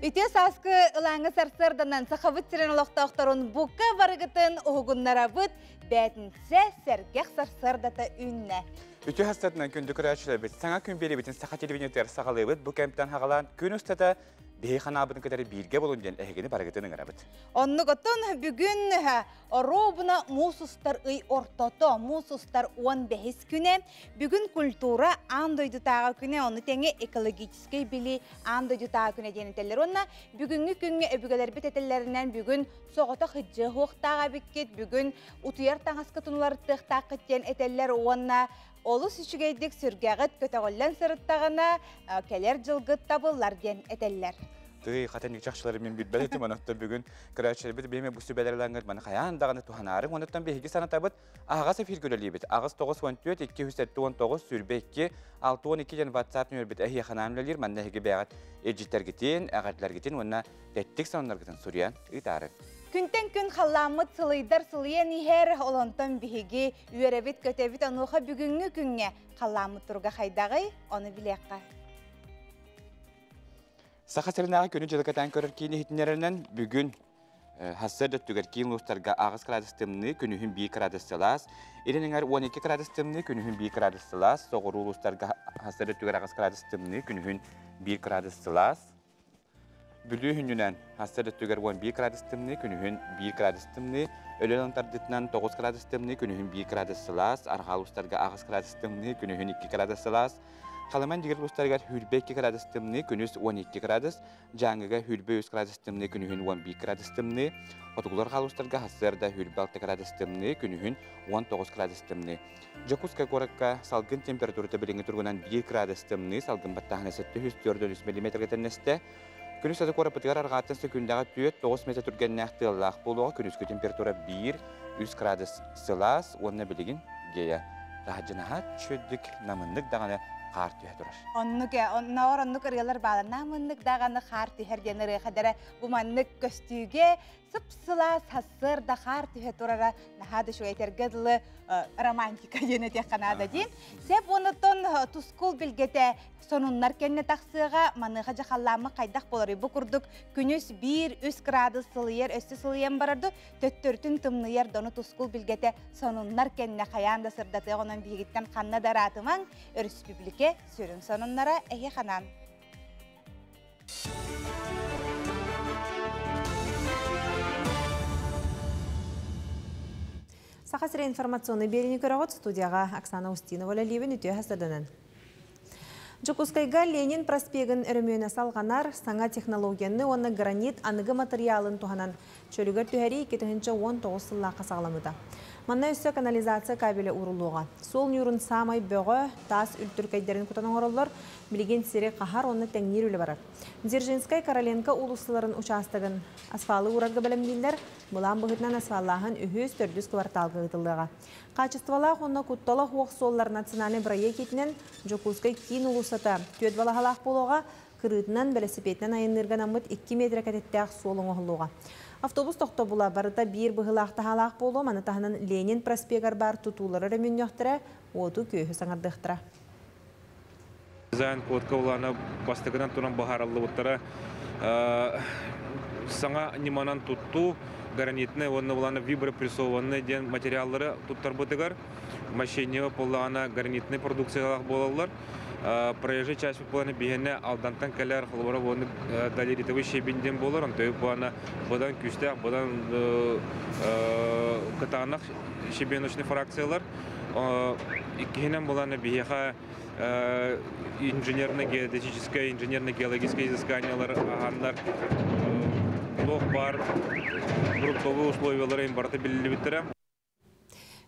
Үтүө сааскы ылааҥы сарсыарданан Сахабыт сирин олохтоохторун бука барыгытын уһугуннарабыт, бээтинсэ сэргэх сарсыардата үүннэ. Үтүө хастатынан күндү көрөөччүлэрбит, саҥа күн биэриибитин саха телевидениетыгар саҕалыыбыт. Бу кэмтэн хаҕалаан күн устата биһи ханаабытын кытары бииргэ болун диэн эһигини барыгытын ыҥырабыт. Оннугутун бүгүн оруобуна муус устар ый ортото, муус устар 15 күнэ. Бүгүн культура аан дойдутааҕы күнэ, ону тэҥэ экологическай били аан дойдутааҕы күнэ диэн этэллэр. Уонна бүгүҥҥү күҥҥэ өбүгэлэрбит этэллэринэн бүгүн соҕотох ыдьыа уохтаах эбиккит, бүгүн утуйар таҥаскытын уларыттыахтааххыт диэн этэллэр уонна олус үчүгэйдик сүргэҕит көтөҕүллэн сырыттаҕына кэлэр дьылгыт табыллар диэн этэллэр. Тыый, хата ньучахчылары мин билбэт этим, онон бүгүн көрөөччүлэрбит биһиэхэ бу сүбэлэр маны хайаан даҕаны туһанаарыҥ, онуттан биһиги санатабыт, аһаҕас эфиргэ үлэлиибит. 8 94 279 22 62 диэн WhatsApp нүөмэрбит эһиэхэ анаан үлэлиир, манна эһиги бэйэҕит илдьиттэргитин, эҕэрдэлэргитин уонна тэттик сонуннаргытын суруйан ыытаарыҥ. Күнтэн күн халлааммыт сылыйдар сылыйан иһэр, олонтон биһиги үөрэбит көтөбүт, онуоха бүгүҥҥү күҥҥэ халлааммыт туруга хайдаҕый, ону билиэххэ. Саха сиринээҕи күнү дьылы кэтээн көрөр киин иһитиннэрэринэн бүгүн сарсыарда өттүгэр киин улуустарга 8 градус тымныы, күнүһүн 1 градус сылаас, илин эҥэр 12 градус тымныы, күнүһүн 1 градус сылаас, соҕуруу улуустарга сарсыарда өттүгэр 8 градус тымныы, күнүһүн 1 градус сылаас. Бүлүү сүнньүнэн сарсыарда өттүгэр 11 градус тымныы, күнүһүн 1 градус тымныы, Өлөөн тардытынан 9 градус тымныы, күнүһүн 1 градус сылаас, арҕаа улуустарга 8 градус тымныы, күнүһүн 2 градус сылаас, Халыма Индигир улуустарыгар 22 градус тымныы, күнүс 12 градус, Дьааҥыга 23 градус тымныы, күнүһүн 11 градус тымныы, Хотугулар улуустарга сарсыарда 26 градус тымныы, күнүһүн 19 градус тымныы. Дьокуускай куоракка салгын температурата билиҥҥи туругунан 1 градус тымныы, салгын баттааһына 704 миллиметргэ тэҥнэстэ. Күнүс аты куораппытыгар арҕааттан сөкүүндэҕэ 4-9 метр түргэннээх тыаллаах буолуоҕа, күнүскү температура 1-3 градус сылаас уонна билигин гея. Таһырдьа чүддүк намыннык даҕаны хаар түһэ турар. Оннук онноор оннук ырыалар баалар намыннык даҕаны хаар түһэр диэн ырыахадара бу маннык көстүүгэ сып-сылаас сарсыарда хаар түһэ турара наһаа да үчүгэй дылы романтика диэн этиэххэ наада диин. Сеп онуттан тускул билгете сонуннар кэннэ тахсыаҕа маныаха дьахаллааммыт хайдах болар бу курдук күнүс 1-3 градус сылыйар өссө сылыйан барарды төттөртүн тымныйар дону тускул билгете сонуннар кэннэ хайаан да сырдатыах онон биһигиттэн ханна да ыраатымаҥ өрөспүүбүлүкэ сүрүн сонуннара эһи ханан. Саха сирэ информационный биэриини көрөҕүт, студияҕа Оксана Устинова үлэлиибин, үтүө сарсыарданан. Дьокуускайга Ленин проспегын өрөмүөнэ салҕанар, саҥа технологияны уонна гранит аныгы матырыйаалын туһанан чөлүгэр түһэрии 2019 сыллаахха саҕаламмыта. Манна өссө канализация кабелэ ууруллуоҕа. Суол ньуурун саамай бөҕө, таас үлтүркэйдэрин кутан оҥороллор, билигин сири хаһар уонна тэҥниир үлэ барар. Дзержинскэй, Короленко уулуссаларын учаастагын асфалы уурарга бэлэмнииллэр, былаан быһыытынан асфаллааһын үһүс, төрдүс кварталга ыытыллыаҕа. Хаачыстыбалаах уонна куттала суох суоллар национальнай бырайыак иитинэн Дьокуускай киин уулуссата түөрт балаһалаах буолуоҕа, кырыытынан бэлэсипиэтинэн айанныырга анаммыт 2 метр кэтиттээх суол оҥоһуллуоҕа. Автобус тохтобула барыта биир быһыылаах-таһаалаах буолуо, маны таһынан Ленин проспегар баар тутуулары өрөмүөннүөхтэрэ, уоту-күөһү саҥардыахтара. Дизайн кодка улаана бастакынан туран быһаарыллыбыттара саҥа ньыманан туттуу гранитнай уонна улаана вибропрессованный диэн материаллары туттарбытыгар мощение буоллаҕына гранитнай продукциялаах буолаллар. Проезжая часть буоллаҕына биһиэнэ Алдантан кэлэр холобура уонна долеритовый щебень диэн буолар, онтон буоллаҕына быдан күүстээх, быдан кытаанах щебеночный фракциялар. Иккиһинэн буоллаҕына биһиэхэ инженерно-геодезическай, инженерно-геологическай изысканиялар аһаннар туох баар грунтовые условиялары барыта биллибиттэрэ.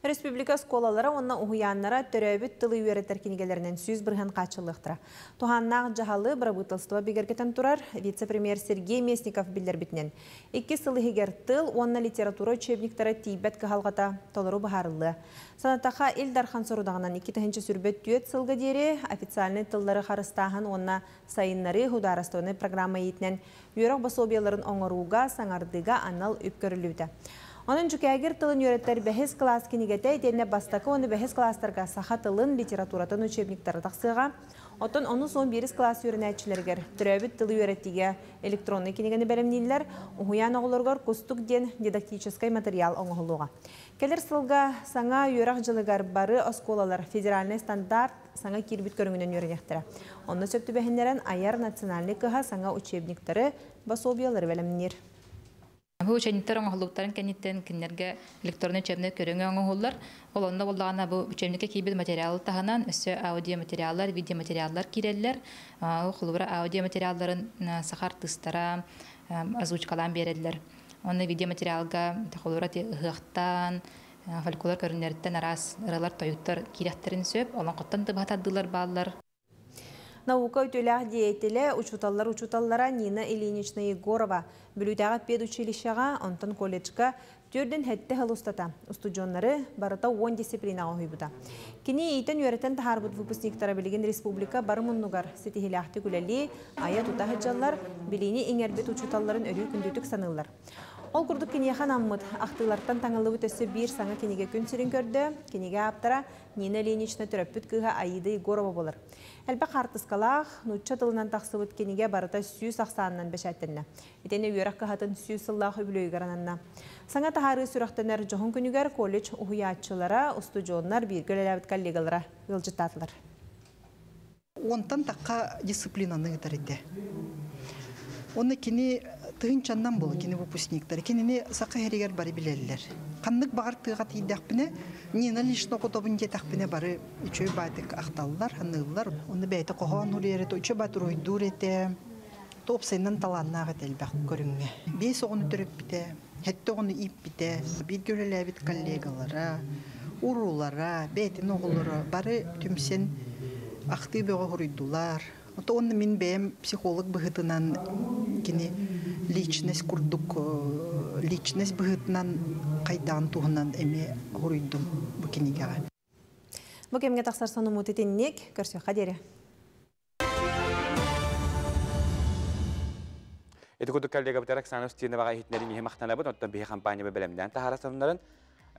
Республика оскуолалара уонна уһуйааннара төрөөбүт тылы үөрэтэр кинигэлэринэн 100% хааччыллыахтара. Туһааннаах дьаһалы бырабыыталыстыба бигэргэтэн турар, вице-премьер Сергей Местников биллэрбитинэн. 2 сыл иһигэр тыл уонна литература учебниктара тиийбэт кыһалҕата толору быһаарыллыа. Санатахха, Ил Дархан сорудаҕынан 2024 сылга диэри официальнай тыллары харыстааһын уонна сайыннарыы судаарыстыбаннай программа иитинэн үөрэх босуобуйаларын оҥорууга, саҥардыыга анал үп көрүллүбүтэ. Онон дьүкээгир тылын үөрэтэр бэһис кылаас кинигэтэ итиэннэ бастакы уонна бэһис кылаастарга саха тылын, литературатын учебниктара тахсыаҕа. Оттон онус 11 кылаас үөрэнээччилэригэр төрөөбүт тылы үөрэтиигэ электроннай кинигэни бэлэмнииллэр, уһуйаан оҕолоругар Кустук диэн дидактическай материал оҥоһуллуоҕа. Кэлэр сылга саҥа үөрэх дьылыгар бары оскуолалар федеральнай стандарт саҥа киирбит көрүҥүнэн үөрэниэхтэрэ. Онно сөп түбэһиннэрэн Айар национальнай кыһа саҥа учебниктары, пособиелары бэлэмниир. Бу учебниктар оҥоһуллубуттарын кэнниттэн кинилэргэ электроннай учебник көрүҥэ оҥоһуллар. Ол онно буоллаҕына бу учебникка киирбит материалы таһынан өссө аудиоматериаллар, видеоматериаллар киирэллэр. Холобура, аудиоматериалларын саха артыыстара озвучкалаан биэрэллэр. Онно видеоматериалга холобура ыһыахтаан, фольклор көрүҥнэриттэн араас ырыалар, тойуктар киирэхтэрин сөп. Олоҥхоттон да баһатардыылар бааллар. Наука үтүөлээх деятелэ, учууталлар учууталлара Нина Ильинична Егорова Бүлүүтээҕи педучилищеҕа, онтон колледжка 47 сыл устата устудьуоннары барыта 10 дисциплинаҕа уһуйбута. Кини иитэн-үөрэтэн таһаарбыт выпускниктара билигин республика бары муннугар ситиһиилээхтик үлэлии, айа-тута сылдьаллар, билиини иҥэрбит учууталларын өрүү күндүтүк саныыллар. Ол курдук киниэхэ анаммыт ахтыылартан таҥыллыбыт өссө биир саҥа кинигэ күн сирин көрдө. Кинигэ ааптара Нина Ильинична төрөппүт кыыһа Аида Егорова буолар. Элбэх хаартыскалаах, нуучча тылынан тахсыбыт кинигэ барыта 100 ахсаанынан бэчээттэннэ. Итини үөрэх кыһатын 100 сыллаах үбүлүөйүгэр ананна. Саҥа таһаарыы сүрэхтэнэр дьоһун күнүгэр колледж уһуйааччылара, устудьуоннар, бииргэ үлэлээбит коллегалара ыалдьыттаатылар. Онтон тахха дисциплинаны ыытар этэ. Онно кини тыһыынчаннан буолла, кини выпускниктары. Кинини саха иһэригэр бары билэллэр. Ханнык баҕар тыаҕа тиийдэхпинэ, Нина лично хотобун диэтэхпинэ бары үчүгэй баайдык ахталлар, саныыллар. Онно бэйэтэ хоһоон уруйар этэ, үчүгэй баай уруһуйдуур этэ. Уопсайынан талааннаах этэ элбэх көрүҥҥэ. Биэс оҕону төрөппүтэ, сэттэ оҕону ииппитэ. Бииргэ үлэлээбит коллегалара, уруулара, бэйэтин оҕолоро бары түмсэн ахтыы бөҕө хоруйдулар. Ото уонна мин бэйэм психолог быһыытынан кини личность курдук личность быһыытынан хайдаҕын туһунан эмиэ хоруйдум бу кинигэҕэ. Бу кэмҥэ тахсар сонуммут итинник, көрсүөххэ диэри. Ити курдук коллегабытыгар Оксана Устиноваҕа иһитиннэрин иһи махтанабыт, оттон биһи компания бэлэмнээн таһаара сонуннарын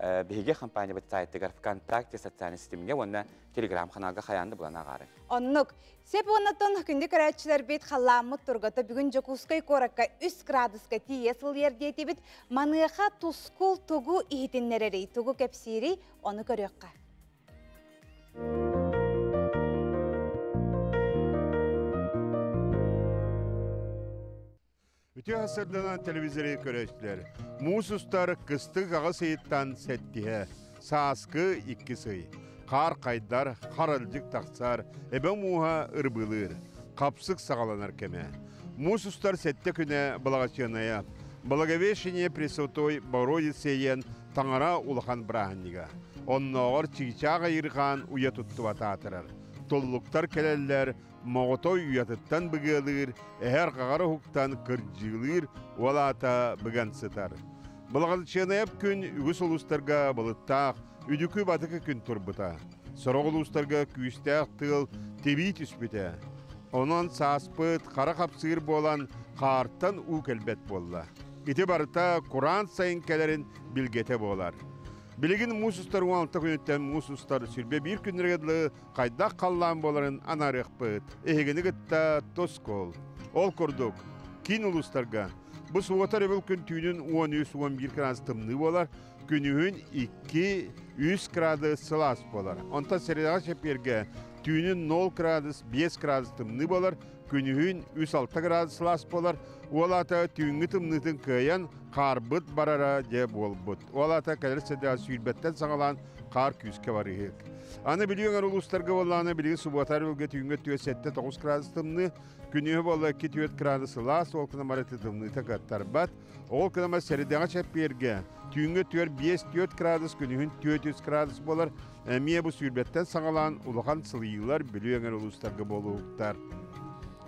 биһиги компаниябыт сайтыгар ВКонтакте социальнай ситимҥэ уонна Телеграм-ханаалга хайаан да булан ааҕаарыҥ. Оннук. Сеп уоннаттан күндү көрөөччүлэрбит халлааммыт тургата бүгүн Дьокуускай куоракка 3 градуска тиийэ сылыйар диэтибит. Маныаха тускул тугу иһитиннэрэрий, тугу кэпсиирий, ону көрүөххэ. Үтүө сырданан телевизоры көрөөччүлэр. Муус устар кыстык аҕыс ыйыттан сэттиһэ, сааскы иккис ый. Хаар хайдар, харалдьык тахсар, эбэ мууһа ырбыылыыр. Хапсык саҕаланар кэмэ. Муус устар сэттэ күнэ Балаҕачыанайа. Благовещение Пресвятой Богородицы диэн таҥара улахан бырааһынньыга. Оннооҕор чыычаах айырҕаан уйа туттубат аатырар. Туллуктар кэлэллэр, моҕотой уйатыттан быгыалыыр, эһэ арҕаҕар уһуктан кырдьыылыыр, уол аата быган сытар. Балаҕачыанайап күн үгүс улуустарга былыттаах, үдүкү батыкы күн турбута. Сорох улуустарга күүстээх тыал тибии түспүтэ. Онон сааспыт хара хапсыыр буолан хаартан уу кэлбэт буолла. Ити барыта кураан сайын кэлэрин билгэтэ буолар. Билигин муус устар 16 күнүттэн муус устар 21 күннэргэ дылы хайдах халлаан буоларын анаарыахпыт. Эһигини кытта Тоскол. Ол курдук, киин улуустарга бу субуота өрөбүл күн түүнүн 13-11 градус тымныы буолар, күнүһүн 2-3 градус сылаас буолар. Онтон сэрэдэҕэ чэппиэргэ түүнүн 0 градус 5 градус тымныы буолар, күнүһүн 3-6 градус сылаас буолар. Ол аата түүҥҥү тымныытын кыайан хаарбыт барара дьэ буолбут. Ол аата кэлэр сирдэҕэ сүүрбэттэн саҕалаан хаар күүскэ барыһык. Аны Бүлүү өҥөр улуустарга буоллаҕына билигин субуота өрөбүлгэ түүҥҥү өттүгэр 7-9 градус тымныы, күнүһү буолла 2-4 градус сылаас, ол гынан барыта тымныыта кыаттарбат. Ол гынан сэрэдэҕэ чэппиэргэ түүҥҥү өттүгэр 5-4 градус, күнүһүн 4-3 градус буолар. Эмиэ бу сүүрбэттэн саҕалаан улахан сылыйыылар Бүлүү өҥөр улуустарга буолуохтар.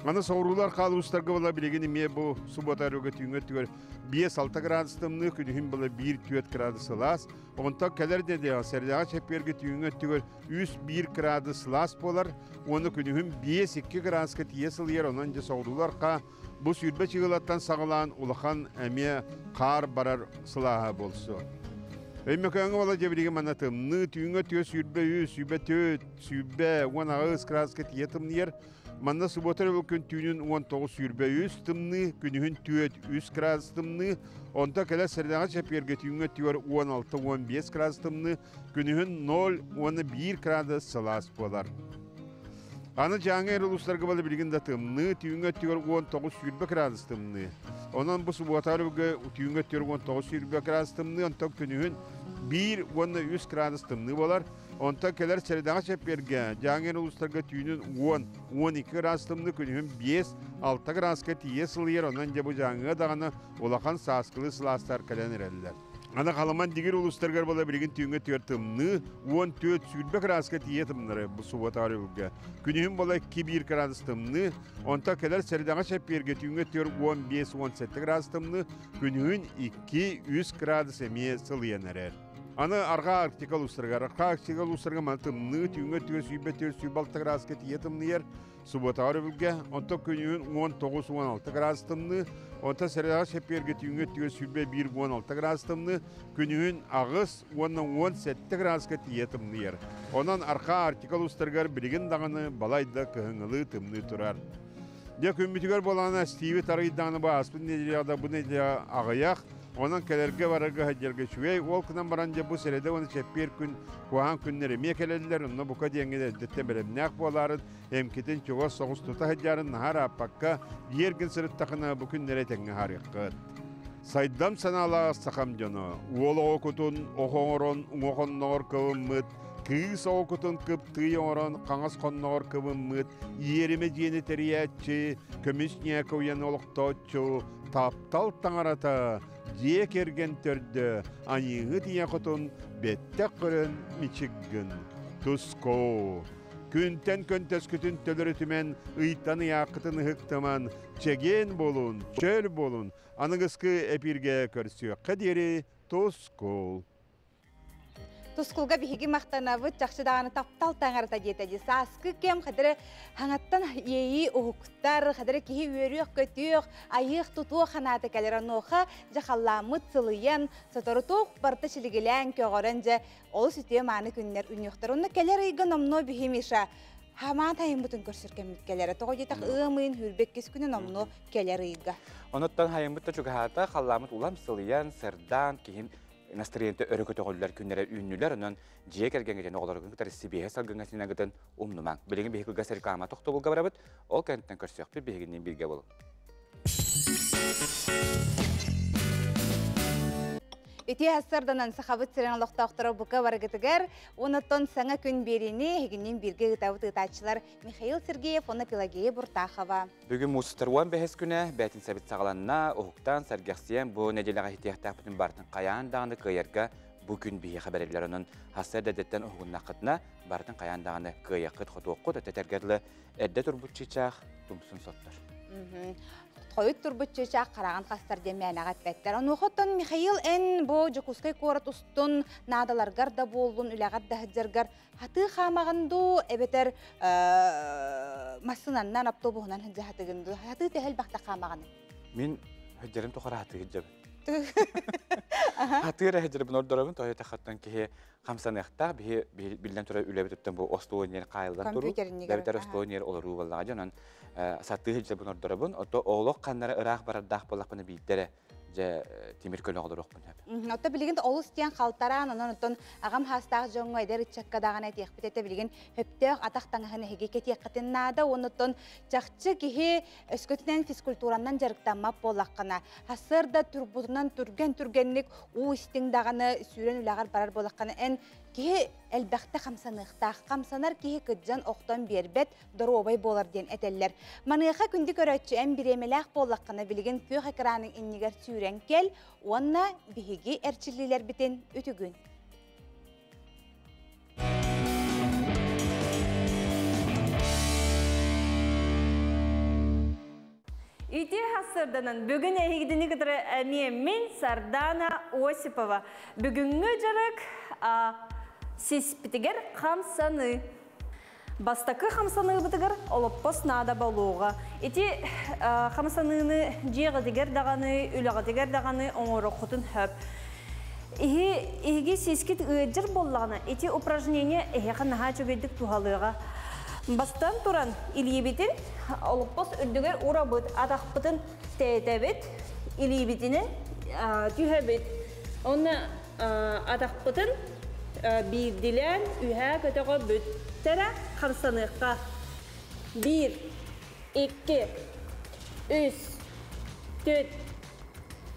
Аны соҕуруулар хаал улуустарга буола билигин эмиэ бу субуота өрөбүлгэ түүҥҥү өттүгэр 5-6 градус тымныы, күнүһүн буола 1-4 градус сылаас. Онтон кэлэр нэдиэлэҕэ сэрэдэҕэ чэппиэргэ түүҥҥү өттүгэр 3-1 градус сылаас буолар уонна күнүһүн 5-2 градуска тиийэ сылыйар, онон дьэ соҕуруулар хаа бу сүүрбэ чыгылаттан саҕалаан улахан эмиэ хаар барар сылааһа буолсу. Өймөкөөҥҥө буола дьэ билигин манна тымныы, түүҥҥэ түө 23, 24, 28 кыраадыска тиийэ тымныйар. Манна субуота өрөбүл күн түүнүн 19-23 тымныы, күнүһүн 4-3 градус тымныы, онто кэлэр сэрэдэҕэ чэпиэргэ түүҥҥэ өттүгэр 16-15 градус тымныы, күнүһүн 0 уонна 1 градус сылаас буолар. Аны Дьааҥы эр улуустарга балы билигин да тымныы, түүҥҥэ өттүгэр 19-20 градус тымныы. Онон бу субуота өрөбүлгэ түүҥҥэ өттүгэр 19-20 градус тымныы, онтон күнүһүн 1 уонна 3 градус тымныы буолар. Онтон кэлэр сэрэдэҕэ чэппиэргэ Дьааҥы эр улуустарга түүнүн 10, 12 градус тымныы, күнүһүн 5, 6 градуска тиийэ сылыйар, онон дьэ бу Дьааҥыга даҕаны улахан сааскылыы сылаастар кэлэн эрэллэр. Аны Халыман Дигир улуустарыгар буола билигин түүҥҥэ түөр тымныы, 14 20 кырааска тиийэ тымнары бу субуота өрөбүлгэ. Күнүһүн буола 2-1 градус тымныы, онтон кэлэр сэрэдэҕэ чэппиэргэ түүҥҥэ түөр 15-17 градус тымныы, күнүһүн 2-3 градус эмиэ сылыйан эрэр. Аны Арҕаа Арктика улуустарыгар, Арҕаа Арктика улуустарыгар маны тымныы, түүҥҥэ түөр 24 26 градуска тиийэ тымныйар, Субуотаҕа өрөбүлгэ, онтон күнүһүн 19-16 градус тымныы, онтон сэрэдэҕэ чэппиэргэ түүҥҥү өттүгэр 21-16 градус тымныы, күнүһүн 8 уонна 17 градуска тиийэ тымныйар. Онон Архаа Арктика улуустарыгар билигин даҕаны балайда кыһыҥҥылыы тымныы турар. Дьэ күммүтүгэр буолаана Стиви тарыйдаҕына бу ааспыт нэдиэлэҕэ да бу нэдиэлэҕэ аҕыйах, онон кэлэргэ-барарга сылдьарга үчүгэй. Ол гынан баран дьэ бу сэрэдэ уонна чэппиэр күн куһаҕан күннэр эмиэ кэлэллэр, онно бука диэҥҥэ эрдэттэн бэлэмнээх буолаарын, эмкитин чугас соҕус тута сылдьарын наһаа ырааппакка, биэргин сырыттахына бу күннэри этэҥҥэ аһарыаххыт. Сайдам санаалаах сахам дьоно, уол оҕо кутун ох оҥорон уҥа хонноҕор кыбыммыт, кыыс оҕо кутун кыптыый оҥорон хаҥас хонноҕор кыбыммыт, иэримэ дьиэни тэрийээччи, көмүс ньээкэ уйаны олохтооччу, таптал таҥарата, дьиэ кэргэн төрдө, айыыһыт ийэ хотун бэттэх көрөн мичик гын. Тускоо! Күнтэн көнтөскүтүн төлөрүтүмэн, ыйтан ыйааххытын ыһыктыман, чэгиэн буолун, чөл буолун, аныгыскы эпииргэ көрсүөххэ диэри тускул! Тускулга биһиги махтанабыт, чахчы даҕаны таптал таҥарата диэтэ дии. Сааскы кэм хадары хаҥаттан иэйии уһуктар, хадары киһи үөрүөх-көтүөх, айыах-тутуох ханаата кэлэр. Онуоха дьэ халлааммыт сылыйан, сотору туох барыта силигилээн, көҕөрөн дьэ олус үтүө мааны күннэр үнүөхтэр. Онно кэлэр ыйга номнуо биһи Миша хамаан хайыммытын көрсөр кэммит кэлэрэ. Тоҕо диэтэх ыам ыйын сүүрбэккис күнү номнуо кэлэр ыйга. Онуттан хайыммыт да чугаһаата, халлааммыт улам сылыйан, сырдаан, киһим настроениета өрө көтөҕүллэр күннэрэ үүннүлэр, онон дьиэ кэргэҥҥитин оҕолоргун кытары сибиэһэ салгыҥҥа синагытын умнумаҥ. Билигин биһиги кылгас реклама тохтобулга барабыт, ол кэнниттэн көрсүөхпүт биһигинниин бииргэ буолуҥ. Ити сарданан Сахабыт сирин олохтоохторо бука барыгытыгар, онотон саҥа күн биэриини эһигинниин бииргэ ыытабыт ыытааччылар Михаил Сергеев уонна Пелагея Буртахова. Бүгүн муус устар 15 күнэ бээтинсэбит саҕаланна, уһуктаан, сэргэхсийэн бу нэдиэлэҕэ иһитиэхтээхпитин барытын хайаан даҕаны кыайарга бу күн биһиэхэ бэриллэр. Онон хасса эрдэттэн уһугуннаххытына барытын хайаан даҕаны кыайыаххыт, хотуоххут, этэтэргэ дылы эрдэ турбут чыычаах тумсун соттор. Хойут турбут чыычаах хараҕын хастар диэн мээнэҕэ эппэттэр. Онуоха Михаил эн бу Дьокуускай куорат устун наадаларгар да буоллун, үлэҕэр да сылдьаргар хатыы хаамаҕын дуу, эбэтэр массыынаннан, автобуһунан сылдьаһатыгын дуу, хатыы төһө элбэхтэ хаамаҕын? Мин сылдьарым тухары хатыы сылдьабын. Хатыы эрэ сылдьарбын ордоробун, тоҕо диэтэххэ киһи хамсаныахтаах, биһи биллэн турар үлэбит бу остуол иннигэр хаайыллан туруу, эбэтэр остуол иннигэр олоруу буоллаҕа дьонон сатыы сылдьарбын ордоробун, ото олох ханнара ыраах барардаах буоллахпына биирдэрэ дьэ тимир көлөҕө олоруохпун сөп. Отто билигин олус диэн халтараан, онон оттон аҕам хаастаах дьоҥҥо эдэр ыччакка даҕаны этиэхпит этэ билигин хөптөөх атах таҥаһын эһиги кэтиэххитин наада, оннуттан чахчы киһи өскөтүнэн физкультуранан дьарыктаммат буоллаххына, хасыар да турбутунан түргэн-түргэнник уу истиҥ даҕаны сүүрэн үлэҕэр барар буоллаххына, эн киһи элбэхтэ хамсаныахтаах, хамсанар киһи кыдьан охтон биэрбэт, доруобай буолар диэн этэллэр. Маныаха күндү көрөөччү эн бириэмэлээх буоллаххына билигин күөх экраның иннигэр сүүрэн кэл уонна биһиги эрчиллиилэрбитин үтүгүн. Ити хасырданан бүгүн эһигидини кытары эмиэ мин Сардана Осипова. Бүгүҥҥү дьарык сиспитигэр хамсаныы. Бастакы хамсаныыбытыгар олоппос наада болууга. Ити хамсаныыны дьиэҕитигэр даҕаны, үлэҕитигэр даҕаны оҥороххутун хөп. Иһи иһиги сискит ыадьыр боллаҕына, ити упражнение эһиэхэ наһаа үчүгэйдик туһалыаҕа. Бастан туран илиибитин олоппос үрдүгэр урабыт, атахпытын тээтэбит, илиибитинэн түһэбит. Онно атахпытын биирдилээн үһээ көтөҕөбүт. Тэрэ хамсаныахха. Биир, икки, үс, түт,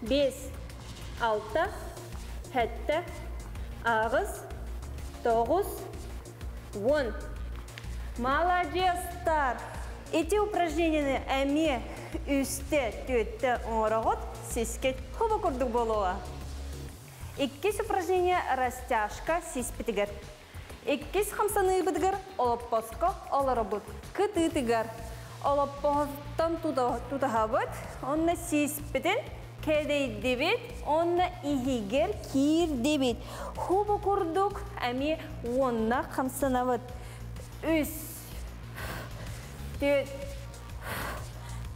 биэс, алта, сэттэ, аҕыс, тоҕус, уон. Маладьыастар! Ити упражнениены эмиэ үстэ, түөттэ оҥороҕут, сискит хобо курдук буолуоҕа. Иккис упражнение растяжка сиспитигэр. Иккис хамсаныыбытыгар олоппоско олоробут. Кытыытыгар олоппоһуттан тутаһабыт, онно сиспитин кэдэйдибит, онно иһигэр киирдибит. Хубу курдук эмиэ уонна хамсанабыт. Үс, түөрт,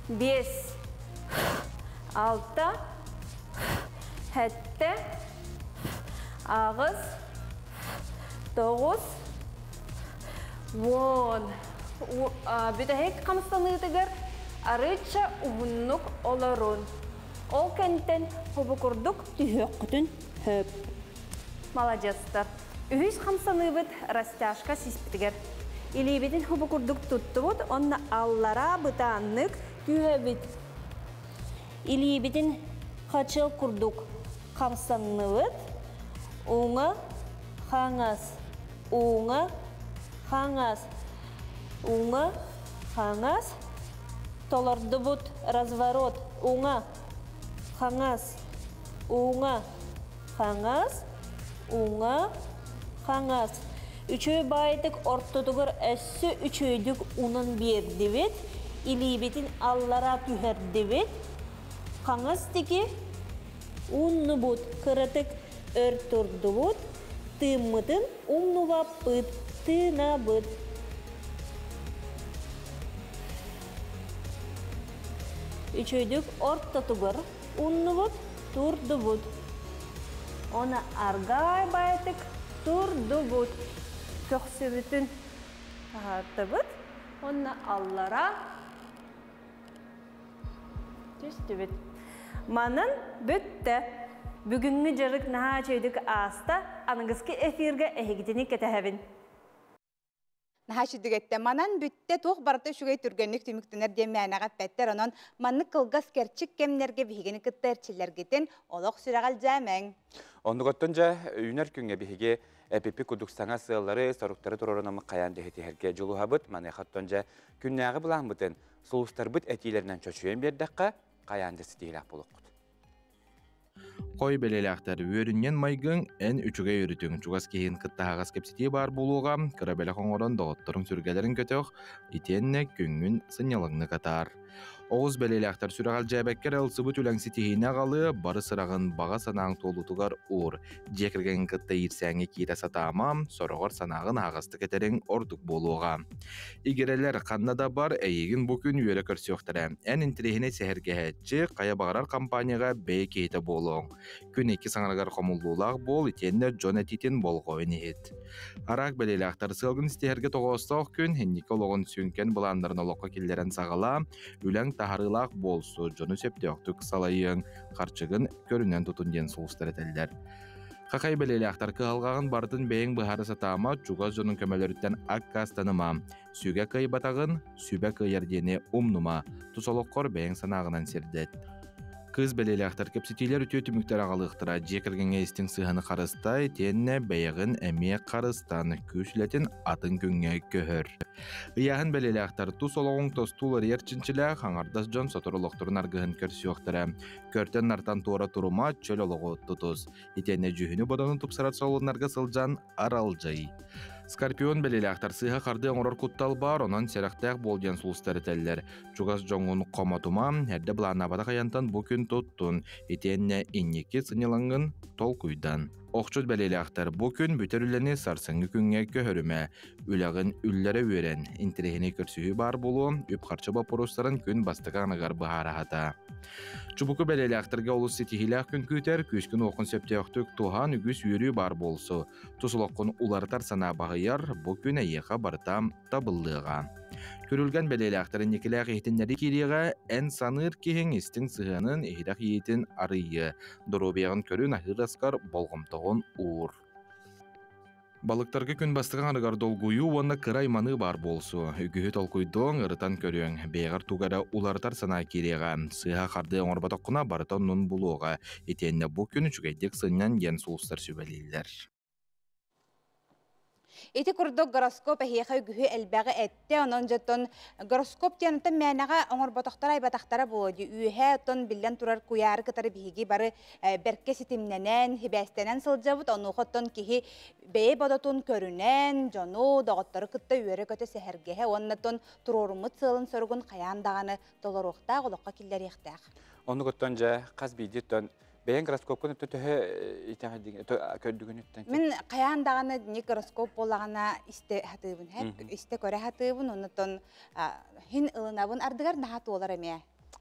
биэс, алта, сэттэ, аҕыс, тоҕус, уон. Бүтэһик хамсаныытыгар арыычча уһуннук олорун. Ол кэнтэн хобу курдук түһүөххүтүн хөп. Маладьыастар. Үһүс хамсаныыбыт растяжка сиспитигэр. Илиибитин хобу курдук туттубут, онно аллараа бытааннык түһэбит. Илиибитин хачыл курдук хамсанныбыт. Уҥа, хаҥас, уҥа, хаҥас, уҥа, хаҥас. Толордубут разворот. Уҥа, хаҥас, уҥа, хаҥас, уҥа, хаҥас. Үчүгэй баайдык ортотугар өссө үчүгэйдик унан биэрдибит. Илиибитин аллара түһэрдибит. Хаҥас тики уннубут, кыратык өр турдубут, тыыммытын умнубаппыт, тыынабыт. Үчүгэйдик ортотугар уннубут, турдубут. Оны аргай баайтык турдубут. Көхсүбүтүн таһаартыбыт. Онно аллара түстүбүт. Манан бүттэ. Бүгүҥҥү дьарык наһаа үчүгэйдик ааста. Аныгыскы эфиргэ эһигитини кэтэһэбин. Наһаа үчүгэй Манан бүттэ туох барыта үчүгэй түргэнник түмүктэнэр диэн мээнэҕэ эппэттэр. Онон маннык кылгас кэрчик кэмнэргэ биһигини кытта эрчиллэргитин олох сүрэҕэлдьээмэҥ. Оннугуттан дьэ үүнэр күҥҥэ биһиги эпипи кудук саҥа сыаллары, соруктары туруорунаммыт хайаан да ситиһэргэ дьулуһабыт. Маныахаттан дьэ күннээҕи былааммытын сулустарбыт этиилэринэн чочуйан биэрдэххэ, хайаан да ситиһилээх буолуоххут. Хой бэлиэлээхтэр үөрүнньэн майгыҥ эн үчүгэй өрүтүҥ чугас киһин кытта аһаҕас кэпсэтии баар буолуоҕа, кыра бэлэх оҥорон доҕотторуҥ сүргэлэрин көтөх, итиэннэ күҥҥүн сынньалаҥнык атаар. Оҕус бэлиэлээхтэр сүрэҕэлдьээбэккэ эрэ ылсыбыт үлэҥ ситиһиини аҕалыа, бары сыраҕын баҕа санааҥ туолуутугар уур. Дьиэ кэргэҥҥин кытта иирсээҥҥэ киирэ сатаама, сороҕор санааҕын аһаҕастык этэриҥ ордук буолуоҕа. Игирэлэр ханна да бар, эйигин бу күн үөрэ көрсүөхтэрэ. Эн интэриэһинэй сэһэргэһээччи, хайа баҕарар компанияҕа бэйэ киһитэ буолуоҥ. Күн икки саҥарыгар хомуллуулаах буол итиэннэ дьон этиитин болҕойон иһит. Араак бэлиэлээхтэр сыалгын ситиһэргэ тоҕоостоох күн, инники олоҕун сүҥкэн былааннарын олоххо киллэрэн саҕалаа, үлэҥ таһарыылаах буолсу, дьону сөптөөхтүк салайыаҥ, харчыгын көрүнэн тутун диэн сулустар этэллэр. Хахай бэлиэлээхтэр кыһалҕаҕын барытын бэйэҥ быһаара сатаама, чугас дьонуҥ көмөлөрүттэн аккаастаныма. Сүгэ кыайбатаҕын, сүбэ кыайар диэни умнума, тус олоххор бэйэҥ санааҕынан сирдэт. Кыыс бэлиэлээхтэр кэпсэтиилэр үтүө түмүктэр аҕалыахтара, дьиэ кэргэҥҥэ истиҥ сыһыаны харыстай, итиэннэ бэйэҕин эмиэ харыстан, күүс үлэтин атын күҥҥэ көһөр. Ыйааһын бэлиэлээхтэр тус олоҕуҥ тосту уларыйар чинчилээх, аҥардас дьон сотору олохторун аргыһын көрсүөхтэрэ. Көртөн-нартан туора турума, чөл олоҕу тутус. Итиэннэ дьүһүнү-бодону тупсарар солуннарга сылдьан аралдьай. Скорпион бэлиэлээхтэр сыыһа хардыы оҥорор куттал баар, онон сэрэхтээх буол диэн сулустар этэллэр. Чугас дьоҥҥун хомотума, эрдэ былааннаабатах айантан бу күн туттун, итиэннэ инники сынньалаҥҥын толкуйдан. Охчут бэлиэлээхтэр бу күн бүтэр үлэни сарсыҥҥы күҥҥэ көһөрүмэ, үлэҕин үллэрэ үөрэн, интэриэһинэй көрсүһүү баар буолуо, үп-харчы боппуруостарын күн бастакы аныгар быһаараһата. Чубуку бэлиэлээхтэргэ олус ситиһиилээх күн күүтэр, күүскүн-уоххун сөптөөхтүк туһаан үгүс үөрүү баар буолсу. Тус олоххун уларытар санаа баһыйар, бу күн эйиэхэ барыта табыллыаҕа. Күрүлгэн бэлиэлээхтэр инникилээх иһитиннэрии киириэҕэ, эн саныыр киһиҥ истиҥ сыһыанын, иһирэх иитин арыйыа. Доруобуйаҕын көрүн, аһыыр аскар болҕомтоҕун уур. Балыктарга күн бастакы аҥарыгар долгуйуу уонна кыра айманыы баар буолсу. Үгүһү толкуйдуоҥ, ырытан көрүөҥ. Бэйэҕэр тугу эрэ уларытар санаа киириэҕэ. Сыыһа хардыы оҥорботоххуна барыта оннун булуоҕа. Итиэннэ бу күн үчүгэйдик сынньан диэн сулустар сүбэлииллэр. Ити курдук гороскоп эһиэхэ үгүһү элбэҕи эттэ, онон дьоттон гороскоп диэн оттон мээнэҕэ оҥорботохторо айбатахтара буолуо дии. Үөһэ оттон биллэн турар куйаары кытары биһиги бары бэркэ ситимнэнэн, сибээстэнэн сылдьабыт. Онуоха оттон киһи бэйэ бодотун көрүнэн, дьону, доҕоттору кытта үөрэ-көтө сэһэргэһэ уонна оттон туруоруммут сыалын-соругун хайаан даҕаны толоруохтаах, олоххо киллэриэхтээх. Оннук оттон дьэ хас биирдии оттон бэйэҥ гороскопкун өттө төһө итэҕэйдиҥ көрдүгүнүттэн? Мин хайаан даҕаны дни гороскоп буоллаҕына истэ сатыыбын, истэ көрө сатыыбын, оннуттан хин ылынабын, ардыгар наһаа туолар эмиэ.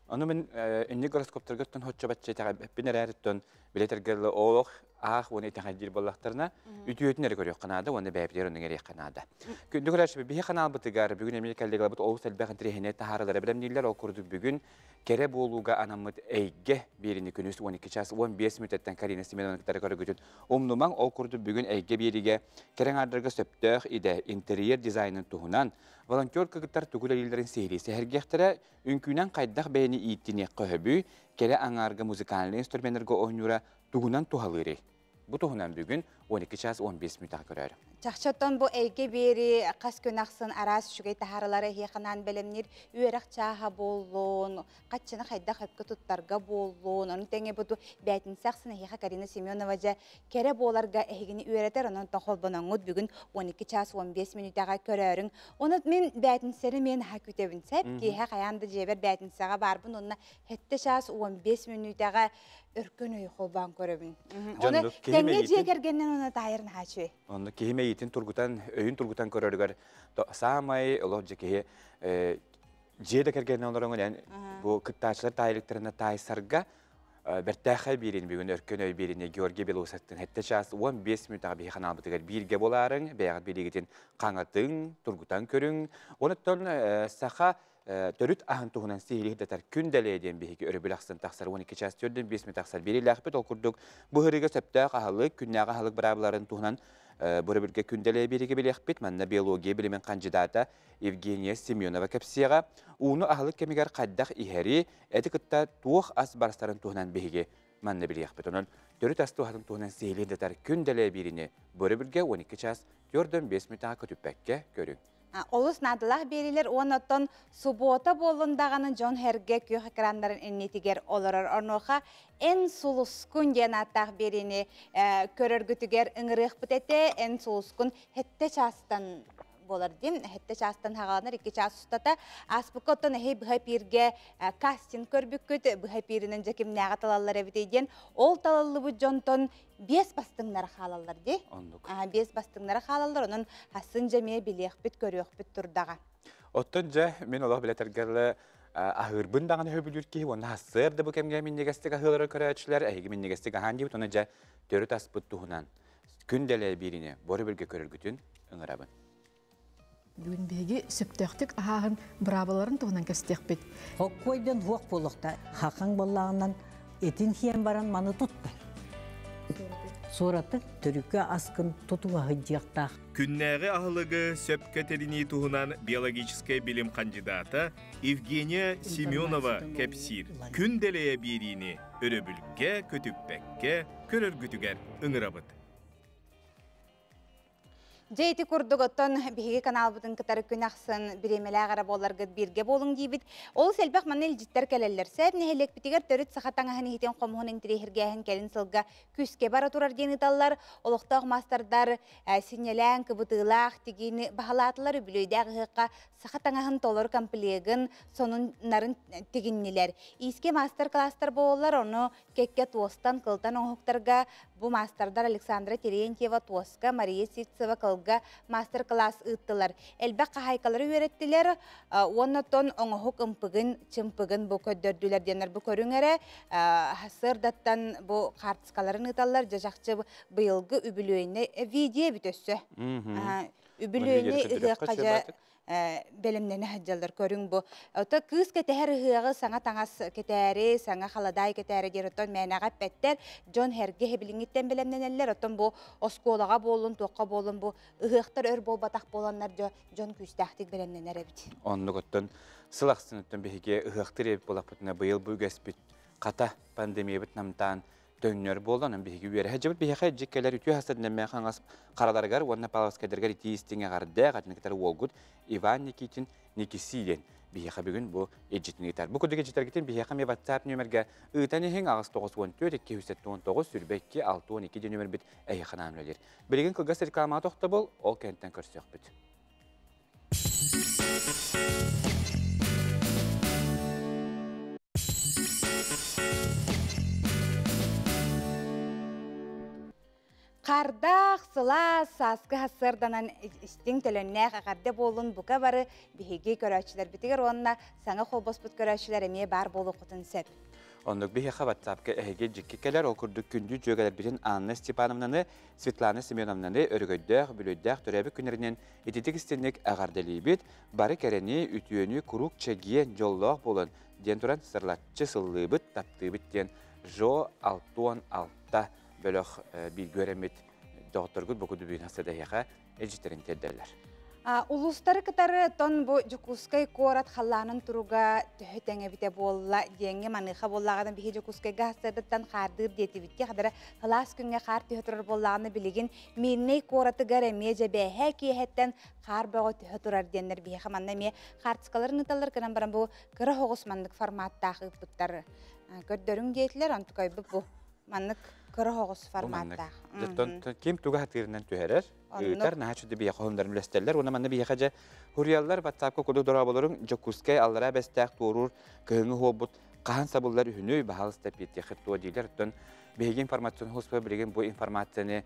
Ону мин инник гороскоптарга оттон хоччо бачча итэҕэйбэппин эрээриттэн билэтэргэ олох аах уонна итэҕэйдиир буоллахтарына үтүөтүн эрэ көрүөххэ наада уонна бэйэбитигэр оннук эриэххэ наада. Күндү көрөөччү биһи ханаалбытыгар бүгүн эмиэ коллегаларбыт олус элбэх интэриэһинэй таһааралары бэлэмнииллэр. Ол курдук бүгүн кэрэ буолууга анаммыт эйгэ биэрини күнүс 12 час 15 мүнүүтэттэн Карина Семеновна кытары көрөгүтүн умнумаҥ. Ол курдук бүгүн эйгэ биэригэ кэрэ аҥаардарга сөптөөх идэ интерьер дизайнын туһунан волонтер кыргыттар тугу үлэлииллэрин сиһилии сэһэргиэхтэрэ, үҥкүүнэн хайдах бэйэни ииттиниэххэ сөбүй, кэрэ аҥаарга музыкальнай инструменнарга оонньуура тугунан туһалыырый? Бу туһунан бүгүн 12 час 15 мүнүүтэҕэ көрөөрү. Чахчы бу эйгэ биэри хас күн ахсын араас үчүгэй таһаарылары эһиэхэ бэлэмниир үөрэх чааһа буоллун, хаччыны хайдах өпкө туттарга буоллун, ону тэҥэ бу бээтинсэ ахсын эһиэхэ Карина Семенова дьэ кэрэ буоларга эһигини үөрэтэр, онон холбоноҥҥут бүгүн 12 час 15 мүнүүтэҕэ көрөөрүҥ. Оны мин бээтинсэни мен наһаа күтэбин сеп, киэһэ хайаан да дьиэбэр бээтинсэҕэ барбын, онно 7 час 15 мүнүүтэҕэ өркөн өй холбоон көрөбүн. Оны тэҥҥэ дьиэ кэргэннэн оны таайар наһаа үчүгэй. Онно киһи мэйиитин тургутан, өйүн тургутан көрөрүгэр саамай олох дьэ киһи дьиэ да кэргэннэн олороҥун бу кыттааччылар таайылыктарына таайсарга бэртээхэй биирин бүгүн өркөн өй биирини Георгий Белоусовтын 7 час 15 мүнүүтэҕэ биһи ханаалбытыгар бииргэ буолаарыҥ, бэйэҕит билигитин хаҥатыҥ, тургутан көрүҥ. Онуттан саха төрүт аһын туһунан сиһилии сырдатар күн дэлэйэ диэн биһиги өрөбүл ахсын тахсар 12 час 4-5 мүнүүт тахсар биэриилээхпит. Ол курдук бу ыһырыыга сөптөөх аһылык, күннээҕи аһылык быраабыларын туһунан бу өрөбүлгэ күн дэлэйэ биэриигэ билиэхпит. Манна биология билимин хандьыдаата Евгения Семенова кэпсиэҕэ. Ууну аһылык кэмигэр хайдах иһэри, эти кытта туох ас барыстарын туһунан биһиги манна билиэхпит. Онон төрүт ас туһатын туһунан сиһилии сырдатар күн дэлэйэ биэриини бу өрөбүлгэ 12 час 4-5 мүнүүтэҕэ көтүппэккэ көрүҥ. Олус наадалаах биэрилэр уонна оттон субуота буоллун даҕаны дьон сэргэ күөх экраннарын иннитигэр олорор. Онуоха эн сулускун диэн ааттаах биэриини көрөргүтүгэр ыҥырыахпыт этэ. Эн сулускун 7 чаастан буолар дим. 7 чаастан хаҕаланар 2 чаас устата. Ааспыкка оттон эһи быһа эпииргэ кастинг көрбүккүт, быһа эпииринэн дьэ кимнээҕи талаллар эбитий диэн. Ол талыллыбыт дьонтон биэс бастыҥнара хаалаллар дии. Оннук. Биэс бастыҥнара хаалаллар, онон хасын дьэмиэ билиэхпит, көрүөхпүт турдаҕа. Оттон дьэ, мин олох билэтэргэлэ аһыырбын даҕаны хөбүлүүр киһи, уонна хассыар да бу кэмҥэ минньигэстик аһыылары көрөөччүлэр, эһиги минньигэстик аһаан диэбит, уонна дьэ төрүт аспыт туһунан күн дэлэ биирине бору биргэ көрөргүтүн ыҥырабын. Бүгүн биһиги сөптөөхтүк аһааһын быраабыларын туһунан кэпсэтиэхпит. Хоккойдон хуох буолуохта. Хакаҥ боллааҕынан этин хиэн баран маны тутта. Суораты төрүккэ аскын тутуга сылдьыахтаах. Күннээҕи аһылыгы сөпкө тэринии туһунан биологическай билим хандьыдаата Евгения Семенова кэпсиир. Күн дэлэйэ биэриини өрөбүлгэ көтүппэккэ көрөргүтүгэр ыҥырабыт. Дьэ ити курдук оттон биһиги каналбытын кытары күн ахсын бириэмэлээх эрэ буолларгыт бииргэ буолуҥ диибит. Олус элбэх манна илдьиттэр кэлэллэр. Сээп нэһилиэкпитигэр төрүт саха таҥаһын иһитин хомуһун интириэһиргээһин кэлин сылга күүскэ бара турар диэн ыыталлар. Олохтоох маастардар синньэлээн кыбытыылаах тигиини баһылаатылар. Үбүлүөйдээх ыһыахха саха таҥаһын толору комплегын сонуннарын тигиннилэр. Иискэ маастар-класстар буолаллар, ону кэккэ туостан, кылтан оҥоһуктарга Бу маастардар Александра Терентьева туоска, Мария Сивцева кылга мастер-класс ыыттылар. Элбэх хаһаайкалары үөрэттилэр, уонна тон оҥоһук ымпыгын, чымпыгын бу көрдөрдүлэр диэннэр бу көрүҥ эрэ сырдаттан бу хаартыскаларын ыыталлар. Дьажахчы быйылгы үбүлүөйнэй видео бүтөссө. Үбүлүөйнэй ыһыахха дьэ бэлэмнэнэ сылдьаллар көрүҥ бу. Ото кыыс кэтэһэр ыһыаҕы саҥа таҥас кэтээри, саҥа халадаай кэтээри диэн оттон мээнэҕэ эппэттэр. Дьон эргэ хэбилиҥҥиттэн бэлэмнэнэллэр. Оттон бу оскуолаҕа буоллун, туохха буоллун бу ыһыахтар өр буолбатах буоланнар дьон күүстээхтик бэлэмнэнэр эбит. Оннук оттон сыл ахсын оттон биһиги ыһыахтыр эбит буоллахпытына быйыл бу үгэспит хата пандемиябыт намтаан төннөр буолан биһиги үөрэһэ дьыбыт биһиэхэ дьиккэлэр үтүө хастарынан хаҥас хараларыгар уонна Павловскайдарыгар итии истиҥ эҕэрдэ хатыныкытар уолгут Иван Никитин Никиси диэн биһиэхэ бүгүн бу илдьитин ыытар. Бу курдук илдьитэргитин биһиэхэ эмиэ WhatsApp нүөмэргэ ыытан иһиҥ 894 279 22 62 диэн нүөмэрбит эһиэхэ анаан үлэлиир. Билигин кылгас рекламаҕа тохтобул, ол кэнниттэн көрсүөхпүт. Хардаах, сылаас, сааскы хассыарданан истиҥ төлөннөөх эҕэрдэ буоллун бука бары биһиги көрөөччүлэрбитигэр уонна саҥа холбоспут көрөөччүлэр эмиэ баар буолуоххутун сөп. Оннук биһиэхэ WhatsApp-ка эһиги дьикки кэлэр, ол курдук күндү дьүөгэлэрбитин Анна Степановнаны, Светлана Семеновнаны өрөгөйдөөх, бүлөйдөөх төрөөбүт күннэринэн ититик истинник эҕэрдэлиибит, бары кэрэни, үтүөнү куруук чэгиэн, дьоллоох буолан диэн туран сырлаччы сыллыыбыт, таптыыбыт диэн Жо 66 бөлөх бииргэ үөрэммит доҕотторгут бу кудубүүн хасса илдьиттерин тиэрдэллэр. Улуустары кытары тон бу Дьокуускай куорат халлаанын туруга төһө тэҥэбитэ буолла диэҥҥэ маныаха буоллаҕына биһи Дьокуускайга хассыардыттан хаардыыр диэтибитти хадара хылаас күҥҥэ хаар түһэ турар буоллаҕына билигин Мирнэй куоратыгар эмиэ дьэбээһэ киэһэттэн хаар бөҕө түһэ турар диэннэр биһиэхэ манна эмиэ хаартыскаларын ыыталлар гынан баран бу кыра оҕус маннык форматтаах ыыппыттар көрдөрүҥ диэтилэр онтукайбыт бу маннык кыра оҕус форматтаах. Ким туга хатыырынан түһэрэр, ыытар, наһаа чүдү биһиэхэ хоһуннарын үлэстэллэр. Уонна манна биһиэхэ дьэ хуруйаллар WhatsApp-ка курдук дорооболорун Дьокуускай аллараа бэстээх туоруур кыһыҥҥы хуолбут хаһан сабыллар үһүнүй, баһаалыста эппиэттиэххит туо диилэр. Оттон биһиги информационный служба билигин бу информацияны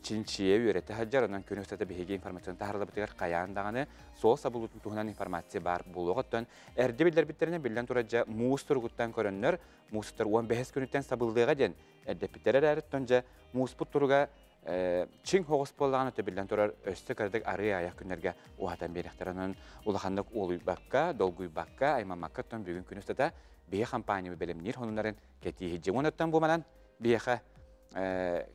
чинчийэ үөрэтэ сылдьар, онон күн устата биһиги информацияны таһаарыллыбытыгар хайаан даҕаны суол сабыллыытын туһунан информация баар буолуоҕа. Оттон эрдэ биллэрбиттэринэн биллэн турар дьэ муус туругуттан көрөннөр муустар 15 күнүттэн сабыллыаҕа диэн эрдэппиттэр эрээри оттон дьэ мууспут туруга чиҥ хоҕус буоллаҕына өтө биллэн турар өссө кыратык арыы айах күннэргэ уһатан биэриэхтэр. Онон улаханнык уолуйбакка, долгуйбакка, аймаммакка оттон бүгүн күн устата биһи компания бэлэмниир хонуннарын кэтииһи оттон бу манан биһиэхэ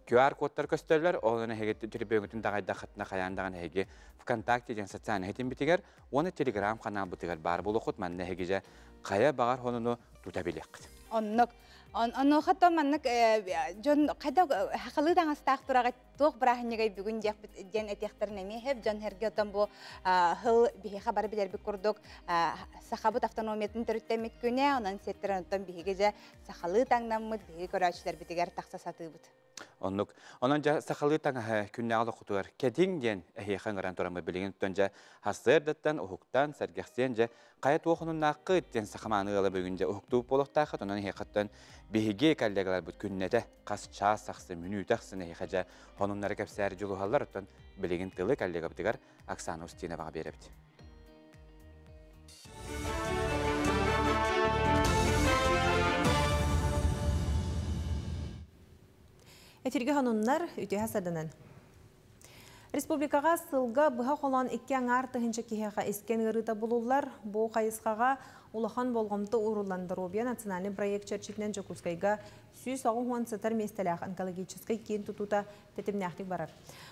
QR-кодтар көстөллөр, онон эһиги түрбөҥүтүн даҕайдаххытына хайаан даҕаны эһиги ВКонтакте диэн социальнай ситиммитигэр уонна Телеграм каналбытыгар баар буолуоххут, манна эһиги дьэ хайа баҕар хонуну тута билиэххит. Оннук. Онуоха то маннык дьон хайда хахалыы таҥастаах тураҕыт туох бырааһынньыгай бүгүн диэн этиэхтэрин эмиэ хэп дьон herге отон бу хыл биһиэхэ бары билэрбит курдук сахабыт автономиятын төрүттэммит күнэ, онон сеттерен оттон биһиги дьэ сахалыы таҥнаммыт биһиги көрөөччүлэрбитигэр тахса сатыыбыт. Оннук. Онон дьэ сахалыы таҥаһы күннээҕи олоххутугар кэтиҥ диэн эһиэхэ ыҥыран тураммыт билигин оттон дьэ хассыардаттан уһуктан сэргэхсиэн дьэ хайа туох онуннааххыт диэн сахамааны ыала бүгүн дьэ уһуктубут буолуохтааххыт. Онон эһиэхэттэн биһиги коллегаларбыт күннэтэ хас чаас ахсын мүнүүтэ ахсын эһиэхэ дьэ хонуннары кэпсээри дьулуһаллар. Оттон билигин тылы коллегабытыгар Оксана Устиноваҕа биэрэбит. Эфирге хонуннар үтүө саданан. Республикаға сылга быһа холон икки аңар тыһынча киһиэхэ искен ыарыыта булуллар. Бу хайысхаҕа улахан болҕомто ууруллан Здоровье национальный проект чэрчитинэн Дьокуускайга 190 сытар миэстэлээх онкологическай киин тутуута тэтимнээхтик барар.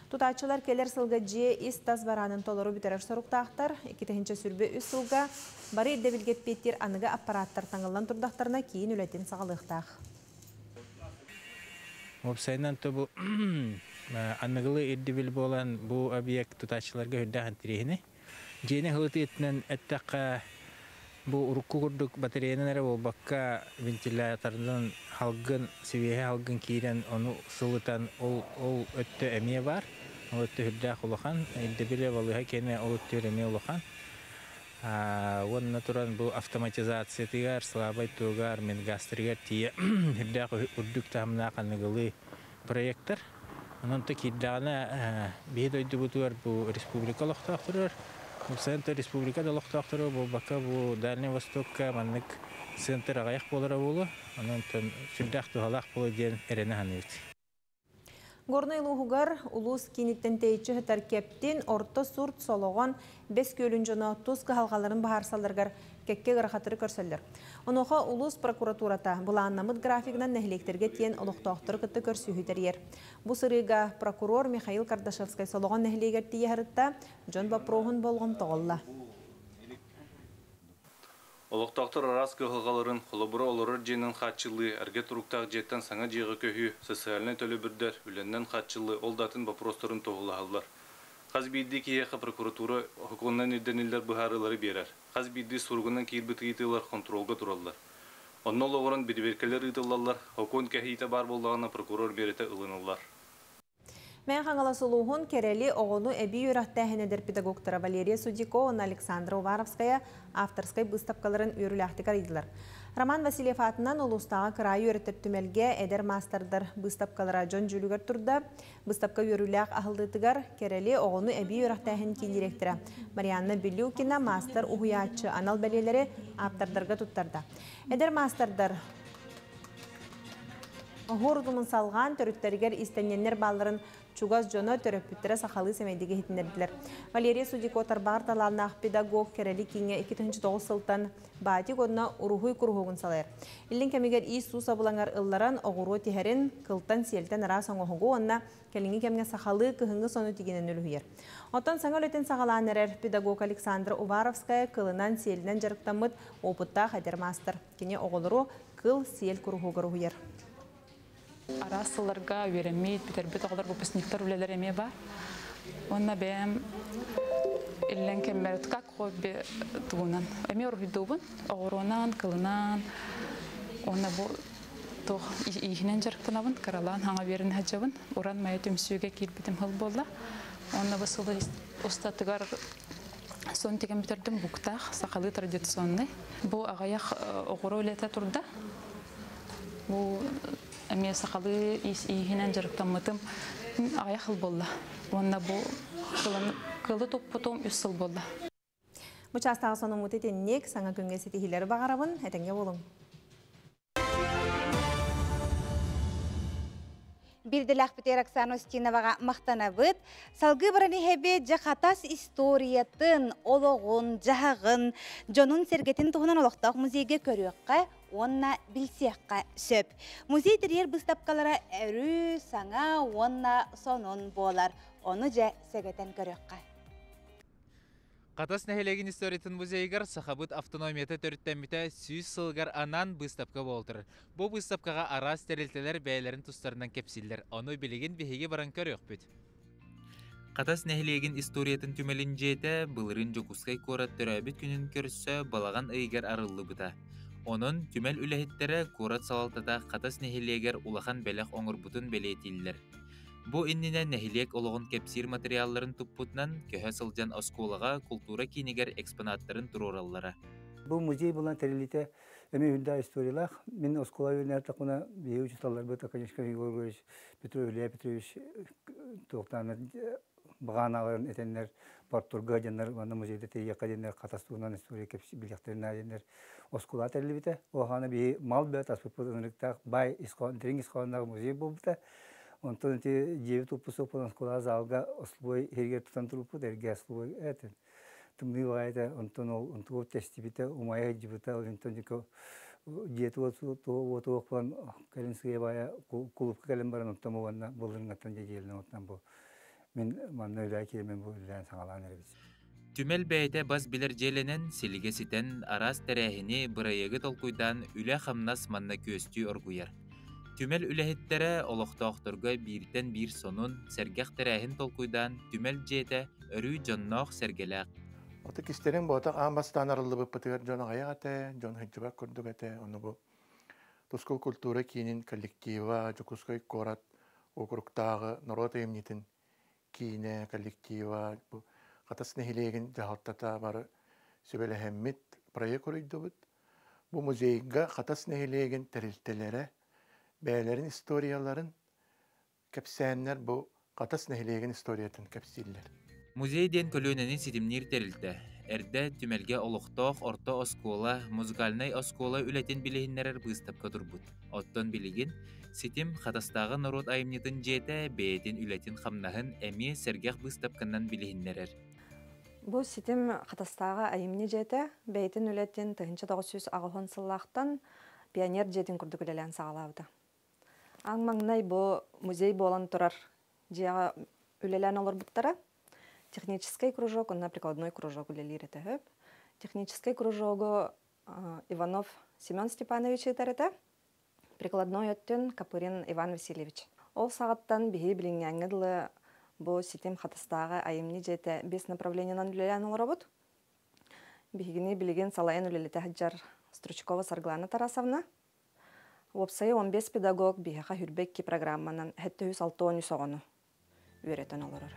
Тутааччылар келер сылга дьиэ ис-тас бараанын толору бүтэрэр соруктаахтар. Икки тыһынча сүрбэ үс сылга бары ирдэбилгэ эппиэттиир аныгы аппараттар таҥыллан турдахтарына киин үлэтин саҕалыахтаах. Уопсайынан то бу аныгылы ирдэбил буолан бу объект тутааччыларга үрдээх интириэһинэй. Дьиэни хылытыытынан эттэххэ бу урукку курдук батареянан эрэ буолбакка вентиляторынан халгын, сибиэһэ халгын киирэн ону сылытан ол ол өттө эмиэ бар. Ол өттө үрдээх улахан, ирдэбилэ балыыһа киэнэ ол өттүгэр эмиэ улахан. Уонна туран бу автоматизациятыгар, слабай тугар, мингастрыгар тиийэ үрдээх үрдүк таһымнаах аныгылыы проектор. Онон та киирдэҕинэ биһи дойдубутугар бу республика олохтоохторугар, центр республика да олохтоохторо буолбакка бу Дальний Востокка маннык центр аҕыйах буолара буолуо. Онон сүрдээх туһалаах буолуо диэн эрэнэ саныыбыт. Горнай улууһугар улуус кииниттэн тэйиччи сытар Кэптин, Орто Сурт, Солоҕон, Бэс Күөлүн дьоно тус кыһалҕаларын быһаарсалларыгар кэккэ ыарахаттары көрсөллөр. Онуоха улуус прокуратурата былааннаммыт графигынан нэһилиэктэргэ тиийэн олохтоохтору кытта көрсүһүү тэрийэр. Бу сырыыга прокурор Михаил Кардашевскай Солоҕон нэһилиэгэр тиийэ сырытта, дьон боппуруоһун болҕомтоҕо ылла. Олохтоохтор араас кыһалҕаларын, холобура, олорор дьиэнэн хааччыллыы, эргэ туруктаах дьиэттэн саҥа дьиэҕэ көһүү, социальнай төлөбүрдэр, үлэннэн хааччыллыы, ол да атын боппуруостарын туоһулаһаллар. Хас биирдии киһиэхэ прокуратура сокуонунан ирдэниллэр быһаарыылары биэрэр. Хас биирдии суругунан киирбит ыйытыылар хонтуруолга тураллар. Онно олоҕуран бирибиэркэлэр ыытыллаллар, сокуон кэһиитэ баар буоллаҕына прокурор миэрэтэ ылыныллар. Мэҥэ Хаҥалас улууһун Кэрэли оҕону эбии үөрэхтээһин эдэр педагогтара Валерия Судико уонна Александра Уваровская авторскай быыстапкаларын үөрүүлээхтик арыйдылар. Роман Васильев аатынан улуустааҕы кыраайы үөрэтэр түмэлгэ эдэр маастардар быыстапкалара дьон дьүүлүгэр турда. Быыстапка үөрүүлээх аһыллыытыгар Кэрэли оҕону эбии үөрэхтээһин киин директора Марианна Билюкина маастар уһуйааччы анал бэлиэлэри ааптардарга туттарда. Эдэр маастардар Оһуор утумун салҕаан, төрүттэригэр иистэнньэннэр баалларын чугас дьоно, төрөппүттэрэ сахалыы сэмэйдик иһитиннэрдилэр. Валерия Судико тарбаҕар талааннаах педагог Кэрэли кииҥҥэ 2009 сылтан баатик уонна уруһуй куруһуогун салайар. Иллин кэмигэр иис-суус абылаҥар ылларан, оҕуруо тиһэрин, кылтан-сиэлтэн араас оҥоһугу уонна кэлиҥҥи кэмҥэ сахалыы кыһыҥҥы сону тигинэн үлүһүйэр. Оттон саҥа үлэтин саҕалаан эрэр педагог Александра Уваровская кылынан-сиэлинэн дьарыктаммыт опыттаах эдэр маастар. Кини оҕолору кыл, сиэл куруһуогар уһуйар. Араас сылларга үөрэммит, бүтэрбит оҕолор выпускниктар үлэлэрэ эмиэ баар. Уонна бэйэм иллэҥ кэммэр как хобби тугунан эмиэ уруһуйдуубун. Оҕуруонан, кылынан уонна бу туох ииһинэн дьарыктанабын, кыралаан хаҥа биэрин сылдьабын. Уран Майа түмсүүгэ киирбитим сыл буолла. Уонна бу сыл устатыгар сон тигэн бүтэрдим буктаах, сахалыы традиционный. Бу аҕыйах оҕуруо үлэтэ турда. Бу эмиэ сахалыы ииһинэн дьарыктаммытым аҕыйах сыл буолла. Уонна бу кылы туппутум үс сыл буолла. Бу чаастааҕы сонуммут итинник, саҥа күҥҥэ ситиһиилэри баҕарабын, этэҥҥэ буолуҥ. Бирдэлээхпитигэр Оксана Устиноваҕа махтанабыт. Салгыы баран иһэбит дьэ Хатас историятын, олоҕун, дьаһаҕын, дьонун-сэргэтин туһунан олохтоох музейга көрүөххэ уонна билсиэххэ сөп. Музей тэрийэр быыстапкалара өрүү саҥа уонна сонун буолар. Ону дьэ сэгэтэн көрүөххэ. Хатас нэһилиэгин историятын музейыгар сахабыт автономията төрүттэммитэ 100 сылыгар анаан быыстапка буола турар. Бу быыстапкаҕа араас тэрилтэлэр бэйэлэрин тустарынан кэпсииллэр. Ону билигин биһиги баран көрүөхпүт. Хатас нэһилиэгин историятын түмэлин дьиэтэ былырыын Дьокуускай куорат төрөөбүт күнүн көрсө балаҕан ыйыгар арыллыбыта. Онон түмэл үлэһиттэрэ куорат салалтата Хатас нэһилиэгэр улахан бэлэх оҥорбутун бэлиэтииллэр. Бу иннинэ нэһилиэк олоҕун кэпсиир матырыйаалларын туппутунан көһө сылдьан оскуолаҕа култуура киинигэр экспонаттарын туруораллара. Бу музей булан тэриллиитэ эмиэ үрдээх историялаах. Мин оскуола үөрэнэртэхпинэ биһиги учууталларбыт Академический Егорович Петров Илья Петрович туохтааннар баҕанааларын этэннэр портурга дьоннор уонна музейда тэрийиэххэ диэннэр Хатас туһунан история кэпсии билиэхтэрин наада диэннэр оскуола тэриллибитэ. Ол хаана биһи мал бөт аспыппыт ынырыктаах баай ис дириҥ ис хоһоонноох музей буолбута. Онтон ити дьиэбит уппут оскуола залга ослубой иһигэр тутан турбуппут, эргэ ослубой этин. Тымныы баҕайыта, онтон ол онтугу тэстибитэ, умайа сылдьыбыта, онтон дьиэ туох буолан кэлин сыыйа баайа кулуупка кэлэн баран онтон уонна былырыҥҥаттан дьэ дьиэлэнэн оттон бу мин манна үлээ киирэммин бу үлэлээн саҕалаан эрэбит. Түмэл бэйэтэ бас билэр дьиэлэнэн, силигэ ситэн, араас тэрээһини, бырайыагы толкуйдаан үлэ-хамнас манна күөстүү оргуйар. Түмэл үлэһиттэрэ олохтоохторго бииртэн биир сонун, сэргэх тэрээһин толкуйдаан, түмэл дьиэтэ өрүү дьонноох-сэргэлээх. Ото кистерин буотах аан бастаан арыллыбыппытыгар дьон аҕыйах этэ, дьон сылдьыбат курдук этэ. Ону бу Тускул культура киинин коллектива, Дьокуускай куорат уокуруктааҕы норуот айымньытын киинэ коллектива, бу Хатас нэһилиэгин дьаһалтата бары сүбэлэһэммит проект уруйдубут. Бу музейга Хатас нэһилиэгин тэрилтэлэрэ бэйэлэрин историяларын Кэпсээннэр бу Хатас нэһилиэгин историятын кэпсииллэр. Музей диэн көлүөнэни ситимниир тэрилтэ. Эрдэ түмэлгэ олохтоох орто оскуола, музыкальнай оскуола үлэтин билиһиннэрэр быыстапка турбут. Оттон билигин Ситим Хатастааҕы норуот айымньытын дьиэтэ бэйэтин үлэтин-хамнаһын эмиэ сэргэх быыстапканан билиһиннэрэр. Бу Ситим Хатастааҕы айымньы дьиэтэ бэйэтин үлэтин 1980 сыллаахтан пионер дьиэтин курдук үлэлээн саҕалаабыта. Аҥ маҥнай бу музей буолан турар дьиэҕэ үлэлээн олорбуттара. Техническэй кружок уонна прикладной кружок үлэлиир этэ сөп. Техническэй кружогу Иванов Семен Степанович ыытар этэ. Прикладной өттүн Копырин Иван Васильевич. Ол саҕаттан биһи билиҥҥээҥҥэ дылы бу ситим Хатастааҕы айымньы дьиэтэ биэс направлениенан үлэлээн олоробут. Биһигини билигин салайан үлэлэтэ сылдьар Стручкова Саргылана Тарасовна. Уопсайа 15 педагог биһиэхэ 22 программанан 763 оҕону үөрэтэн олорор.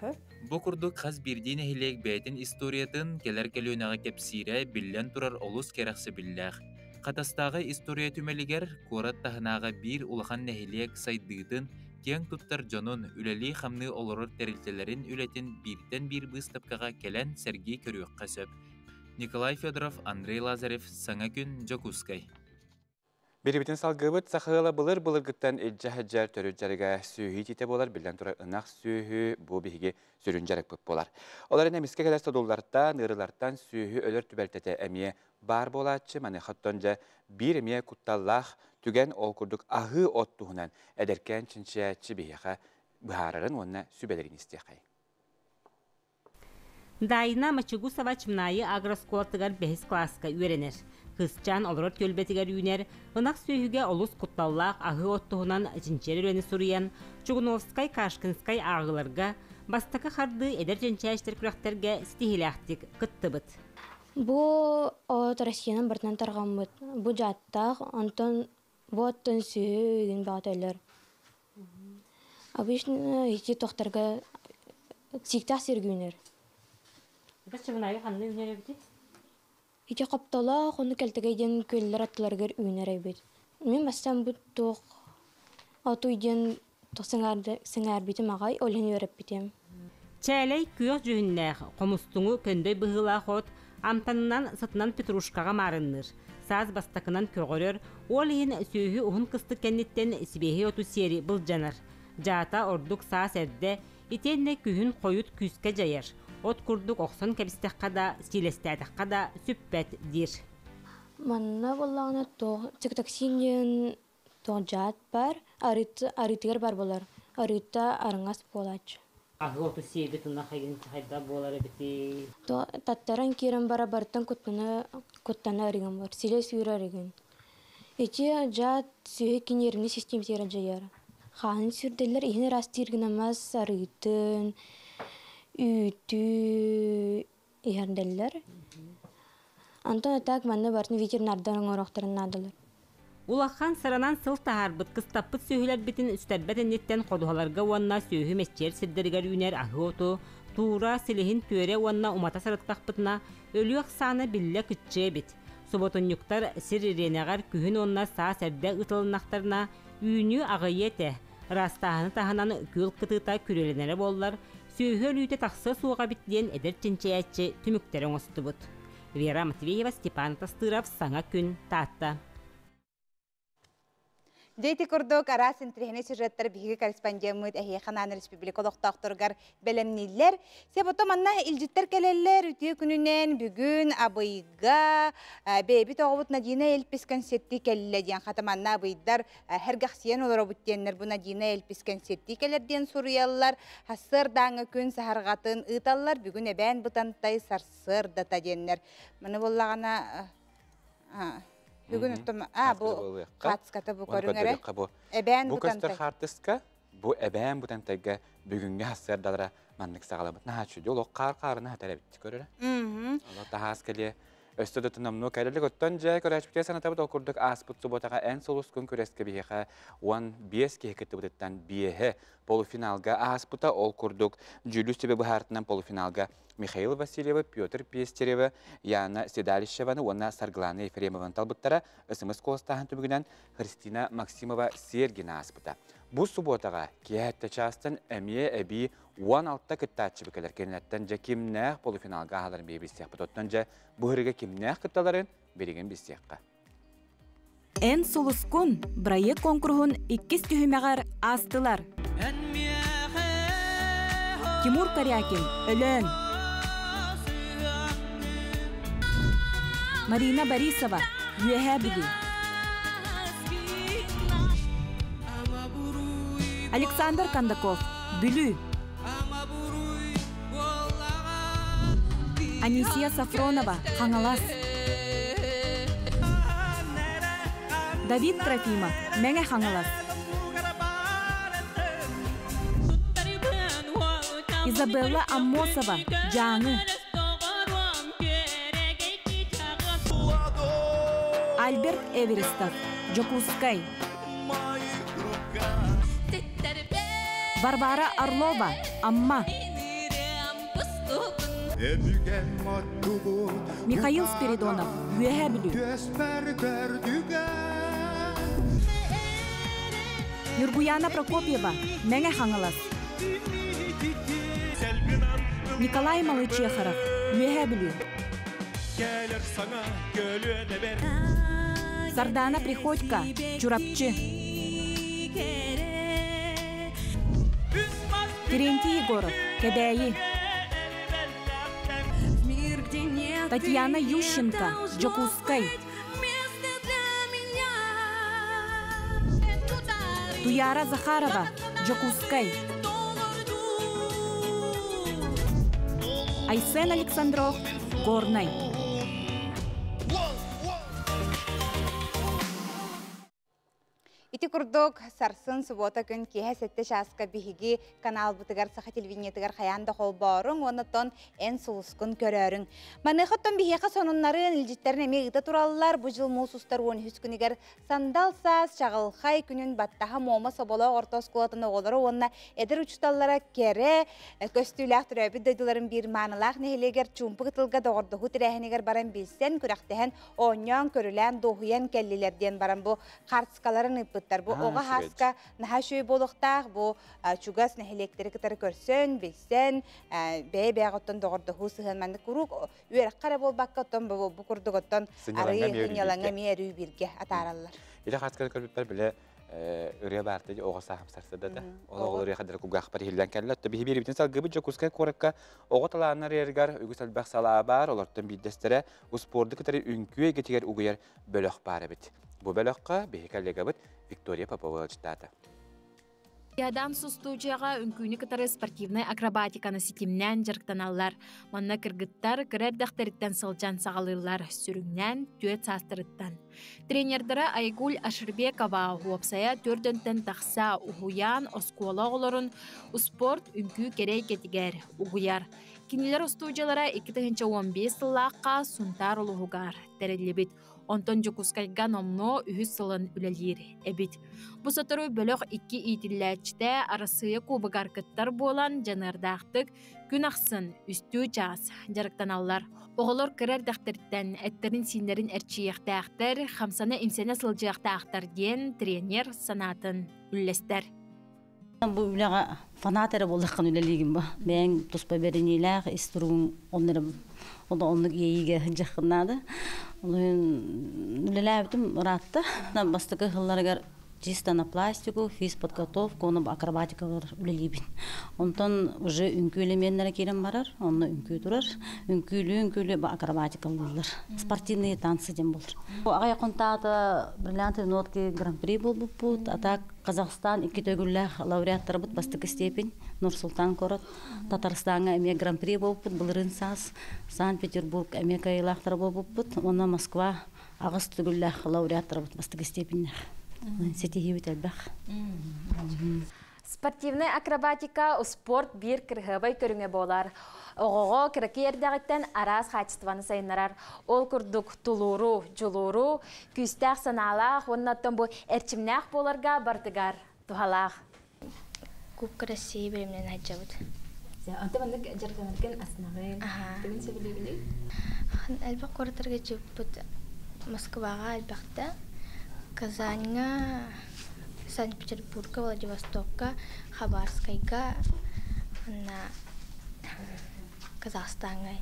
Бу курдук хас биирдии нэһилиэк бэйэтин историятын кэлэр көлүөнэҕэ кэпсиирэ биллэн турар олус кэрэхсэбиллээх. Хатастааҕы история түмэлигэр куорат таһынааҕы биир улахан нэһилиэк сайдыытын, киэҥ туттар дьонун, үлэлии-хамныы олорор тэрилтэлэрин үлэтин бииртэн биир быыстапкаҕа кэлэн сэргии көрүөххэ сөп. Николай Федоров, Андрей Лазарев, Саҥа күн, Дьокуускай. Бирибитин салгыбыт сахыала былыр-былыргыттан илдьэ сылдьар төрүт дьарыга сүөһү итиитэ буолар, биллэн турар ынах сүөһү бу биһиги сүрүн дьарыкпыт буолар. Ол эрэн эмискэ кэлэр содуллартан, ыарыылартан сүөһү өлөр түбэлтэтэ эмиэ баар буолааччы. Маныаха оттон дьэ биир эмиэ кутталлаах түгэн ол курдук аһыы от туһунан эдэркээн чинчийээччи биһиэхэ быһаарарын уонна сүбэлэрин истиэхэй. Дайна Мачигусова Чымнаайы агроскуолатыгар бэһис кылааска үөрэнэр. Кыысчаан олорор түөлбэтигэр үүнэр, ынах сүөһүгэ олус кутталлаах аһыы от туһунан чинчийэр үлэни суруйан, Чугуновскай, Кашкинскай ааҕыыларга бастакы хардыы эдэр чинчээччилэр күрэхтэргэ ситиһиилээхтик кыттыбыт. Бу от Россиянан барытынан тарҕаммыт. Бу дьааттаах, онтон бу оттон сүөһү үгүн баҕата өлөр. Обычно ити тохторго сииктээх сиргэ үүнэр. Чымынайы ханна үүнэр эбитий? Ити хоптолоох, ону кэлтэгэй диэн күөллэр аттыларыгар үүнэр эбит. Мин бастаан бу туох отуй диэн сыҥаарбитим аҕай, ол иһин үөрэппитим. Чээлэй күөх дьүһүннээх, хомустуҥу көндөй быһыылаах от амтанынан сытынан петрушкаҕа маарынныыр. Саас бастакынан көҕөрөр, ол иһин сүөһү уһун кыстык кэнниттэн сибиэһэй оту сиэри былдьанар. Дьаата ордук саас эрдэ, итиэннэ күһүн хойут күүскэ дьайар. От курдук охсон кэбистэххэ да, сиилэстээтэххэ да сүппэт диир. Манна буоллаҕына туох цитоксин диэн туох дьаат бар, арыытыгар бар буолар. Арыыта арыҥас буолааччы. Аһыы оту сиэбит ынах хайда буолар эбитий? Таттаран киирэн бара барыттан куттана куттана арыгын бар, силэ сүүрэ арыгын. Ити дьаат сүһү киниэрини системтиэрэ дьайар. Хаанын сүрдэллэр иһин ыраастыыр гынамас арыытын, үүтү иһэрдэллэр. Антон атаак манна барытын ветеринардар оҥоруохтарын наадалар. Улахан сыранан сыл таһаарбыт, кыстаппыт сүөһүлэрбитин сүтэрбэт инниттэн ходуһаларга уонна сүөһү мэччийэр сирдэригэр үүнэр аһыы оту, туура, силиһин түөрэ уонна умата сырыттахпытына, өлүү ахсаана биллэ кыччыа эбит. Субуотунньуктар сир ириэнэҕэр күһүн уонна саас эрдэ ыытылыннахтарына, үүнүү аҕыйыа этэ. Ыраастааһыны таһынан күөл кытыыта күрүөлэнэрэ буоллар, сүөһү өлүүтэ тахсыа суоҕа эбит диэн эдэр чинчийээччи түмүктэри оҥостубут. Вера Матвеева, Степан Тастыров, Саҥа күн, Таатта. Дьэ ити курдук араас интэриэһинэй сюжеттар биһиги корреспондеммыт эһиэхэ анаан республика олохтоохторугар бэлэмнииллэр. Себото манна илдьиттэр кэлэллэр үтүө күнүнэн бүгүн Абыйга бэйэбит оҕобут Надина Эльпис кэнсиэртии кэллэ диэн хата манна абыйдар сэргэхсийэн олоробут диэннэр бу Надина Эльпис кэнсиэртии кэлэр диэн суруйаллар. Сарсыардааҥы күн саһарҕатын ыыталлар. Бүгүн эбээн Бытантай сарсыардата диэннэр. Маны буоллаҕына бүгүн оттом а бу хаацката бу көрүҥ эрэ эбээн бу көстөр хаартыска бу эбээн Бытантайга бүгүҥҥү хассыардалара маннык саҕаламмыт наһаа үчүгэй олох хаар хаарына хатар эбит көрөрө олох таһаас кэлиэ өстө да тунамнуо кэлэлик оттон дьэ көрөөччүбүтүгэр санатабыт ол курдук ааспыт субуотаҕа эн сулускун күрэскэ биһиэхэ 15 киһи кыттыбытыттан биэһэ полуфиналга ааспыта. Ол курдук дьүүллүүр сүбэ быһаарытынан полуфиналга Михаил Васильевы, Петр Пестеревы, Яна Седалищеваны уонна Саргылана Ефремованы талбыттара. СМС куоластааһын түмүгүнэн Христина Максимова Сергина ааспыта. Бу субуотаҕа киэһэттэ чаастан эмиэ эбии 16 кыттааччы кэлэр. Кинилэртэн дьэ кимнээх полуфиналга ааһаларын биһи билсиэхпит. Оттон дьэ бу кимнээх кытталарын билигин билсиэххэ. Эн сулускун проект конкурһун иккис түһүмэҕэр аастылар. Тимур Корякин, Өлөөн. Марина Борисова, Үөһээ Бүлүү. Александр Кондаков, Бүлүү. Анисия Сафронова, Хаҥалас. Давид Трофимов, Мэҥэ Хаҥалас. Изабелла Аммосова, Дьааҥы. Альберт Эверестов, Дьокуускай. Варвара Орлова, Амма. Михаил Спиридонов, Үөһээ Бүлүү. Нюргуяна Прокопьева, Мэҥэ Хаҥалас. Николай Малычехаров, Үөһээ Бүлүү. Сардана Приходько, Чурапчы. Терентий Егоров, Кэбээйи. Татьяна Ющенко, Дьокуускай. Туяра Захарова, Дьокуускай. Айсен Александров, Горнай. Ити курдук сарсын суббота күн киэһэ сэттэ чааска биһиги каналбытыгар Саха телевидениетыгар хайаан да холбооруҥ уонна тон эн сулускун көрөөрүҥ. Маныаха оттон биһиэхэ сонуннарын, илдьиттэрин эмиэ ыыта тураллар. Бу дьыл муус устар 13 күнүгэр сандал саас чаҕылхай күнүн баттаһа Муома Соболоох орто оскуолатын оҕолоро уонна эдэр учууталлара кэрэ көстүүлээх төрөөбүт дойдуларын биир маанылаах нэһилиэгэр чуумпу кытылга доҕордоһуу тэрээһинигэр баран билсэн, күрэхтэһэн, оонньоон, көрүлээн, дуоһуйан кэллилэр диэн баран бу хартыскаларын ыыппыттар. Бу оҕо хааска наһаа үчүгэй буолуохтаах, бу чугас нэһилиэктэри кытары көрсөн, билсэн, бэйэ-бэйэҕэ оттон доҕордоһуу сыһыан маннык куруук үөрэххэ эрэ буолбакка, оттон бу курдук оттон арыы сынньалаҥҥа эмиэ өрүү бииргэ атаараллар. Илэ хаасканы көрбүппэр билэ ырыа баарта оҕо сааһым сарсыдата. Ол оҕолор ырыа кулгаахпар иһиллэн кэллэ. Отто биһи биэрибитин салгыбыт Дьокуускай куоракка оҕо талааннар ырыарыгар үгүс элбэх салаа баар, олортон биирдэстэрэ успуорду кытары үҥкүү эйгэтигэр угуйар бөлөх баар эбит. Бу бөлөххө биһи коллегабыт Виктория Попова ыалдьыттаата. Ядам сустуучуйаҕа үҥкүүнү кытары спортивнай акробатиканы ситимнээн дьарыктаналлар. Манна кыргыттар кыра эрдэхтэриттэн сылдьан саҕалыыллар, сүрүннээн түөрт саастарыттан. Тренердара Айгуль Аширбекова уопсайа төрдөнтөн тахса уһуйаан оскуола оҕолорун успуорт үҥкүү кэрэ эйгэтигэр угуйар. Кинилэр устуудьалара 2015 сыллаахха Сунтаар улууһугар тэриллибит. Онтон Дьокуускайга номнуо үһүс сылын үлэлиир эбит. Бу сотору бөлөх икки иитиллээччитэ Арассыыйа Кубогар кыттар буолан дьаныардаахтык күн ахсын үстүү чаас дьарыктаналлар. Оҕолор кыра эрдэхтэриттэн эттэрин-сииннэрин эрчийиэхтээхтэр, хамсана-имсэнэ сылдьыахтаахтар диэн тренер санаатын үллэстэр. Бу үлэҕэ фанат эрэ буоллаххын үлэлиигин бу. Бэйэҥ туспа бэриниилээх ис туругуҥ онно эрэ оннук иэйиигэ сылдьыаххын наада. Ол иһин үлэлээбитим ыраатта. Бастакы сылларыгар чисто на пластику, физподготовку, уонна акробатикалар үлэлиибин. Онтон уже үҥкүү элеменнэрэ киирэн барар, онно үҥкүү турар. Үҥкүүлүү-үҥкүүлүү акробатикалыыллар. Спортивные танцы диэн буолар. Аҕай хонтаата бриллиантовые нотки гран-при буолбуппут. А так Казахстан икки төгүллээх лауреаттарбыт бастакы степень Нур-Султан куорат. Татарстаҥҥа эмиэ гран-при буолбуппут былырыын саас. Санкт-Петербург эмиэ кыайыылаахтара буолбуппут. Уонна Москва аҕыс төгүллээх лауреаттарбыт бастакы степеннээх. Ситиһиибит элбэх. Спортивнай акробатика успуорт биир кырыһыабай көрүҥэ буолар. Оҕоҕо кыракый эрдэҕиттэн араас хаачыстыбаны сайыннарар. Ол курдук тулууру, дьулууру, күүстээх санаалаах уонна оттон бу эрчимнээх буоларга барытыгар туһалаах. Кубка России бэлэмнэн сылдьабыт. Онто маннык дьарыктанаргын астынаҕын? Тугун сөбүлүүгүнүй? Элбэх куораттарга чыппыт Москваҕа элбэхтэ, Казаньҥа, Санкт-Петербурга, Владивостокка, Хабаровскайга уонна Казахстаҥҥа.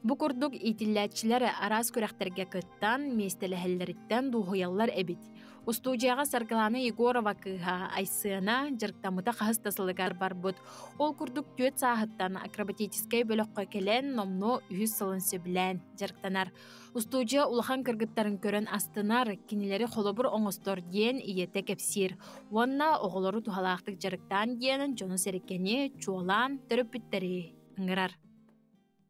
Бу курдук иитиллээччилэр араас күрэхтэргэ кыттан, миэстэлэһэллэриттэн дуоһуйаллар эбит. Устуудьуйаҕа Саргылаана Егорова кыыһа Айсыана дьарыктаммыта хаһыс да сылыгар барбыт. Ол курдук 4 сааһыттан акробатическай бөлөххө кэлэн номнуо үһүс сылын сөбүлээн дьарыктанар. Устуудьуйа улахан кыргыттарын көрөн астынар, кинилэри холобур оҥостор диэн ийэтэ кэпсиир. Уонна оҕолору туһалаахтык дьарыктаан диэн дьону-сэргэни, чуолаан төрөппүттэри ыҥырар.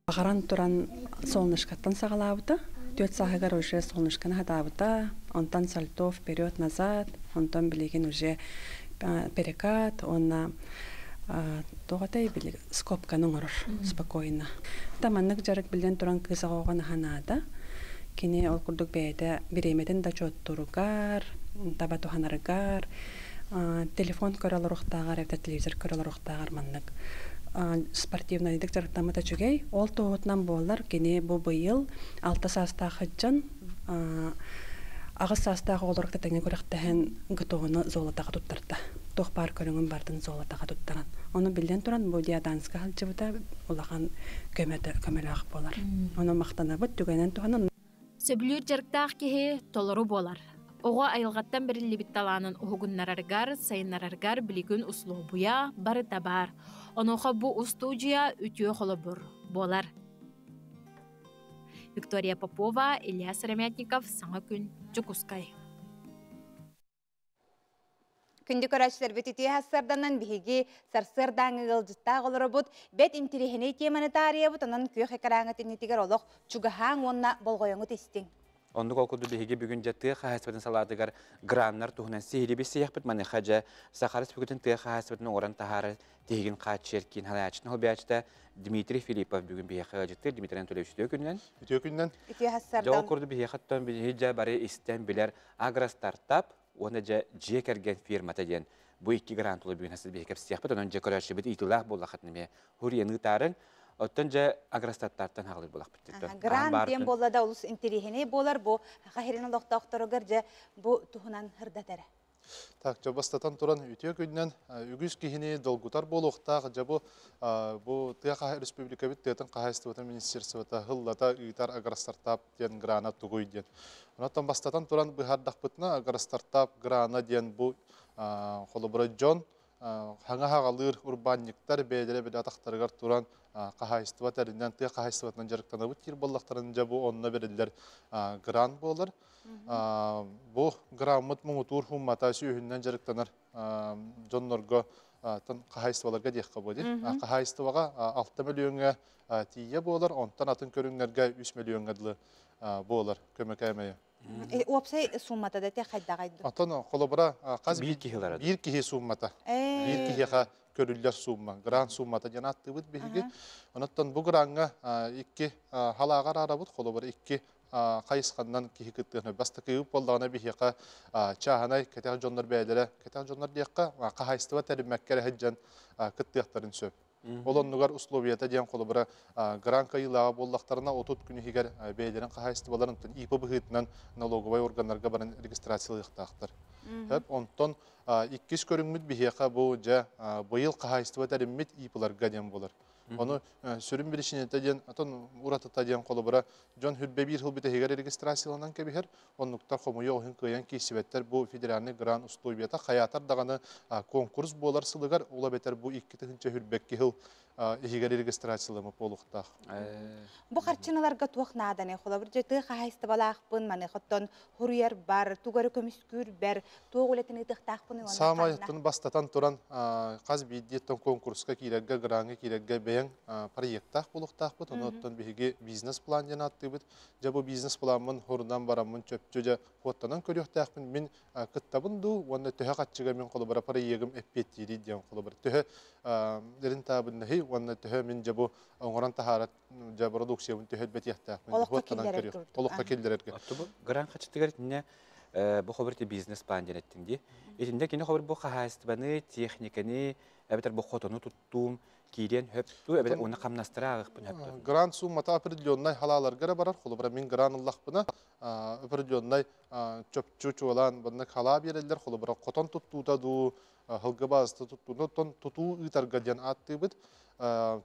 Баҕаран туран солнышкаттан саҕалаабыта. 4 сааһыгар уже солнышканы хатаабыта. Онтон сальто вперед назад, онтон билигин уже перекат уонна туох этэй били скобканы оҥорор спокойно. Та маннык дьарык билэн туран кыыс оҕоҕо наһаа Кини ол курдук бэйэтэ бириэмэтин да чуоттуругар, таба туһанарыгар, телефон көрө олоруохтааҕар эбэтэр телевизор көрө олоруохтааҕар маннык спортивнайдык дьарыктаммыт үчүгэй. Ол туоһутунан буоллар, кини бу быйыл 6 саастаах сылдьан 8 саастаах оҕолорго тэҥҥэ күрэхтэһэн ГТО-ну золотоҕа туттарда. Туох баар көрүҥүн барытын золотоҕа туттаран. Ону биллэн туран, бу Диаданска сылдьыбыта улахан көмөтө көмөлөөх буолар. Ону махтанабыт, түгэнэн туһанан. Сөбүлүүр дьарыктаах киһи толору буолар. Оҕо айылҕаттан бэриллибит талаанын уһугуннарарыгар, сайыннарарыгар билигин услуобуйа барыта баар. Онуоха бу устуудьуйа үтүө холобур буолар. Виктория Попова, Илья Сыромятников, Саҥа күн, Дьокуускай. Күндү көрөөччүлэрбит үтүө сарсыарданан биһиги сарсыардааҥы ыалдьыттаах олоробут. Бэт интириэһинэй теманы таарыйабыт, онон күөх экраҥҥа иннитигэр олох чугаһааҥ уонна болҕойоҥут истиҥ. Оннук ол курдук биһиги бүгүн дьэ тыа хаһаайыстыбатын салаатыгар граннар туһунан сиһилии билсиэхпит. Маныаха дьэ Саха Республикатын тыа хаһаайыстыбатын оҥорон таһаарар тиһигин хааччыйар киин салайааччытын солбуйааччыта Дмитрий Филиппов бүгүн биһиэхэ ыалдьыттыыр. Дмитрий Анатольевич, үтүө күнүнэн. Үтүө күнүнэн. Үтүө Дьэ ол курдук биһиэхэ оттон биһиги дьэ бары истэн билэр агростартап уонна дьэ дьиэ кэргэн фирмата диэн бу икки грант тула бүгүн биһи кэпсиэхпит. Онон дьэ көрөөччүбүт ыйытыылаах буоллаххытына эмиэ хуруйаны ыытаарыҥ. Оттон дьэ агростаттартан хаалыр буолахпыт. Грант диэн буолла да олус интэриэһинэй буолар. Бу Саха сирин олохтоохторугар дьэ бу туһунан сырдат эрэ. Так, дьэ бастатан туран үтүө күнүнэн үгүс киһини долгутар буолуохтаах. Дьэ бу тыа республикабыт тыатын хаһаайыстыбатын министерствота һыллата ыытар агростартап диэн грана тугуй диэн. Онон бастатан туран быһаардахпытына агростартап грана диэн бу холобура дьон хаҥа хаҕалыыр урбаанньыктар бэйэлэрэ били атахтарыгар туран хаһаайыстыба тэринэн тыа хаһаайыстыбатынан дьарыктанабыт диир буоллахтарын дьэ бу онно бэриллэр грант буолар. Бу граммыт муҥутуур хуммата сүүһүнэн дьарыктанар дьоннорго хаһаайыстыбаларга диэххэ буо дии. Хаһаайыстыбаҕа 6 мөлүйүөҥҥэ тиийэ буолар, онтон атын көрүҥнэргэ 3 мөлүйүөҥҥэ дылы буолар көмө кээмэйэ. Уопсай суммата да те хайдаҕай? Оттон холобура хас биир киһи биир киһи суммата. Биир киһиэхэ көрүллэр сумма, грант суммата диэн ааттыыбыт биһиги. Онон бу граҥҥа икки халааҕар арабыт, холобура икки хайысханнан киһи кыттыһына. Бастакы буоллаҕына биһиэхэ чааһынай кэтэх дьоннор бэйэлэрэ, кэтэх дьоннор диэххэ, хаһаайыстыба тэриммэккэ эрэ сылдьан кыттыахтарын сөп. Ол оннугар условията диэн холобура грант кыайыылааҕа буоллахтарына 30 күн иһигэр бэйэлэрин хаһаайыстыбаларын ИП быһыытынан налоговай органнарга баран регистрациялыахтаахтар. Онтон иккис көрүҥмүт биһиэхэ бу дьэ быйыл хаһаайыстыба тэриммит ИП-ларга диэн буолар. Ону сүрүн биричиинэтэ диэн, атын уратыта диэн холобура дьон хүрбэ биир сыл бүтэһигэр регистрацияланан кэбиһэр, оннуктар хомуйа оһун кыайан киирсибэттэр. Бу федеральный грант условията хайаатар даҕаны конкурс буолар сылыгар, ол эбэтэр бу 2022 сыл иһигэр регистрацияламмыт буолуохтаах. Бу харчыналарга туох нааданы? Холобур, дьэ тыа хаһаайыстыбалаахпын, маныхаттан хуруйар бар, тугары көмүскүүр бэр, туох үлэтин ыытыахтаахпын уонна Саамай бастатан туран хас биирдиэттэн конкурска киирэргэ, граҥҥа киирэргэ бэйэҥ проекттаах буолуохтаахпыт. Ону оттон биһиги бизнес-план диэн ааттыыбыт. Дьэ бу бизнес-пламмын хурунан бараммын чөпчү дьэ хуоттанан көрүөхтээхпин. Мин кыттабын дуу уонна төһө хаччыга мин холобура проегым эппиэттиири диэн холобура төһө рентабельнаһый уонна төһө мин дьэ бу оҥорон таһаарат дьэ продукциябын төһө элбэтиэхтээхпин Олоххо хуоттанан киллэрэр көрүөх курдук. Олоххо киллэрэргэ. Бу грант хачытыгар итинне бу хобыр бизнес план диэн эттиң дии. Итинде кини хобыр бу хаһаайыстыбаны, техниканы Эбэтэр бу хотону туттуум киириэн хөп дуу, эбэтэр уонна хамнастара ааҕыахпын хөп дуу? Грант суммата определеннай халааларга эрэ барар. Холобура, мин грант ыллахпына, определеннай чопчу чуолаан маннык халаа биэрэллэр. Холобура, хотон туттуута дуу, сылгы баазата туттууну, оттон тутуу ыытарга диэн ааттыыбыт.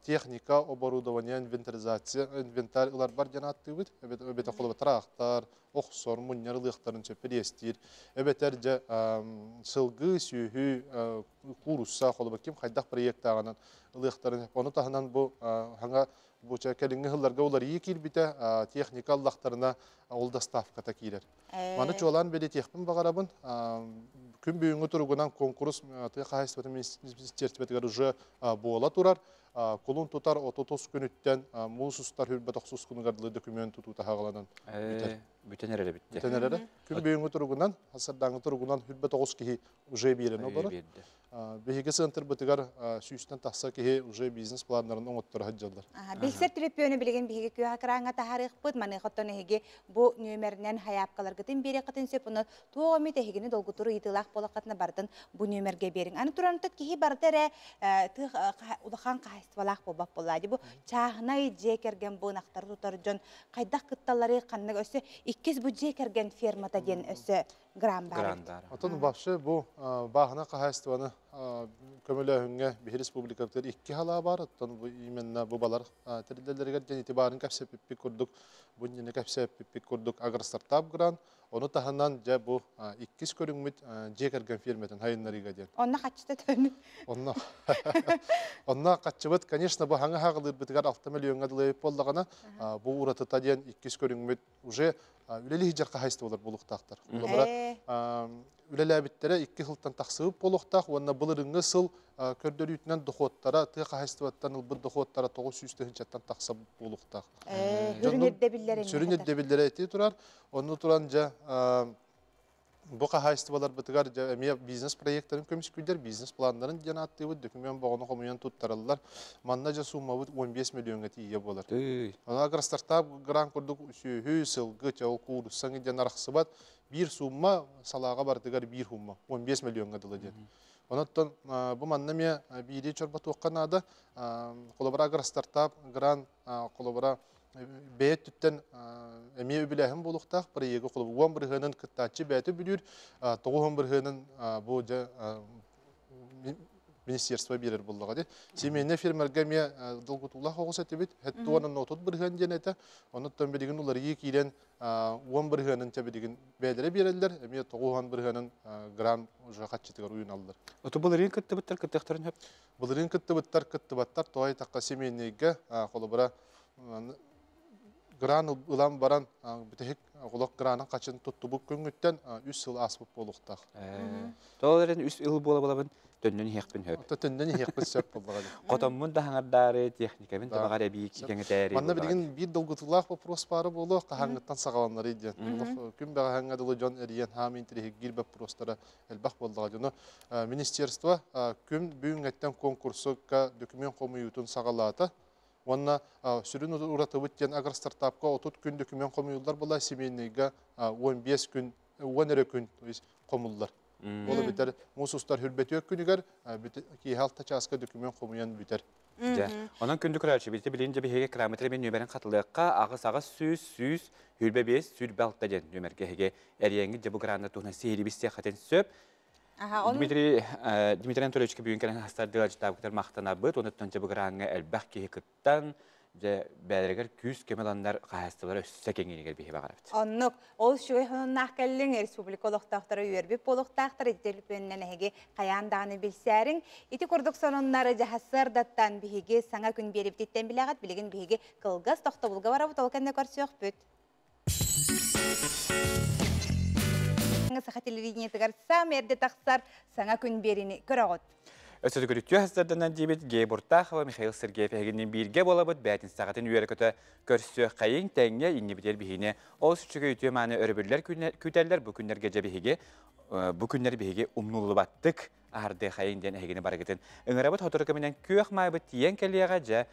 Техника, оборудование, инвентаризация, инвентарь ыларбар диэн ааттыыбыт. Эбэтэр холобура, тыраахтар, охсор, мунньар ылыахтарын сөп иэстиир. Эбэтэр дьэ сылгы, сүөһү, куурусса, холобур, ким хайдах проектааҕынан ылыахтарын. Ону таһынан бу хаҥа бу кэлиҥҥи сылларга уларыйыы киирбитэ, техника аллахтарына ол доставката киирэр. Маны чуолаан бэлиэтиэхпин баҕарабын. Күн бүгүҥҥү туругунан конкурс тыа хаһаайыстыбатын министерствотыгар уже буола турар. Кулун тутар 30 күнүттэн муус устар хүрбэ тохсус күнүгэр дылы документ тутуута хаҕаланан бүтэр. Бүтэн эрэр эбит. Бүтэн эрэр. Күн бүгүҥҥү туругунан, сарсыардааҥҥы туругунан хүрбэ тоҕус киһи уже биэрэн олорор. Биһиги центрбытыгар сүүстэн тахса киһи уже бизнес-планнарын оҥотторо сылдьаллар. Билсэр түлүпүөнү билигин биһиги күөх экраҥҥа таһаарыахпыт. Маныаха оттон эһиги бу нүөмэринэн хайаапкаларгытын биэриэххитин сөп. Ону туох эмит эһигини долгутур ыйытыылаах буолаххытына барытын бу нүөмэргэ биэриҥ. Аны туран киһи барыта эрэ улахан хаһаайыстыбалаах буолбат буоллаа. Бу чааһынай дьиэ кэргэн бу ынахтары тутар дьон хайдах кытталлары ханнык өссө иккис бу дьиэ кэргэн фермата диэн өссө гран баар. Отон вообще бу бааһына хаһаайыстыбаны көмөлөөһүҥҥэ биһи республикабытыгар икки халаа баар. Оттон бу именно бу балар тэрилтэлэригэр диэн ити баарын кэпсэппиппит курдук, бу иннинэ кэпсэппиппит курдук агростартап грант. Ону таһынан дьэ бу иккис көрүҥмүт дьиэ кэргэн фирмэтин хайыннарыыга диэн. Онно хаччыта төнү. Онно онно хаччыбыт, конечно, бу хаҥа хаҕылыырбытыгар 6 миллиоҥҥа дылы буоллаҕына, бу уратыта диэн иккис көрүҥмүт уже үлэлии сылдьар хаһаайыстыбалар буолуохтаахтар. Холобура, үлэлээбиттэрэ икки сылтан тахсыбыт буолуохтаах уонна былырыҥҥы сыл көрдөрүүтүнэн дохуоттара тыа хаһаайыстыбаттан ылбыт дохуоттара 900 тыһыынчаттан тахса буолуохтаах. Сүрүн ирдэбиллэрэ Сүрүн ирдэбиллэрэ ити турар. Онну туран дьэ бу хаһаайыстыбаларбытыгар дьэ эмиэ бизнес-проекттарын көмүскүүллэр, бизнес-планнарын диэн ааттыыбыт, документ боҕону хомуйан туттараллар. Манна дьэ сууммабыт 15 миллиоҥҥа тиийэ буолар. Онон агростартап грант курдук сүөһү, сылгы, чэ кууруссаҥы диэн арахсыбат. Биир суумма салааҕа барытыгар биир сумма, 15 миллиоҥҥа дылы диэн. Онон бу манна эмиэ биири чорботуохха наада. Холобура агростартап грант холобура бэйэ өттүттэн эмиэ үбүлээһин буолуохтаах проегы холобур уон бырыһыанын кыттааччы бэйэтэ бүлүүр тоҕус бырыһыанын бу дьэ министерство биэрэр буоллаҕа дии. Семейный фермергэ эмиэ долгутуулаах оҕус этибит. Хэттуонан отут бырыһыан диэн этэ. Онуттан билигин уларыйыы киирэн уон бырыһыанын чэ билигин бэйэлэрэ биэрэллэр, эмиэ тоҕус бырыһыанын грант уже хаччытыгар уйуналлар. Оту былырыын кыттыбыттар кыттыахтарын хөп? Былырыын кыттыбыттар кыттыбаттар тоҕо айтахха семейныйга холобура гран ылан баран бүтэһик олох гранын хачын туттубут күҥҥүттэн үс сыл ааспыт буолуохтаах. Тоҕо эрэн үс ыл буола булабын төннөн иһиэхпин сөп. Төннөн иһиэхпин сөп буоллаҕа. Хотоммун да хаҥардаары, техникабын да баҕар эбии кэҥэтээри. Манна билигин биир долгутуулаах вопрос баара буолуо, хаһааҥҥыттан саҕаланарый диэн. Күн бэҕэһээҥҥэ дылы дьон эрийэн хаам интириэһиргиир боппуруостара элбэх буоллаҕа. Дьону министерство күн бүгүҥҥэттэн конкурсука документ хомуйуутун саҕалаата. Уонна сүрүн уратыбыт диэн агростартапка 30 күн документ хомуйуллар була, семейныйга 15 күн, 10 эрэ күн, то есть хомуллар. Ол эбэтэр муус устар хүрбэтүөк күнүгэр киэһэ алта чааска документ хомуйан бүтэр. Дьэ, онон күндү көрөөччү, билти билин дьэ биһиги кыраамытыр мен нүөмэрин хатылыахха аҕыс аҕыс сүүс сүүс хүрбэ биэс сүүрбэ алта диэн нүөмэргэ эһиги эрийэҥҥит дьэ бу гранна туһунан сиһилии билсиэххитин сөп. Дмитрий Дмитрий Анатольевичка бүгүн кэлэн хастардыга дьытаабытыгар махтанабыт. Онуттан дьэ бу граҥҥа элбэх киһи кыттан, дьэ бээлэригэр күүс көмө ыланнар хаһаайыстыбалара өссө кэҥииригэр биһи баҕарабыт. Оннук. Ол үчүгэй сонуннаах кэллиҥ, республика олохтоохторо үөрбүт буолуохтаахтар. Ити төлөпүөнүнэн эһиги хайаан даҕаны билсээриҥ. Ити курдук сонуннары дьаһасыардаттан биһиги саҥа күн биэрибититтэн билэҕит. Билигин биһиги кылгас тохтобулга барабыт, ол кэннэ көрсүөхпүт. Саха телевидениетыгар саамай эрдэ тахсар саҥа күн биэриини көрөҕүт. Өссө төгүрүччү хастарданан диэбит Гея Буртахова, Михаил Сергеев эһигинниин бииргэ буолабыт бээтинсэҕитин үөрэ-көтө көрсүөххэйиҥ, тэҥҥэ иннибитигэр биһиини олус үчүгэй үтүө мааны өрөбүллэр күүтэллэр. Бу күннэргэ дьэ биһиги бу күннэр биһиги умнуллубаттык аһардыахайыҥ диэн эһигини барыгытын ыҥырабыт. Сотору кэминэн күөх маайбыт тиийэн кэлиэҕэ дьэ.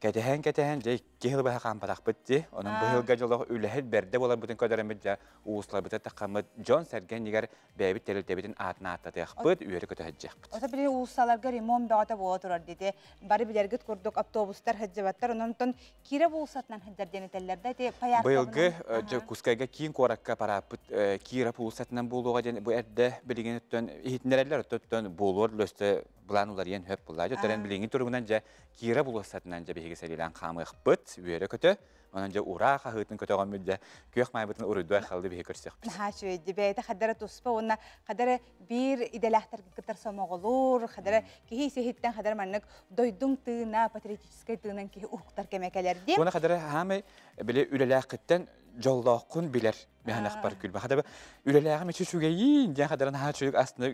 Кэтэһэн-кэтэһэн, дьэ икки сыл быһа хаампатахпыт дии. Онон быһылга дьолох үлэһит бэрдэ буоларбытын көрдөрөммүт дьэ уулуссаларбыты таххаммыт дьон-сэргэ иннигэр бэйэбит тэрилтэбитин аатын ааттатыахпыт, үөрэ-көтө сылдьыахпыт. Ото били уулуссаларга ремонт бөҕөтө буола турар диэти. Бары билэргит курдук автобустар сылдьыбаттар. Онон Киров уулуссатынан сылдьар диэн этэллэр да ити Быйылгы Дьокуускайга киин куоракка парааппыт Киров уулуссатынан буолуоҕа диэн бу эрдэ билигин өттөн иһитиннэрэллэр оттон буолуор өстө былаан уларыйан хөп булла. Дьэ билиҥҥи туругунан дьэ Кира болуоссатынан дьэ биһиги сэриилээн хаамыахпыт, үөрэ-көтө. Онон дьэ ураа хаһыытын көтөҕөммүт дьэ күөх маайбытын уруйдуой халды биһи көрсүөхпүт. Наһаа үчүгэй бэйэтэ хадара туспа уонна хадара биир идэлээхтэргэ кытар сомоҕолуур, хадара киһи ис-иһиттэн хадара маннык дойдуҥ тыына, патриотическай тыынан киһи уһуктар кэмэ кэлэр диэн. Уонна хадара хаамай били үлэлээххиттэн дьоллооххун билэр механахпар күлбэ. Хадара үлэлээҕим ичи үчүгэйиин диэн хадара наһаа үчүгэй астына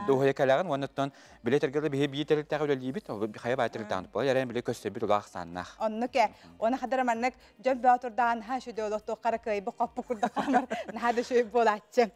Дуһуйа кэлэҕин уонна оттон билэ тэргэлэ биһи бии тэрилтэҕэ үлэлиибит, хайа баай тэрилтэҕин була эрэн билэ көстөрбүт улаах саннах. Оннук ээ. Оны хадара маннык дьон бөтурдаан наһаа үчүгэй олохтуох хара кыайбы хоппу курдук хаамар наһаа да үчүгэй буолааччы.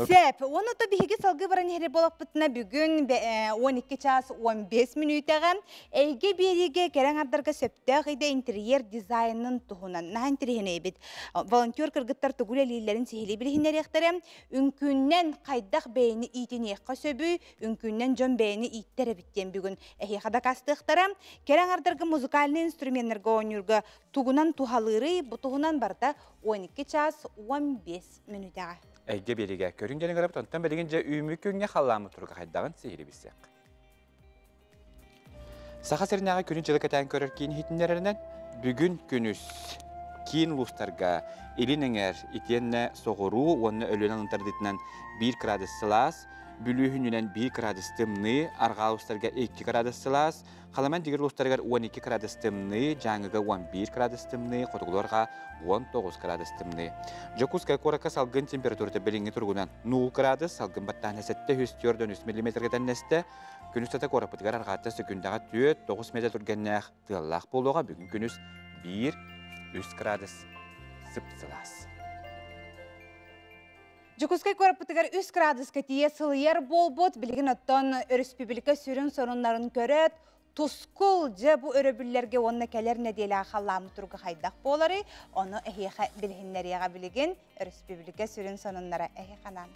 Сеп, уонна то биһиги салгыы баран иһэр буолаппытына бүгүн 12 час 15 мүнүүтэҕэ эйгэ биэриигэ кэрэҥ ардарга сөптөөх идэ интерьер дизайнын туһунан наһаа интэриэһинэйбит. Волонтер кыргыттар тугу үлэлииллэрин сиһилии билиһиннэриэхтэрэ. Үҥкүүннэн хайдах бэйэни иитиниэххэ сөбүй, үҥкүүннэн дьон бэйэни ииттэр эбит диэн бүгүн эһиэхэ дакаастыахтара. Кэрэ аҥардарга музыкальнай инструменнарга оонньуурга тугунан туһалыырый, бу туһунан барыта 12 час 15 мүнүүтэҕэ. Эйгэ биэригэ көрүҥ диэн ыҥырабыт, онтон билигин дьэ үүммүт күҥҥэ халлааммыт туруга хайдаҕын сиһилии билсиэххэ. Саха сиринээҕи күнү-дьылы кэтээн көрөр киин иһитиннэрэринэн, бүгүн күнүс киин улуустарга илин эҥэр итиэннэ соҕуруу уонна Өлүөнэ алын тардыытынан 1 градус сылаас, Бүлүү күнүнэн 1 градус тымныы, арҕаа улуустарга 2 градус сылаас, Халаман дигир улуустарыгар 12 градус тымныы, Дьааҥыга 11 градус тымныы, хотугуларга 19 градус тымныы. Дьокуускай куоракка салгын температурата билиҥҥи туругунан 0 градус, салгын баттааһына 743 миллиметргэ тэннэстэ. Күн устата куораппытыгар арҕааттан сөкүүндэҕэ 4-9 метр түргэннээх тыаллаах буолуоҕа. Бүгүн күнүс 1-3 градус сып-сылаас. Дьокуускай куораппытыгар 3 градуска тиийэ сылыйар буолбут. Билигин оттон өрөспүүбүлүкэ сүрүн сонуннарын көрөөт, тускул дьэ бу өрөбүллэргэ уонна кэлэр нэдиэлэҕэ халлааммыт туруга хайдах буоларый, ону эһиэхэ билиһиннэриэҕэ билигин өрөспүүбүлүкэ сүрүн сонуннара эһиэхэ анаан.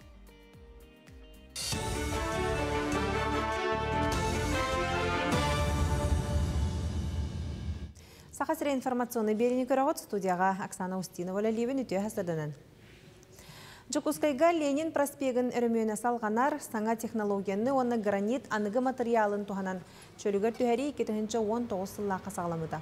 Саха сирэ информационный биэриини көрөҕүт студияҕа Оксана Устинова үлэлиибин үтүө сарданан. Дьокуускайга Ленин проспегын өрөмүөнэ салҕанар, саҥа технологияны уонна гранит аныгы матырыйаалын туһанан чөлүгэр түһэрии 2019 сыллаахха саҕаламмыта.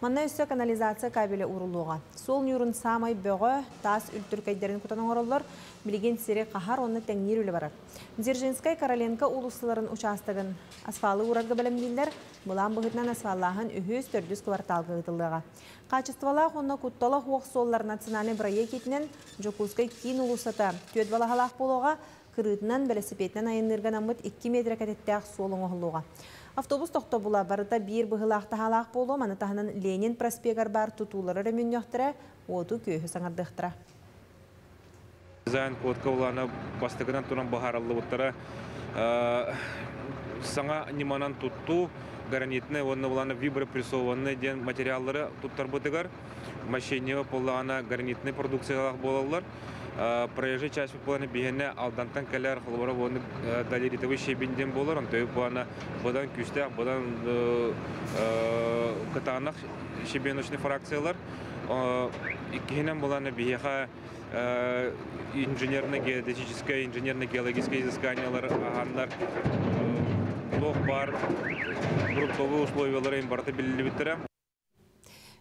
Манна өссө канализация кабеля ууруллуоҕа. Суол ньуурун саамай бөҕө, таас үлтүркэйдэрин кутан оҥороллор, билигин сири хаһар уонна тэҥниир үлэ барар. Дзержинскэй Короленко уулуссаларын учаастагын асфалы уурарга бэлэмнииллэр, былаан быһыытынан асфаллааһын үһүс, төрдүс кварталга ыытыллыаҕа. Хаачыстыбалаах уонна куттала суох суоллар национальнай бырайыак иитинэн Дьокуускай киин уулуссата түөрт балаһалаах буолуоҕа, кырыытынан, бэлэсипиэтинэн айанныырга анаммыт 2 миэтэрэ кэтиттээх суол оҥоһуллуоҕа. Автобус тохтобула барыта биир быһыылаах-таһаалаах буолуо, маны таһынан Ленин проспегар баар тутуулары өрөмүөннүөхтэрэ, уоту-күөһү саҥардыахтара. Дизайн кодка улаана бастакынан туран быһаарыллыбыттара саҥа ньыманан туттуу гранитнай уонна улаана вибропрессованный диэн материаллары туттарбытыгар мощенево буоллаҕына гранитнай продукциялаах буолаллар. Проезжай часть буоллаҕына биһиэнэ Алдантан кэлэр холобура уонна долеритовый щебень диэн буолар, онтон буоллаҕына быдан күүстээх, быдан кытаанах щебеночный фракциялар. Иккиһинэн буоллаҕына биһиэхэ инженерно-геодезическай, инженерно-геологическай изысканиялар аһаннар туох баар грунтовые условиялары барыта биллибиттэрэ.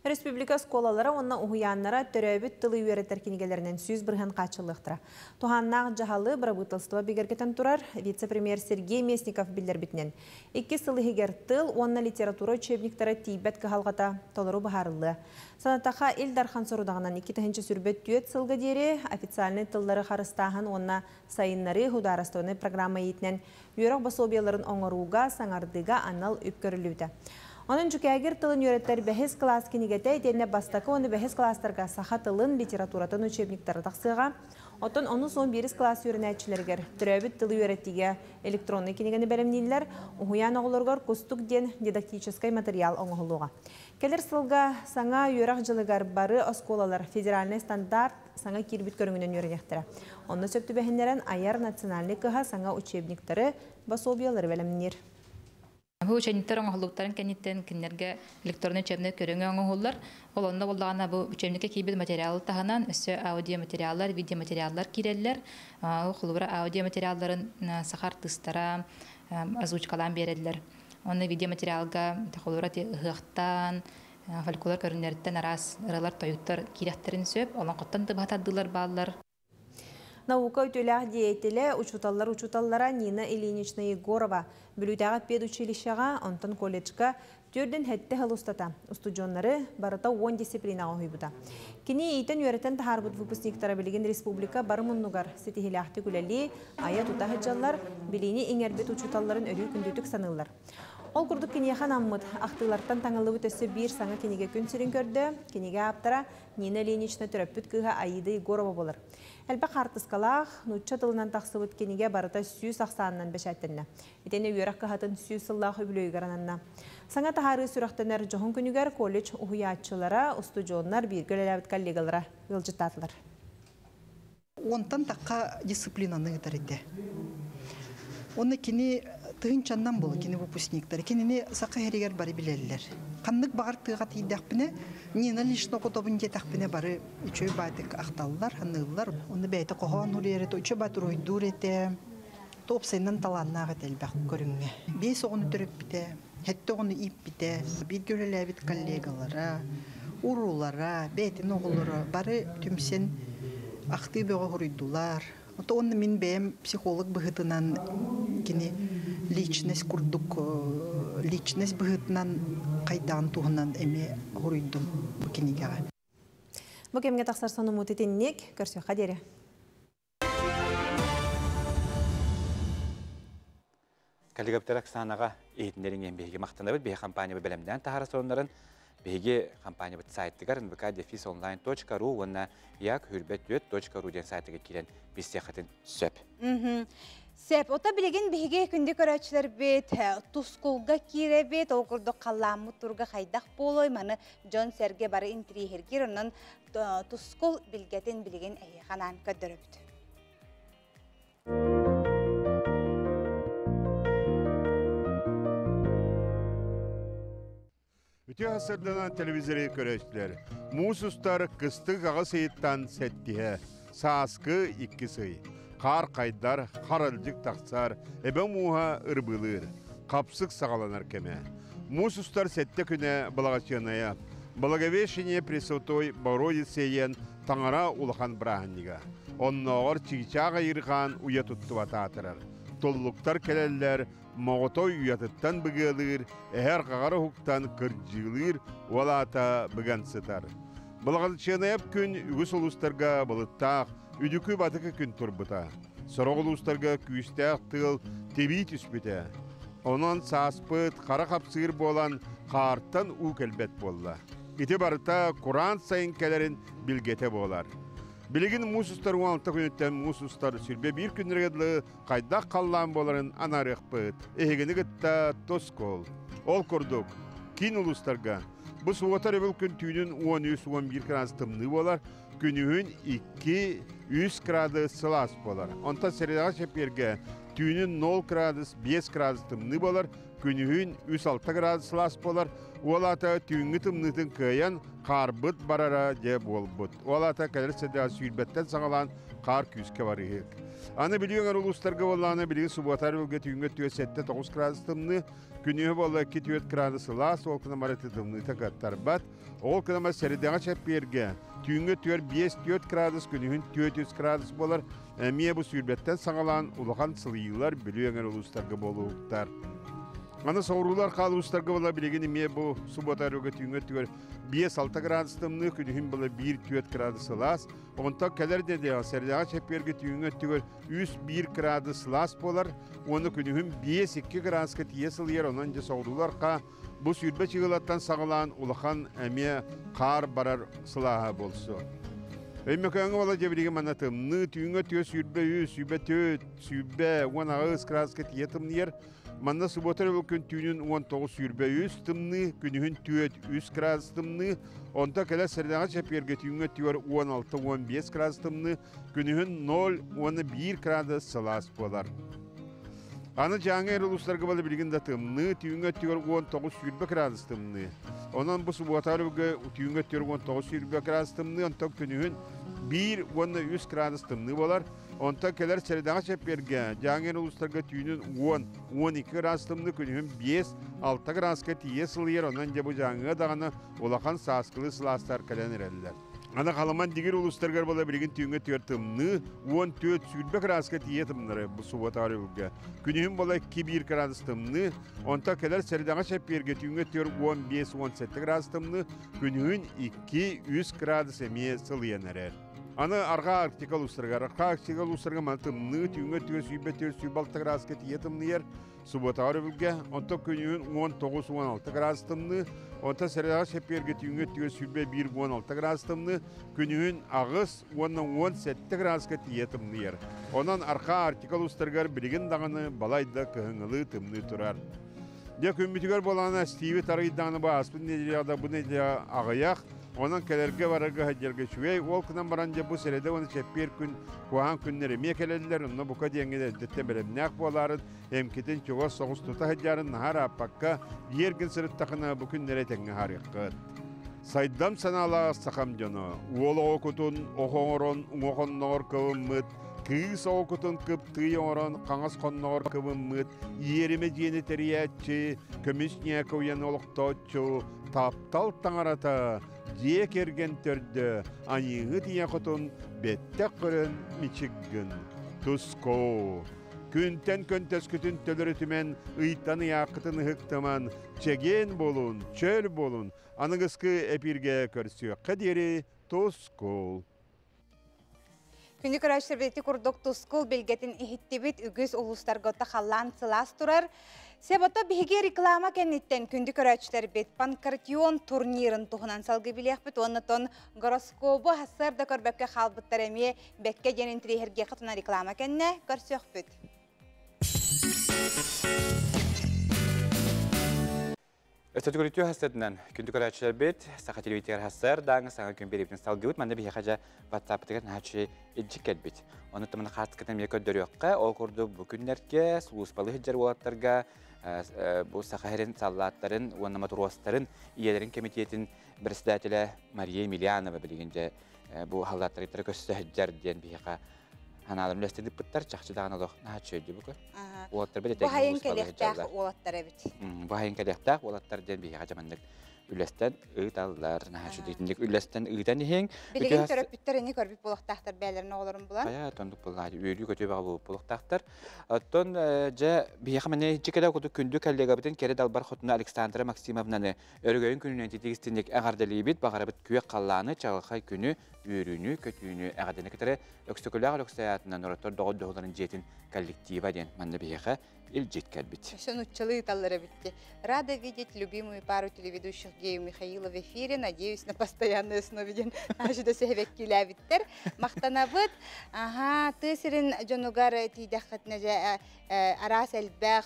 Республика оскуолалара уонна уһуйааннара төрөөбүт тылы үөрэтэр кинигэлэринэн 100% хааччыллыахтара. Туһааннаах дьаһалы бырабыыталыстыба бигэргэтэн турар вице-премьер Сергей Местников биллэрбитинэн, икки сыл иһигэр тыл уонна литература учебниктара тиийбэт кыһалҕата толору быһаарыллыа. Санатаха, Ил Дархан сорудаҕынан 2024 сылга диэри официальнай тыллары харыстааһын уонна сайыннарыы судаарыстыбаннай программа иитинэн үөрэх босуобуйаларын оҥорууга, саҥардыыга анал үп көрүллүбүтэ. Онон дьүкээгир тылын үөрэттэр бэһис кылаас кинигэтэ итиэннэ бастакы уонна бэһис кылаастарга саха тылын, литературатын учебниктара тахсыаҕа. Оттон онус 11 кылаас үөрэнээччилэригэр төрөөбүт тылы үөрэтиигэ электроннай кинигэни бэлэмнииллэр, уһуйаан оҕолоругар Кустук диэн дидактическай материал оҥоһуллуоҕа. Кэлэр сылга саҥа үөрэх дьылыгар бары оскуолалар федеральнай стандарт саҥа киирбит көрүҥүнэн үөрэниэхтэрэ. Онно сөп түбэһиннэрэн Айар национальнай кыһа саҥа учебниктары, пособиелары бэлэмниир. Бу учебниктар оҥоһуллубуттарын кэнниттэн кинилэргэ электроннай учебнай көрүҥэ оҥоһуллар. Ол онно буоллаҕына бу учебникка киирбит материалы таһынан өссө аудиоматериаллар, видеоматериаллар киирэллэр. Холобура, аудиоматериалларын саха артыыстара озвучкалаан биэрэллэр. Онно видеоматериалга холобура ыһыахтаан, фольклор көрүҥнэриттэн араас ырыалар-тойуктар киирэхтэрин сөп. Олоҥхоттон да баһатардыылар бааллар. Наука үтүөлээх деятелэ, учууталлар учууталлара Нина Ильинична Егорова Бүлүүтээҕи педучилищеҕа, онтон колледжка түөрдүн сэттэ сыл устата устудьуоннары барыта 10 дисциплинаҕа уһуйбута. Кини иитэн-үөрэтэн таһаарбыт выпускниктара билигин республика бары муннугар ситиһиилээхтик үлэлии, айа-тута сылдьаллар, билиини иҥэрбит учууталларын өрүү күндүтүк саныыллар. Ол курдук киниэхэ анаммыт ахтыылартан таҥыллыбыт өссө биир саҥа кинигэ күн сирин көрдө. Кинигэ ааптара Нина Ильинична төрөппүт кыыһа Аида Егорова буолар. Элбэх хаартыскалаах, нуучча тылынан тахсыбыт кинигэ барыта 100 ахсаанынан бэчээттэннэ. Итини үөрэх кыһатын 100 сыллаах үбүлүөйүгэр ананна. Саҥа таһаарыы сүрэхтэнэр дьоһун күнүгэр колледж уһуйааччылара, устудьуоннар, бииргэ үлэлээбит коллегалара ыалдьыттаатылар. Онтон тахха дисциплинаны ыытар этэ. Онно кини тыһыынчаннан буолу кини выпускниктары. Кинини саха иһэригэр бары билэллэр. Ханнык баҕар тыаҕа тиийдэхпинэ, Нина лично хотобун диэтэхпинэ бары үчүгэй баатык ахталлар, саныыллар. Онно бэйэтэ хоһоон суруйар этэ, үчүгэй баат уруһуйдуур этэ. Уопсайынан талааннаах этэ элбэх көрүҥҥэ. Биэс оҕону төрөппүтэ, сэттэ оҕону ииппитэ, бииргэ үлэлээбит коллегалара, уруулара, бэйэтин оҕолоро бары түмсэн ахтыы бөҕө суруйдулар. Ото уонна мин бэйэм психолог быһыытынан кини личность курдук личность быһыытынан хайдаҕын туһунан эмиэ суруйдум бу кинигэҕэ. Бу кэмҥэ тахсар сонуммут итинник, көрсүөххэ диэри. Коллегаптар Оксанаҕа иһитиннэриҥ биһиги махтанабыт. Биһиги компаниябыт бэлэмнээн таһара сонуннарын биһиги компаниябыт сайтыгар nvk-онлайн.ru уонна як-хүрбэт диэн сайтыгар киирэн билсиэххитин сөп. Сөп. Ота билигин биһиги күндү көрөөччүлэрбит тускулга киирэбит, ол курдук халлааммыт турга хайдах буолуой, маны дьон-сэргэ бары интириэһиргиир, онон тускул билгэтин билигин эһиэхэ анаан көрдөрөбүт. Үтүө сырданан телевизоры көрөөччүлэр. Муус устар кыстык аҕыс ыйыттан сэттиһэ, сааскы иккис ый. Хаар хайдар, харалдьык тахсар, эбэ мууһа ырбыылыыр. Хапсык саҕаланар кэмэ. Муус устар сэттэ күнэ Балаҕачыанайа, Благовещение Пресвятой Богородицы диэн таҥара улахан бырааһынньыга. Оннооҕор чыычаах айырҕаан уйа туттубат аатырар. Туллуктар кэлэллэр, моҕотой уйатыттан быгыалыыр, эһэр хаҕар уһуктан кырдьыылыыр, уол аата быган сытар. Балаҕачыанайап күн үгүс улуустарга былыттаах, үдүкү батыкы күн турбута. Сорох улуустарга күүстээх тыал тибии түспүтэ. Онон сааспыт хара хапсыыр буолан хаартан уу кэлбэт буолла. Ити барыта кураан сайын кэлэрин билгэтэ буолар. Билигин муус устар 16 күнүттэн муус устар 21 күннэргэ дылы хайдах халлаан буоларын анаарыахпыт. Эһигини кытта Тоскол. Ол курдук, киин улуустарга бу субуота өрөбүл күн түүнүн 13-11 градус тымныы буолар, күнүһүн 2-3 градус сылаас буолар. Онтон сэрэдэҕэ чэппиэргэ түүнүн 0 градус 5 градус тымныы буолар, күнүһүн 3-6 градус сылаас буолар. Ол аата түүҥҥү тымныытын кыайан хаарбыт барара дьэ буолбут. Ол аата кэлэр сирдэҕэ сүүрбэттэн саҕалаан хаар күүскэ барыһык. Аны Бүлүү өҥөр улуустарга буоллаҕына билигин субуота өрөбүлгэ түүҥҥү өттүгэр 7-9 градус тымныы, күнүһү буолла 2-4 градус сылаас, ол гынан баран тымныыта кыаттарбат. Ол гынан сэрэдэҕэ чэппиэргэ түүҥҥү өттүгэр 5-4 градус, күнүһүн 4-3 градус буолар. Эмиэ бу сүүрбэттэн саҕалаан улахан сылыйыылар Бүлүү өҥөр улуустарга буолуохтар. Аны соҕуруулар хаал улуустарга була билигин эмиэ бу субуота өрүгэ түүҥҥү өттүгэр 5-6 градус тымныы, күнүһүн була 1-4 градус сылаас. Онтон кэлэр нэдиэлэҕэ сэрэдэҕэ чэппиэргэ түүҥҥү өттүгэр 3-1 градус сылаас буолар уонна күнүһүн 5-2 градуска тиийэ сылыйар. Онон дьэ соҕуруулар хаа бу сүүрбэ чыгылаттан саҕалаан улахан эмиэ хаар барар сылааһа буолсу. Өймөкөөҥҥө буола дьэбиригэ манна тымныы, түүҥҥэ түө 23, 24, 18 кыраадыска тиийэ тымныйар. Манна субуота өрөбүл күн түүнүн 19-23 тымныы, күнүһүн 4-3 градус тымныы, онто кэлэр сэрдэҕэ чэппиэргэ түүҥҥэ өттүгэр 16-15 градус тымныы, күнүһүн 0-1 градус сылаас буолар. Аны Дьааҥы эр улуустарга бала билигин да тымныы, түүҥҥэ өттүгэр 19-20 градус тымныы. Онон бу субуота өрөбүлгэ түүҥҥэ өттүгэр 19-20 градус тымныы, онтон күнүһүн 1 уонна 3 градус тымныы буолар. Онтон кэлэр сэрэдэҕэ чэппиэргэ Дьааҥы эр улуустарга түүнүн 10, 12 градус тымныы, күнүһүн 5, 6 градуска тиийэ сылыйар, онон дьэ бу Дьааҥыга даҕаны улахан сааскылыы сылаастар кэлэн эрэллэр. Аны Халыман дигир улуустарыгар буола билигин түүҥҥэ түөр тымныы, 14 сүүрбэ кырааска тиийэ тымнары бу субуота өрөбүлгэ. Күнүһүн буола 2-1 градус тымныы, онтон кэлэр сэрэдэҕэ чэппиэргэ түүҥҥэ түөр 15-17 градус тымныы, күнүһүн 2-3 градус эмиэ сылыйан эрэр. Аны Арҕаа Арктика улуустарыгар, Арҕаа Арктика улуустарыгар маны тымныы, түүҥҥэ түөр сүүрбэ түөр сүүрбэ алта градуска тиийэ тымныйар, Субуотаҕа өрөбүлгэ, онтон күнүһүн 19-16 градус тымныы, онтон сэрэдэҕэ чэппиэргэ түүҥҥү өттүгэр 21-16 градус тымныы, күнүһүн 8 уонна 17 градуска тиийэ тымныйар. Онон Архаа Арктика улуустарыгар билигин даҕаны балайда кыһыҥҥылыы тымныы турар. Дьэ күммүтүгэр буолаана Стиви тарыйдаҕына бу ааспыт нэдиэлэҕэ да бу нэдиэлэҕэ аҕыйах, Онон кэлэргэ-барарга сылдьарга үчүгэй. Ол гынан баран дьэ бу сэрэдэ уонна чэппиэр күн куһаҕан күннэр эмиэ кэлэллэр. Онно бука диэҥҥэ эрдэттэн бэлэмнээх буолаарын, эмкитин чугас соҕус тута сылдьарын наһаа ырааппакка, биэргин сырыттахына бу күннэри этэҥҥэ аһарыаххыт. Сайдам санаалаах сахам дьоно, уол оҕо кутун ох оҥорон уҥа хонноҕор кыбыммыт, кыыс оҕо кутун кыптыый оҥорон хаҥас хонноҕор кыбыммыт, иэримэ дьиэни тэрийээччи, көмүс ньээкэ уйаны олохтооччу, таптал таҥарата, дьиэ кэргэн төрдө, айыыһыт ийэ хотун бэттэх көрөн мичик гын. Тускоо! Күнтэн көнтөскүтүн төлөрүтүмэн, ыйтан ыйааххытын ыһыктыман, чэгиэн буолун, чөл буолун, аныгыскы эпииргэ көрсүөххэ диэри тускул! Күнү көрөөччүлэр ити курдук тускул билгэтин иһиттибит, үгүс улуустарга отто халлаан сылаас турар. Себото биһиги реклама кэнниттэн күндү көрөөччүлэрбит панкратион турнирын туһунан салгыы билиэхпит уонна тон гороскобу сарда көрбөккө хаалбыттар эмиэ бэккэ диэн интириэһиргиэххэ туна реклама кэннэ көрсүөхпүт. Өссө түгүрүтүү хастатынан күндү көрөөччүлэрбит Саха телевидениетигэр хассар дааҥы саҥа күн биэриибитин салгыбыт. Манна биһиэхэ дьэ WhatsApp-ытыгар наһаа илдьит кэлбит. Ону тымын хаартыскатын эмиэ көрдөрүөххэ. Ол курдук бу күннэргэ сулууспалыы сылдьар уолаттарга бу Саха сирин саллааттарын уонна матуруостарын ийэлэрин кэмитиэтин председателэ Мария Емельянова билигин дьэ бу халлааттарыттара көстө сылдьар диэн биһиэхэ ханааларын үлэстэн ыппыттар чахчы даҕаны олох наһаа үчүгэй бука. Уолаттар бит Бу хайын кэлиэхтээх уолаттар эбит. Бу хайын кэлиэхтээх уолаттар диэн биһиэхэ дьаманнык үлэстэн ыыталлар. Наһаа үчүгэй үлэстэн ыытан иһиҥ. Билигин төрөппүттэр ини көрбүт буолуохтаахтар бэйэлэрин оҕолорун булан. Хайа тондук буоллаҕа үөрүү-көтүү бөҕө буолуохтаахтар. Оттон дьэ биһиэхэ маны дьикэлэ курдук күндү коллегабытын кэрэ далбар хотуна Александра Максимовнаны өрөгөйүн күнүнэн титигистинник эҕэрдэлиибит. Баҕарабыт күөх халлааны, чаҕылхай күнү, үөрүүнү, көтүүнү эҕэрдэни кытары Өксөкүлээх Өлөксөй аатынан норуоттар доҕордоһууларын дьиэтин коллектива диэн манна биһиэхэ илдьит кэлбит. Өссө нуччалыы ыыталлар эбит. Рада видеть любимую пару телеведущих Гею Михаила в эфире. Надеюсь на постоянной основе диэн аажыда сөһөбөккүүлээбиттэр. Махтанабыт. Аха, тыа сирин дьонугар тиийдэххитинэ дьэ араас элбэх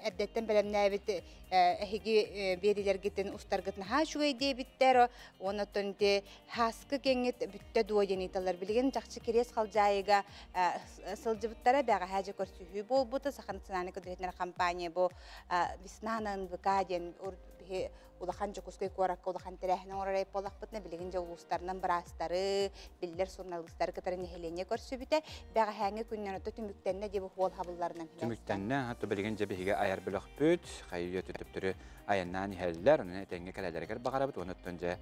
эрдэттэн бэлэмнээбит эһиги биэриилэргитин устаргыт наһаа үчүгэй диэбиттэр. Онон ити Һааскы кэҥҥит бүттэ дуо диэн ыйыталлар. Билигин чахчы Кириэс Халдьаайыга сылдьыбыттара бэҕэһээ дьэ көрсүһүү буолбута. Саха национальнай көдүһүтүнэр компания бу Весна на НВК диэн биһи улахан Дьокуускай куоракка улахан тэрээһин оҥорор эбит буоллахпытына, билигин дьэ улуустарынан быраастары, биллэр суруналыыстары кытары нэһилиэнньэ көрсүбүтэ. Бэҕэһээҥҥи күннэн ото түмүктэннэ диэби хуол хабылларынан Түмүктэннэ. Хатта билигин дьэ биһиги айар бөлөхпүт, хайыы төптөрү айаннаан иһэллэр, онон этэҥҥэ кэлэллэригэр баҕарабыт. Онуттан дьэ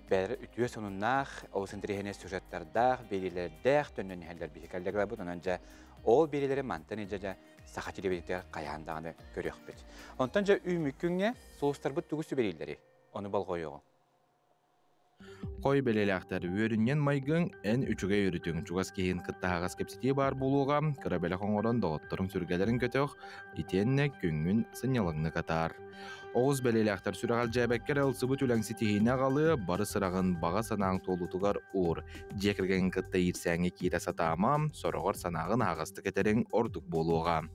бэйэлэрэ үтүө сонуннаах, олус интэриэһинэй сюжеттардаах, биэриилэрдээх төннөн иһэллэр биһи коллегаларбыт. Онон дьэ ол биэриилэри мантан илдьэ дьэ саха телевидениетигэр хайаан даҕаны көрүөхпүт. Онтон дьэ үүмүккүҥҥэ сулустарбыт тугу сүбэлииллэрий? Ону болҕойуоҕуҥ. Хой бэлэлээхтэр үөрүнньэн майгыҥ эн үчүгэй өрүтүҥ чугас киһин кытта аһаҕас кэпсэтии баар буолуоҕа, кыра бэлэх оҥорон доҕотторуҥ сүргэлэрин көтөх, итиэннэ күҥҥүн сынньалаҥнык атаар. Оҕус бэлиэлээхтэр сүрэҕэлдьээбэккэ эрэ ылсыбыт үлэҥ ситиһиини аҕалыа, бары сыраҕын баҕа санааҥ туолуутугар уур. Дьиэ кэргэҥҥин кытта иирсээҥҥэ киирэ сатаама, сороҕор санааҕын аһаҕастык этэриҥ ордук буолуоҕа.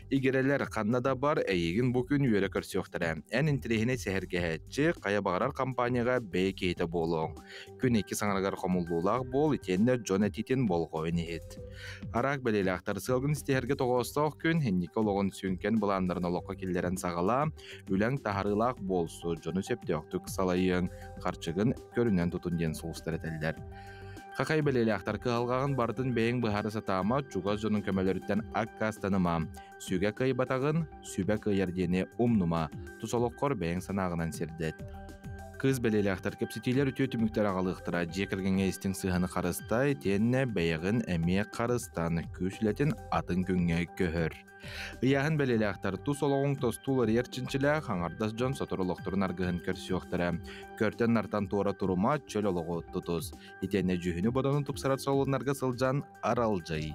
Игирэлэр ханна да бар, эйигин бу күн үөрэ көрсүөхтэрэ. Эн интэриэһинэй сэһэргэһээччи, хайа баҕарар компанияҕа бэйэ киһитэ буолуоҥ. Күн икки саҥарыгар хомуллуулаах буол итиэннэ дьон этиитин болҕойон иһит. Араак бэлиэлээхтэр сыалгын ситиһэргэ тоҕоостоох күн, инники олоҕун сүҥкэн былааннарын олоххо киллэрэн саҕалаа, үлэҥ таһарыылаах буолсу, дьону сөптөөхтүк салайыаҥ, харчыгын көрүнэн тутун диэн сулустар этэллэр. Хахай бэлиэлээхтэр кыһалҕаҕын барытын бэйэҥ быһаара сатаама, чугас дьонуҥ көмөлөрүттэн аккаастаныма. Сүгэ кыайбатаҕын, сүбэ кыайар диэни умнума, тус олоххор бэйэҥ санааҕынан сирдэт. Кыыс бэлиэлээхтэр кэпсэтиилэр үтүө түмүктэр аҕалыахтара, дьиэ кэргэҥҥэ истиҥ сыһыаны харыстай, итиэннэ бэйэҕин эмиэ харыстан, күүс үлэтин атын күҥҥэ көһөр. Ыйааһын бэлиэлээхтэр тус олоҕуҥ тосту уларыйар чинчилээх, аҥардас дьон сотору олохторун аргыһын көрсүөхтэрэ. Көртөн-нартан туора турума, чөл олоҕу тутус. Итиэннэ дьүһүнү-бодону тупсарар солуннарга сылдьан аралдьай.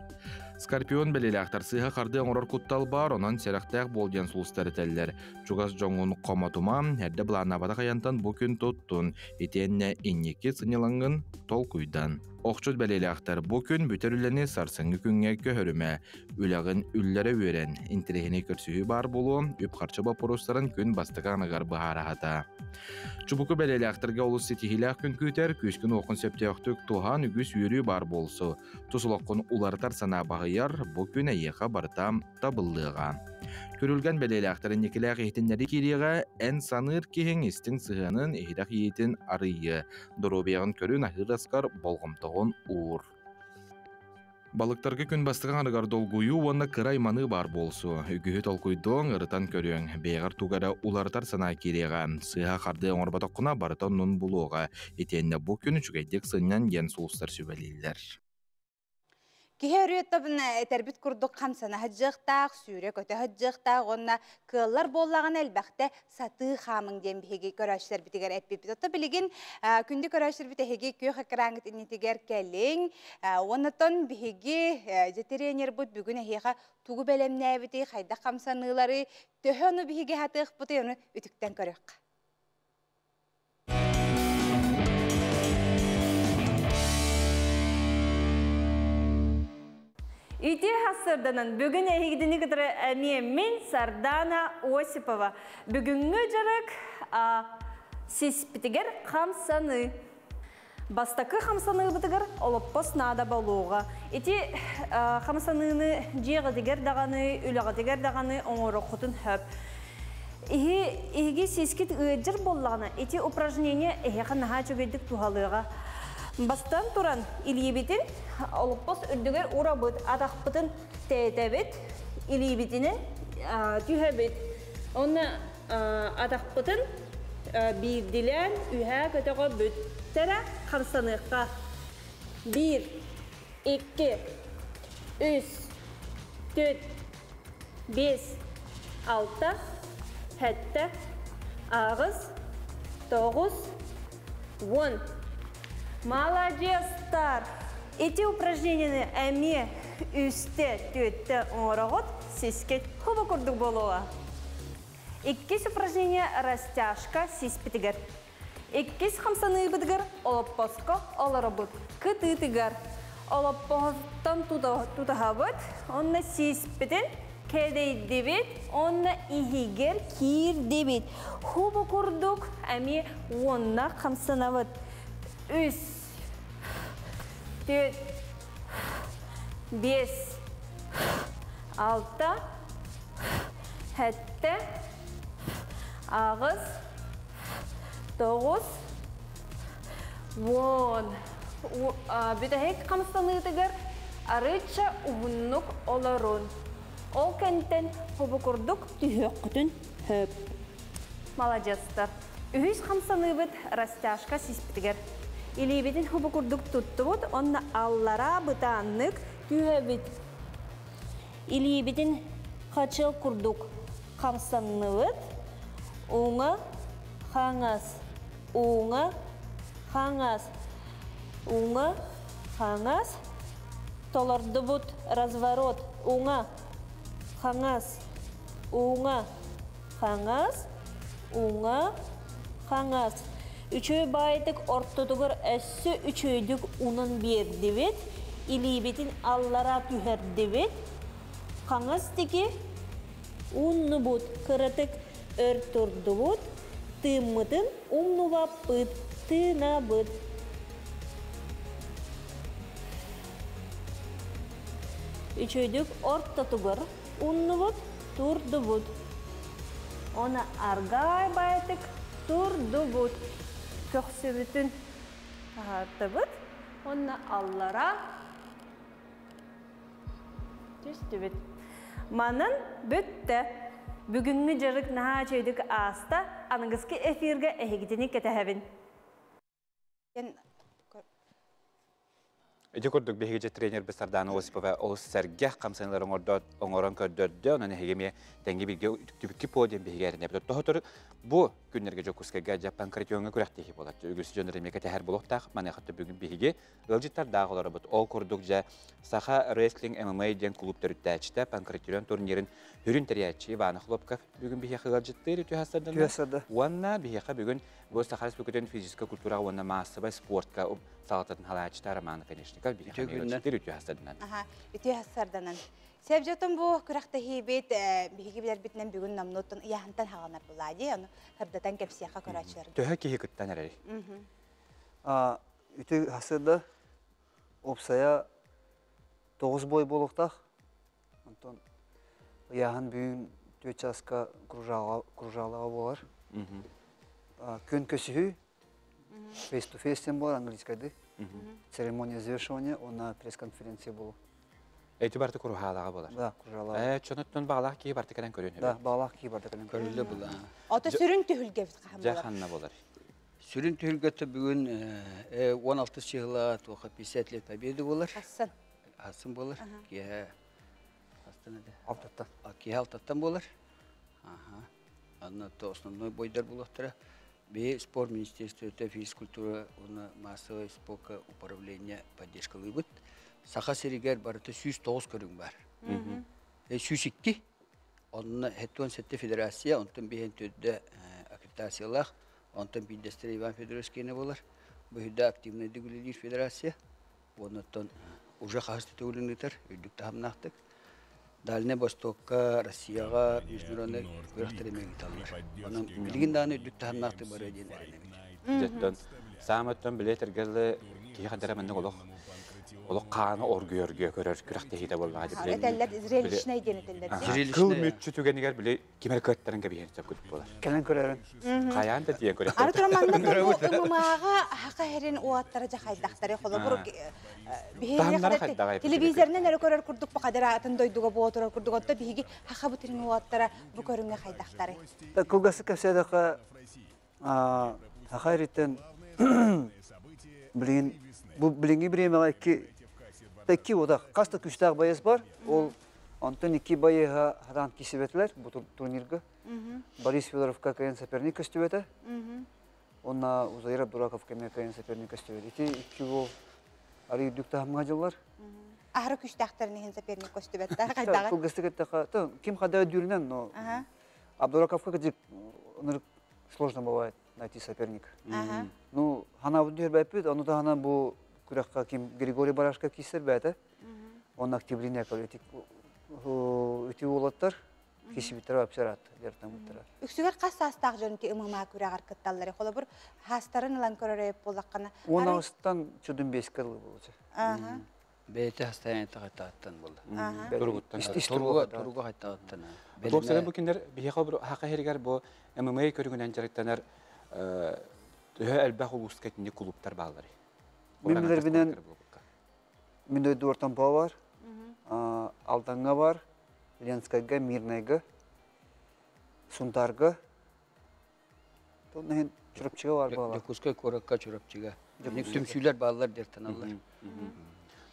Скорпион бэлиэлээхтэр сыыһа хардыы оҥорор куттал баар, онон сэрэхтээх буол диэн сулустар этэллэр. Чугас дьоҥҥун хомотума, эрдэ былааннаабатах айантан бу күн туттун, итиэннэ инники сынньалаҥҥын толкуйдан. Охчут бэлиэлээхтэр бу күн бүтэр үлэни сарсыҥҥы күҥҥэ көһөрүмэ. Үлэҕин үллэрэ үөрэн, интэриэһинэй көрсүһүү баар буолуо, үп-харчы боппуруостарын күн бастакы аныгар быһаараһата. Чубуку бэлиэлээхтэргэ олус ситиһиилээх күн күүтэр, күүскүн-уоххун сөптөөхтүк туһаан үгүс үөрүү баар буолсу. Тус олоххун уларытар санаа баһыйар, бу күн эйиэхэ барыта табыллыаҕа. Күрүлгэн бэлиэлээхтэр инникилээх иһитиннэрии киириэҕэ, эн саныыр киһиҥ истиҥ сыһыанын, иһирэх иитин арыйыа, доруобуйаҕын көрүн аһыыр аскар болҕомтоҕун уур. Балыктарга күн бастакы аҥарыгар долгуйуу уонна кыра айманыы баар буолсу. Үгүһү толкуйдуоҥ, ырытан көрүөҥ. Бэйэҕэр тугу эрэ уларытар санаа киириэҕэ. Сыыһа хардыы оҥорботоххуна барыта оннун булуоҕа. Итиэннэ бу күн үчүгэйдик сынньан диэн сулустар сүбэлииллэр. Киһи өрүөттөбүн этэрбит курдук хамсана сылдьыахтаах, сүүрэ-көтө сылдьыахтаах уонна кыаллар буоллаҕына элбэхтэ сатыы хаамыҥ диэн биһиги көрөөччүлэрбитигэр эппиппит. Оттон билигин күндү көрөөччүлэрбит эһиги күөх экраҥҥыт иннитигэр кэлиҥ. Уоннатон биһиги дьэ тренербит бүгүн эһиэхэ тугу бэлэмнээбитий, хайдах хамсаныылары, төһө ону биһиги хатыахпытый, ону үтүктэн көрүөххэ. Ити хассырданан бүгүн эһигитини кытары эмиэ мин Сардана Осипова. Бүгүҥҥү дьарык сиспитигэр хамсаныы. Бастакы хамсаныыбытыгар олоппос наада болуоҕа. Ити хамсаныыны дьиэҕитигэр даҕаны, үлэҕитигэр даҕаны оҥороххутун сөп. Иһи иһиги сискит ыалдьар буоллаҕына, ити упражнение эһиэхэ наһаа үчүгэйдик туһалыаҕа. Бастаан туран илиибитин олоппос үрдүгэр урабыт, атахпытын тээтэбит, илиибитинэн түһэбит. Онно атахпытын биирдилээн үһээ көтөҕөбүт. Тэрэ хамсаныахха. Биир, икки, үс, түөрт, биэс, алта, сэттэ, аҕыс, тоҕус, уон. Маладьыастар! Ити упражнениены эмиэ үстэ, түөртэ оҥороҕут, сискит хобо курдук буолуоҕа. Иккис упражнение растяжка сиспитигэр. Иккис хамсаныыбытыгар олоппоско олоробут. Кытыытыгар олоппоһуттан тутаһабыт, онно сиспитин кэдэйдибит, онно иһигэр киирдибит. Хубу курдук эмиэ уонна хамсанабыт. Үс, түөрт, биэс, алта, сэттэ, аҕыс, тоҕус, уон. Бүтэһик хамсаныытыгар арыычча уһуннук олорун. Ол кэнтэн хобу курдук түһүөххүтүн сөп. Маладьыастар. Үһүс хамсаныыбыт растяжка сиспитигэр. Илиибитин хобу курдук туттубут, онно аллараа бытааннык түһэбит. Илиибитин хачыл курдук хамсанныбыт. Уҥа, хаҥас, уҥа, хаҥас, уҥа, хаҥас. Толордубут разворот уҥа, хаҥас, уҥа, хаҥас, Уҥа, хаҥас. Үчүгэй баайдык ортотугар өссө үчүгэйдик унан биэрдибит, илиибитин аллара түһэрдибит. Хаҥас диэки уннубут, кыратык өр турдубут, тыыммытын умнубаппыт, тыынабыт. Үчүгэйдик ортотугар уннубут, турдубут. Оны аргай баайтык турдубут. Көхсүбүтүн таһаартыбыт. Онно аллара түстүбүт. Манан бүттэ. Бүгүҥҥү дьарык наһаа үчүгэйдик ааста. Аныгыскы эфиргэ эһигитини кэтэһэбин. Ити курдук биһиги тренербит Сардана Осипова олус сэргэх хамсаныылары оҥорон көрдөрдө. Онон эһиги эмиэ тэҥҥэ бииргэ үтүктүбүккэ по диэн биһиги эрэнэбит. Тоһотор бу күннэргэ Дьокуускайга Дьаппан Каратиоҥҥа күрэхтэһии буолар. Үгүс дьон эмиэ кэтэһэр буолуохтаах. Маныаха бүгүн биһиги ыалдьыттардаах олоробут. Ол курдук дьэ Саха рестлинг ММА диэн клуб төрүттээччитэ Панкратион турнирын хүрүн тэрийээччи Иван Хлопков бүгүн биһиэхэ ыалдьыттыыр үтүө сарданна. Уонна биһиэхэ бүгүн бу Саха Республикатын физическэй культураҕа уонна маассабай спортка салалтатын халааччыта Роман Конечников биһиэхэ ыалдьыттыыр үтүө сарданан. Үтүө сарданан. Сәбжотон бу күрэхтэһиибит биһиги билэрбитинэн бүгүн намнуттан ыйаһынтан хаҕанар булаа дии, ону сырдатан кэпсиэхэ көрөөччүлэр. Төһө киһи кыттан эрэр? Үтү хасырда опсая 9 бой болуқтақ. Онтон ыйаһын бүгүн 4 часка кружалаға болар. Күн көсүһү face to face болар английскайды. Церемония завершения, она пресс-конференция болу. Эти барты курухаалаға болар. Да, курухаалаға. Чоноттон бағалақ кии барты кэлэн көрүн. Да, бағалақ кии барты кэлэн көрүллэ була. Ото сүрүн түһүлгэ бит хаһан болар. Жаханна болар. Сүрүн түһүлгөтө бүгүн 16 чыгыла туха 50 лет победы болар. Асын. Асын болар. Киһэ астан эде. Алтаттан. Киһэ алтаттан болар. Аха. Анна то основной бойдар булактара. Бе спорт министерствота физкультура, уна массовый спорта управление поддержкалыбыт. Саха сиригер барыта 109 көрүң бар. 102. Онна 77 федерация, онтон биһен төддө аккредитациялах, онтон бидестер Иван Федорович кене болар. Бу хүдә активный дигүлелир федерация. Оннан уже хасты төгүлүнүтер, үрдүк тахамнахтык. Дальний Востокка, Россияга, международный күрәхтер эмеги таллар. Онон билигин дааны үрдүк тахамнахтык бар диэн эренебит. Жеттон сааматтан билетергеле киһи хадара маннык олох олох хааны оргуйоргуя көрөр күрэхтэһиитэ буоллаҕа дип. Этэллэр зрелищный диэн этэллэр. Кыл мүччү түгэнигэр били кимер көттөрөн кэбиһэн сөп күтүп буолар. Кэлэн көрөрүн. Хайаан да тиийэн көрөр. Ары туран манна бу ымымааҕа хака херин уаттара жахайдахтары холобур биһиги телевизорынан өрө көрөр курдук бу кадара атын дойдуга буотурар курдук отто биһиги хака бутирин уаттара бу көрүҥҥэ хайдахтары. Кылгасы кэпсээдэхэ хака хериттен Блин, бу билиҥҥи бириэмэҕэ икки икки уода хас да күүстээх байыас бар. Ол онтон икки байыаһа хатаан киирсибэтилэр бу турнирга. Борис Федоровка кыайан соперник көстүбэтэ. Уонна Узаир Абдураковка эмиэ кыайан соперник көстүбэтэ. Ити икки уол арый үрдүк таһымҥа дьыллар. Аһары күстээхтэрин иһин соперник көстүбэт да хайдаҕа. Кылгастык эттэхэ, ким хада өйдүүрүнэн, но Абдураковка кыдьык сложно бывает найти соперника. Ну, хана бу ону таһынан бу күрэххэ ким Григорий Барашков киирсэр бээтэ. Он октябрина ити уолаттар кисибиттер вообще рад дертамыттара. Үксүгэр хас саастаах дьон ити ымымаа күрэҕэр кытталлары. Холобур, хаастарын ылан көрөрөйөп буоллаххына. Он ағыстан чудун беске ылы болчу. Бэйэтэ хастайан хайтааттан болла. Туругуттан. Туруга туруга хайтааттан. Бу бу киндер биһиэхэ хака херигер бу ММА көрүҥүнэн дьарыктанар төһө элбэх улууска итинник клубтар бааллар. Мин билэрбинэн мин дойдуортан бар, Алданга бар, Ленскайга, Мирнайга, Сунтарга. Тоннахин Чурапчыга бар баалар. Дьокуускай куоракка Чурапчыга. Түмсүүлэр бааллар дертан аллар.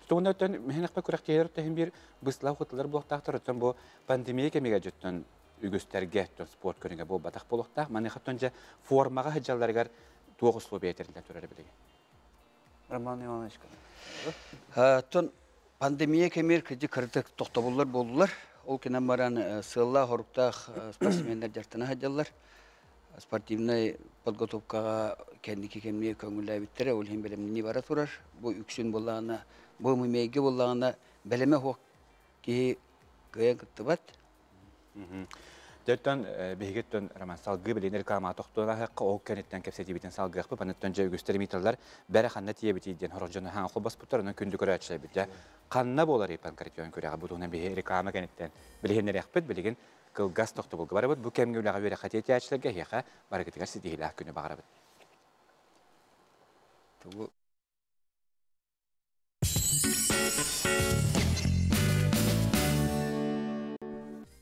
Тугунна өттөн мехенекпе күрэхтиһэр өттөһүн бир быслау хытылар буохтаахтар өттөн бу пандемия кэмигэ жөттөн үгүстэргэ өттөн спорт көрүҥэ буолбатах буолуохтаах. Маныха өттөн же формаҕа сылдьалларыгар туох условия этэринтэн турар билиги. Роман Иванович. Тон пандемия кэмир кыдьы кырдык тохтобуллар болдулар. Ол кенен баран сыалла хоруктаах спортсмендер жартына хадьаллар. Спортивнай подготовкаҕа кэнники кэмҥэ көҥүллээбиттэрэ, ол иһин бэлэмнэнии бара турар. Бу үксүн буоллаҕына, бу ММА-гэ буоллаҕына бэлэмэ суох киһи кыайан кыттыбат. Дьэттэн биһигиттэн Роман салгыы билин реклама тохтуон ол кэнниттэн кэпсэтиибитин салгыахпыт. Аныттан дьэ үгүстэр имиталлар бэрэ ханна тиэбитий диэн хорох дьону хаҥа холбоспуттар, онон күндү көрөөччүлэрбит дьэ ханна буолар панкратион күрэҕэ бу туһунан биһи реклама кэнниттэн билиһиннэриэхпит. Билигин кылгас тохтобулга барабыт. Бу кэмҥэ үлэҕэ үөрэххэ тиэтээччилэргэ эһиэхэ барыгытыгар ситиһиилээх күнү баҕарабыт. Тугу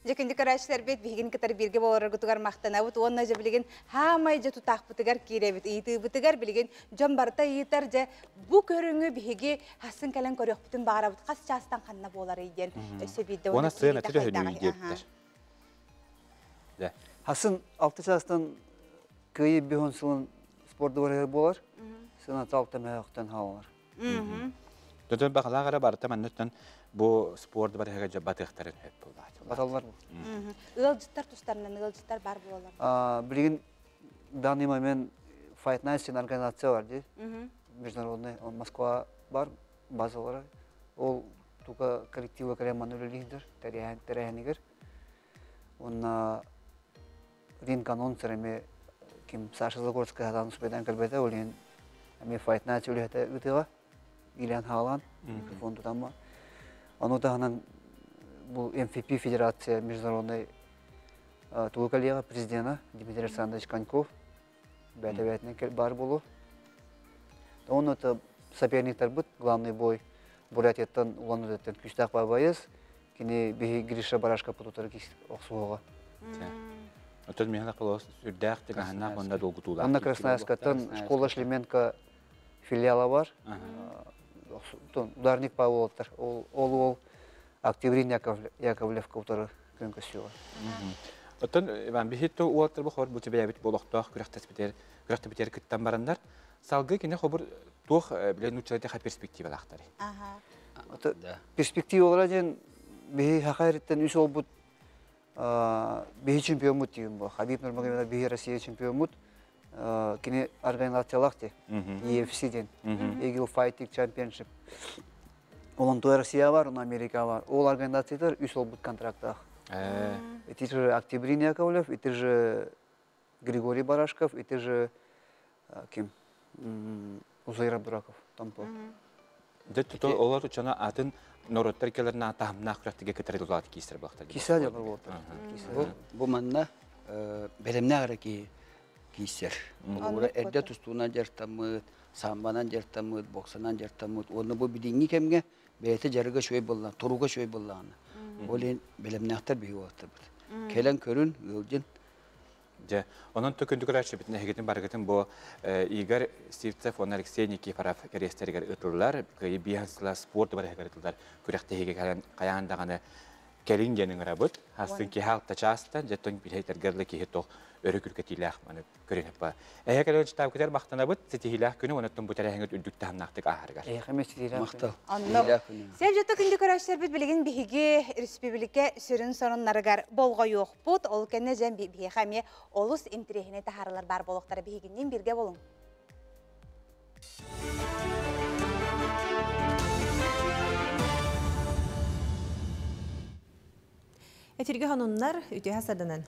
Дьэ күндү көрөөччүлэрбит биһигин кытары бииргэ буоларгытыгар махтанабыт уонна дьэ билигин хаамай дьэ тутаахпытыгар киирэбит ыйытыыбытыгар билигин дьон барыта ыйытар дьэ бу көрүҥү биһиги хасын кэлэн көрүөхпүтүн баҕарабыт хас чаастан ханна буоларый диэн өссө биирдэ уонна сыана төһөнүй диэбиттэр. Хасын 6 чаастан кыайы бихон сылын спорт дворыгар буолар. Сына талта мөһөхтөн хаалар. Төтөн бақалаах эрэ барыта манныттан бу спорт барыһыга батыахтарын хөп буолаат. Баталлар. Ыалдьыттар тустарынан ыалдьыттар бар буолар. Билигин данный момент Fight Nights организация бар ди. Международный, он Москва бар, базалары. Ол тука коллектива кэлэн үлэлиһдер, тэрээһинигер. Онна ринг анонсер эми ким Саша Загорская хадан успедан кэлбэтэ, ол иһин эми Fight Nights үлэһитэ ыытыга. Ильян Хаалан, микрофон тутамма. Ону таһынан бу МФП Федерация международной тугу коллега президента Дмитрий Александрович Коньков бәтэ-бәтинен бар болу. Он это соперниктар бут, главный бой Бурятияттан Улан-Удэттен күстәк бабайыз, кини биһи Гриша Барашка путутары охсуоға. Отон механа полос үрдәк тегәһеннән онда долгутуулар. Онна Красноярскаттан школа Шлеменко филиалы бар. Ударник Павловтар. Ол ол Октябрин Яковлевка утары күн көсүгө. Оттон Иван бихитто уоттар бу хор бу тебебит болохтоох күрэхтэспитер күрэхтэбитер кыттан барандар. Салгы кине хобур туох билен нуччалата перспективалаахтары. Перспектива ден бихи хакайрыттан үс олбут бихи чемпион дейм бу. Хабиб Нурмагомедов бихи Россия чемпион кини организациялах те. EFC ден. Eagle Fighting Championship. Олон той Россия бар, он Америка бар. Ол организациялар үс олбут контрактах. Это же Октябрин Яковлев, это же Григорий Барашков, это же ким? Узайр Абдураков. Тампо. Дет то олар учана атын нороттар келерна тахымна күрәктеге кетерде улат кисер бактар. Кисер деп болот. Бу манна белемне араки кисер. Бура эрде тустуна жартамыт, самбанан жартамыт, боксанан жартамыт. Оны бу бидиңи кемге бәйте жарыга шөй боллан, туруга шөй боллан. Олен белемнәхтер бии вакыты бит. Келен көрүн, ылжын. Же, онон төкөндүк рачы битин хегетин баргытын бу Игорь Сивцев, он Алексей Никифоров керестергер ытыллар, кыйы бихансыла спорт бар хегер ытыллар. Күрәхте хеге каян даганы келин генин рабыт. Хастын ки халта частан, жеттон билейтергерле ки хетох өрө күркетилях маны көрүнөп ба. Эһе келен читап кетер мактанабыт, сетихилях күнү онуттун бу терехиңет үдүктө хамнактык ахаргар. Эһе месетилях. Мактал. Сен жөтө күндү көрөшөр бит билигин биһиги республика сүрүн сонуннарыгар болго юкпут, ол кенне жен биһиге ме олус интирехине тахарылар бар болуктары биһигиннин бирге болуң. Эфирге хануннар үтө хасаданан.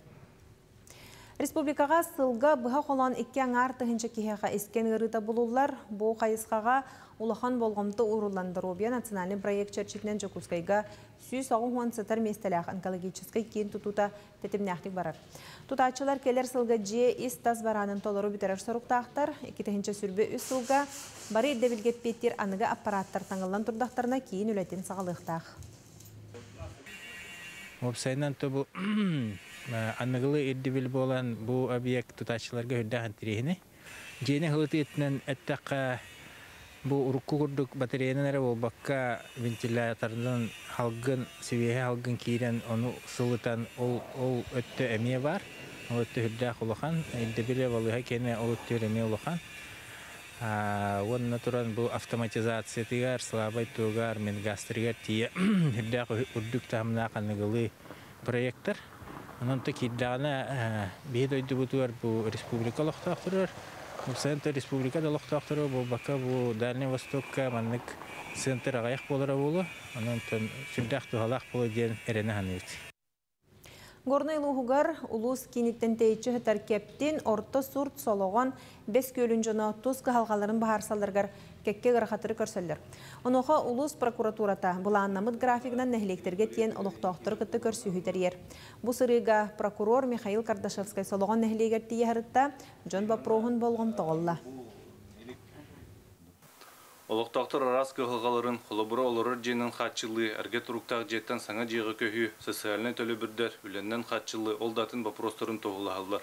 Республикаға сылға бұға қолан 2 аңар тұхынша кихеға ескен ұрыта бұлулар, бұ қайысқаға улахан болғымты ұруландырубия национальный проект чәрчетінен Жокускайға сүйіс ағын сытар местелях онкологический кен тұтута тетімнәқтік барар. Тұтачылар келер сылға же ис тас баранын толыру бітерер сұрықтақтар, 2 тұхынша сүрбе үс сылға бары еддебілге петтер аныға аппараттар таңылан тұрдақтарына кейін үләтін сағалықтақ. Вебсайнан то бу аныгылы ирдибил болан бу объект тутачыларга хүрдәһен тирехине. Жени хылыты итнен эттәккә бу урукку курдук батареянан эрэ болбакка вентилятордан халгын, сибиэһэ халгын киирен ону сылытан ол ол өттө эмиэ бар. Ол өттө хүрдәэх улахан, ирдибиле балыһа кене ол өттө эмиэ улахан. Онна туран бу автоматизация тигар, слабай тугар, мен гастригар тие хүрдәэх үрдүк тамна каныгылы проекттар. Онон та киирдэҕинэ биһи дойдубутугар бу республика олохтоохторугар, центр республика да олохтоохторо буолбакка бу Дальний Востокка маннык центр аҕыйах буолара буолуо. Онон сүрдээх туһалаах буолуо диэн эрэнэ саныыбыт. Горнай улууһугар улуус кииниттэн тэйиччи сытар Кэптин, Орто Сурт, Солоҕон, Бэс Күөлүн дьоно тус кыһалҕаларын быһаарсалларыгар кэккэ ыарахаттары көрсөллөр. Онуоха улуус прокуратурата былааннаммыт графигынан нэһилиэктэргэ тиийэн олохтоохтору кытта көрсүһүү тэрийэр. Бу сырыыга прокурор Михаил Кардашевскай Солоҕон нэһилиэгэр тиийэ сырытта, дьон боппуруоһун болҕомтоҕо ылла. Олохтоохтор араас кыһалҕаларын, холобура, олорор дьиэнэн хааччыллыы, эргэ туруктаах дьиэттэн саҥа дьиэҕэ көһүү, социальнай төлөбүрдэр, үлэннэн хааччыллыы ол да атын боппуруостарын туоһулаһаллар.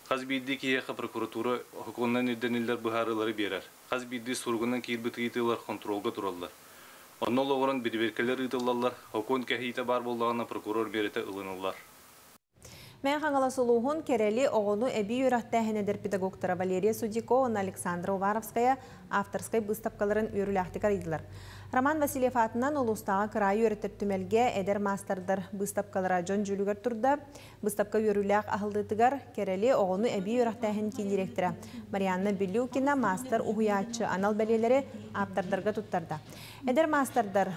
Хас биирдии киһиэхэ прокуратура сокуонунан ирдэниллэр быһаарыылары биэрэр. Хас биирдии суругунан киирбит ыйытыылар хонтуруолга тураллар. Онно олоҕуран бирибиэркэлэр ыытыллаллар, сокуон кэһиитэ баар буоллаҕына прокурор миэрэтэ ылыныллар. Мэҥэ Хаҥалас улууһун Кэрэли оҕону эбии үөрэхтээһин эдэр педагогтара Валерия Судико уонна Александра Уваровская авторскай быыстапкаларын үөрүүлээхтик арыйдылар. Роман Васильев аатынан улуустааҕы кыраайы үөрэтэр түмэлгэ эдэр маастардар быыстапкалара дьон дьүүлүгэр турда. Быыстапка үөрүүлээх аһыллыытыгар Кэрэли оҕону эбии үөрэхтээһин киин директора Марианна Билюкина маастар уһуйааччы анал бэлиэлэри ааптардарга туттарда. Эдэр маастардар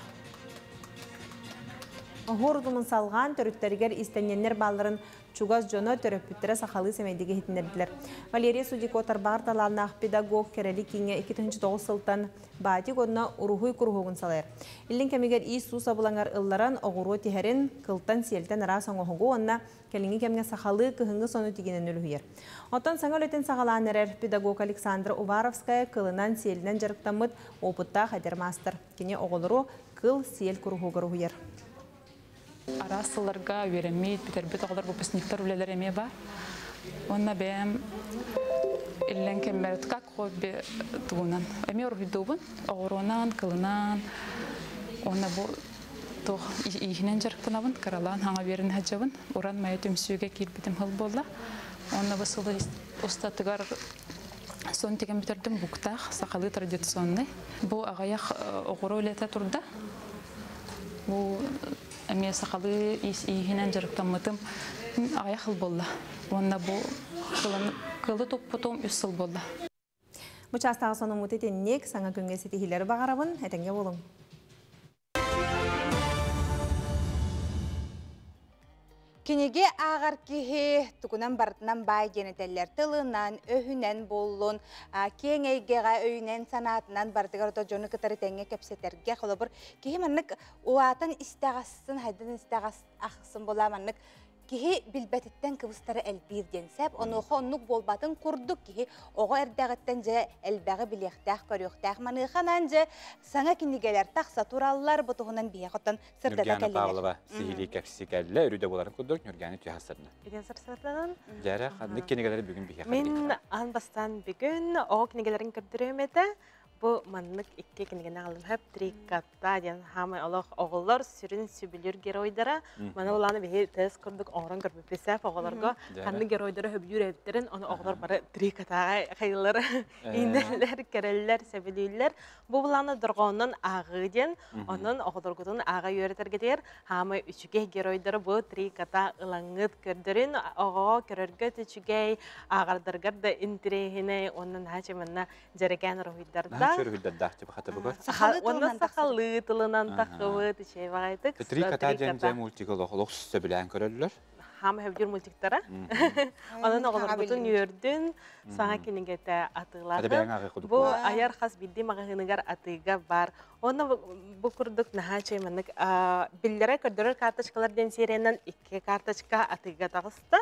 Оһуор утумун салҕаан, төрүттэригэр иистэнньэннэр баалларын чугас дьоно, төрөппүттэрэ сахалыы сэмэйдик иһитиннэрдилэр. Валерия Судико тарбаҕар талааннаах педагог Кэрэли кииҥҥэ 2009 сылтан баатик уонна уруһуй куруһуогун салайар. Иллин кэмигэр иис-суус абылаҥар ылларан, оҕуруо тиһэрин, кылтан-сиэлтэн араас оҥоһугу уонна кэлиҥҥи кэмҥэ сахалыы кыһыҥҥы сону тигинэн үлүһүйэр. Оттон саҥа үлэтин саҕалаан эрэр педагог Александра Уваровская кылынан-сиэлинэн дьарыктаммыт опыттаах эдэр маастар. Кини оҕолору кыл сиэл куруһугар уһуйар. Араас сылларга үөрэммит, бүтэрбит оҕолор выпускниктар үлэлэрэ эмиэ баар. Уонна бэйэм иллэҥ кэммэр как хобби тугунан эмиэ уруһуйдуубун. Оҕуруонан, кылынан уонна бу туох ииһинэн дьарыктанабын, кыралаан хаҥа үөрэн сылдьабын. Уран Майа түмсүүгэ киирбитим сыл буолла. Уонна бу сыл устатыгар Сон тигэн бүтэрдим буктаах, сахалыы традиционный. Бу аҕыйах оҕуруо үлэтэ турда. Бу эмиэ сахалыы ииһинэн дьарыктаммытым аҕыйах сыл буолла. Уонна бу кылы туппутум үс сыл буолла. Бу чаастааҕы сонуммут итинник, саҥа күҥҥэ ситиһиилэри баҕарабын, этэҥҥэ буолуҥ. Кинигэ ааҕар киһи тугунан барытынан баай диэн этэллэр. Тылынан, өһүнэн буоллун, киэҥ эйгэҕэ өйүнэн-санаатынан барытыгар ото дьону кытары тэҥҥэ кэпсэтэргэ. Холобур, киһи маннык улаатан истэҕассын, хайдан истэҕас ахсын буолаа маннык киһи билбэтиттэн кыбыстара элбиир диэн сөп. Онуоха оннук буолбатын курдук киһи оҕо эрдэҕиттэн дьэ элбэҕи билиэхтээх, көрүөхтээх. Маныаха дьэ саҥа кинигэлэр тахса тураллар. Бу туһунан биһиэхэ оттон сырдата Ньургиана кэллилэр. Павлова сиһилии кэпси кэллэ. Өрүдэ буоларын курдук Ньургиана түһэ Бүтэн сарсыарданан. Дьэрэ, ханнык кинигэлэри бүгүн биһиэхэ Мин аан бастаан бүгүн оҕо кинигэлэрин көрдөрүөм этэ. Бу маннык икки кинигэни аҕалым хөп Три кота диэн хаамай олох оҕолор сүрүн сүбүлүүр геройдара. Маны улааны биһи тест курдук оҥорон көрбүппүт оҕолорго ханнык геройдары сөбүлүүр эбиттэрин, ону оҕолор бары три котаҕа хайыллар, иинэллэр, кэрэллэр, сөбүлүүллэр. Бу былааны дорҕоонунан ааҕыы диэн, онон оҕолоргутун ааҕа үөрэтэргитигэр хаамай үчүгэй геройдары бу три кота ылаҥҥыт көрдөрүн, оҕоҕо көрөргө үчүгэй, ааҕардаргар да интириэһинэй, уонна наһаа манна дьэрэкээн уруһуйдардаах. Наһаа уруһуйдардаах типа хатыбыгар. Уонна сахалыы тылынан тахыбыт, үчүгэй баҕайытык. Три кота диэн дьэ мультик олох олох сөбүлээн көрөллөр. Хаама сөбүлүүр мультиктара. Онон оҕолорбутун үөрдүн, саҥа кинигэтэ атыылаатын. Бу айар хас биирдии маҕаһыыныгар атыыга бар. Онно бу курдук наһаа үчүгэй маннык биллэрэ көрдөрөр карточкалар диэн сериянан икки карточка атыыга таҕыста.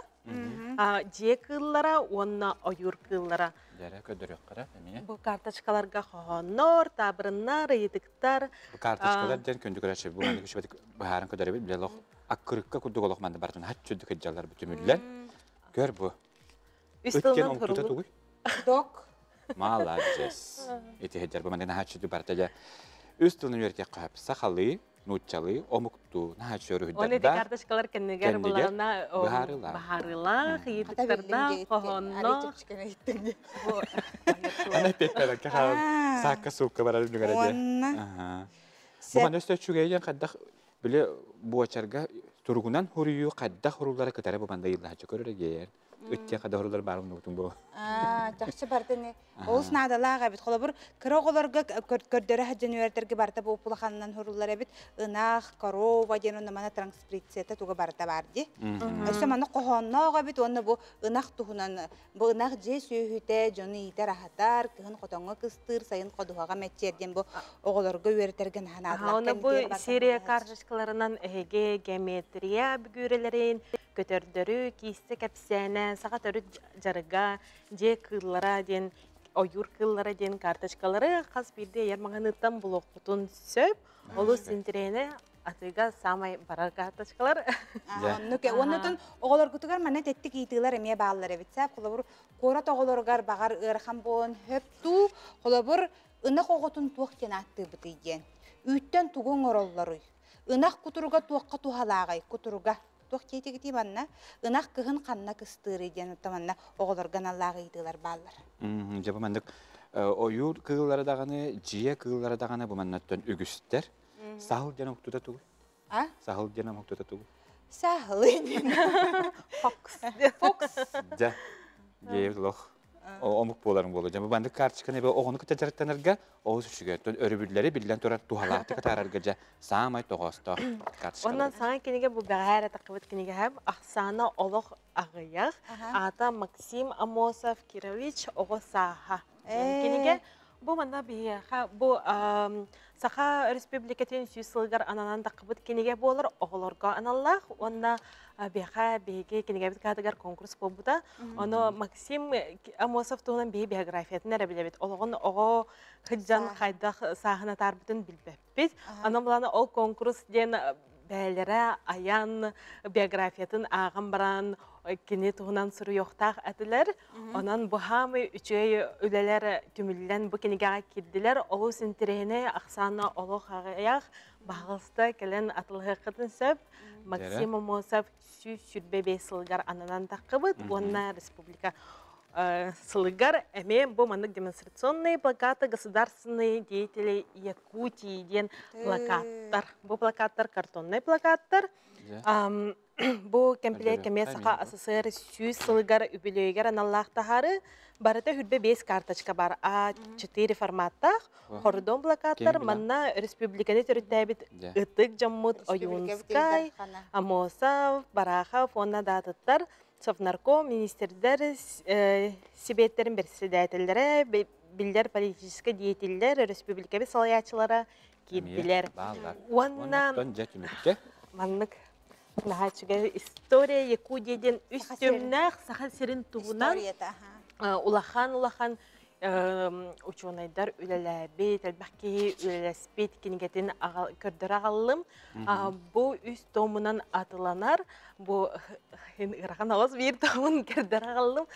Дьиэ кыыллара уонна ойуур кыыллара. Дьэрэ көрдөрүөххэ эмиэ. Бу карточкаларга хоһооннор, таабырыннар, ыйытыктар. Бу карточкалар диэн күндү көрөөччү бу маннык үчүгэй быһааран көрдөрөбүт. Биле олох аккырыкка курдук олох манна бартын хат чүдүк кыдьаллар бу түмүллэн. Көр бу. Үс Өткен тылынан оҥтута турулу. тугуй? Док. Маладьес. Ити хеджер бу манна наһаа чүдүк барта дьэ. Үс тылын үөрэтиэххэ сөп. Сахалыы, нууччалыы, омуктуу наһаа чүөрү Оны ити карточкалар кэннигэр булаҕына быһаарыылаах. Быһаарыылаах, ыйытыктардаах, хоһоонноох. Ана пепперакка хаал саакка суукка барар нүгэрэ. Уонна Бу маны өстө үчүгэйден хайдах били буочарга Суругунан хуруйуу хайдах хуруллара кытары бу манда ыйыллааччы көрөр эгиэр. Ыттия хада хуруллар баар умнубутум бу. Чахчы бардыны. Олус наадалаах эбит. Холобур, кыра оҕолорго көрдөрө сылдьан үөрэтэргэ барыта бу улаханынан хуруллар эбит. Ынах, корова диэн онно мана транскрипцията туга барыта бар ди. Өссө маны хоһоонноох эбит уонна бу ынах туһунан бу ынах дьиэ сүөһүтэ дьону иитэр-аһатар, кыһын хотоҥҥо кыстыыр, сайын ходуһаҕа мэччийэр диэн бу оҕолорго үөрэтэргэ наһаа наадалаах. Онно бу серия карточкаларынан эһиги геометрия бүгүүрэлэрин, көтөрдөрү, киистэ кэпсээнэ, саха төрүт дьарыга, дьиэ кыыллара диэн ойуур кыыллара диэн карточкалары хас биирдии айар маҕаныыттан булуохпутун сөп. Олус интэриэһинэй атыыга саамай барар карточкалар. Оннук. Оннутун оҕолоргутугар манна тэттик ыйытыылар эмиэ бааллар эбит. Сап холобур куорат оҕолоругар баҕар ыарахан буолан хөп туу холобур ынах оҕотун туох диэн ааттыыбытый диэн. Үүттэн тугу оҥороллоруй? Ынах кутуруга туохха туһалааҕый? Кутуруга туох диэтигитий манна? Ынах кыһын ханна кыстыырый диэн манна оҕолорго аналлаах ыйытыылар бааллар. Дьэ бу маннык ойуур кыыллара даҕаны, дьиэ кыыллара даҕаны бу маннаттан үгүстэр. Саһыл диэн омуктута тугуй? А? Саһыл диэн омуктута тугуй? Саһыл диэн. Фокс. Фокс. Дьэ, диэбит олох омук буоларын буолуо. Дьэ, бу маннык карточканы оҕону кытта дьарыктанарга олус үчүгэй. Өрөбүллэри биллэн турар туһалаахтык атаарарга дьэ саамай тоҕоостоох карточкалар. Онон саҥа кинигэ бу бэҕэһээ эрэ таххыбыт кинигэһэ ахсаана олох аҕыйах. Аата Максим Амосов Кирович оҕо сааһа диэн кинигэ. Бу манна биһиэхэ бу Саха Республикатын 100 сылыгар ананан таххыбыт кинигэ буолар оҕолорго аналлаах уонна биһиэхэ биһиги кинигэбит каатыгар конкурс буолбута. Ону Максим Амосов туһунан биһи биографиятын эрэ билэбит. Олоҕун оҕо сылдьан хайдах сааһын атаарбытын билбэппит. Онон булана ол конкурс диэн бээлэрэ айан биографиятын ааҕан баран кини туһунан суруйуохтаах этилэр. Онон бу хаамый үчүгэй үлэлэр түмүллэн бу кинигэҕэ киирдилэр. Олус интэриэһинэй ахсаана олох аҕыйах баһаҕалыста кэлэн атылыһыаххытын сөп. Максим Амосов 125 сылыгар ананан таххыбыт уонна республика сылыгар эмиэ бу маннык демонстрационные плакаты государственные деятели Якутии диэн плакаттар. Бу плакаттар картоннай плакаттар. Бу кэмпилиэк эмиэ Саха СССР 100 сылыгар үбүлүөйүгэр аналлаах таһаары барыта 25 карточка бар А4 форматтаах хордон плакаттар манна республиканы төрүттээбит ытык дьоммут Ойуунскай, Амосов, Барахов уонна даатыттар Совнарком министрдэр сибиэттэрин председателлэрэ, биллэр политическай деятеллэр, республикабыт салайааччылара киирдилэр. Уонна маннык наһаа үчүгэй история Якутия диэн үс түмнээх Саха сирин туһунан улахан-улахан учуонайдар үлэлээбит, элбэх киһи үлэлэспит кинигэтин көрдөрө аҕаллым. Бу үс томунан атыланар, бу ыарахан оҕус биир томун көрдөрө аҕаллым.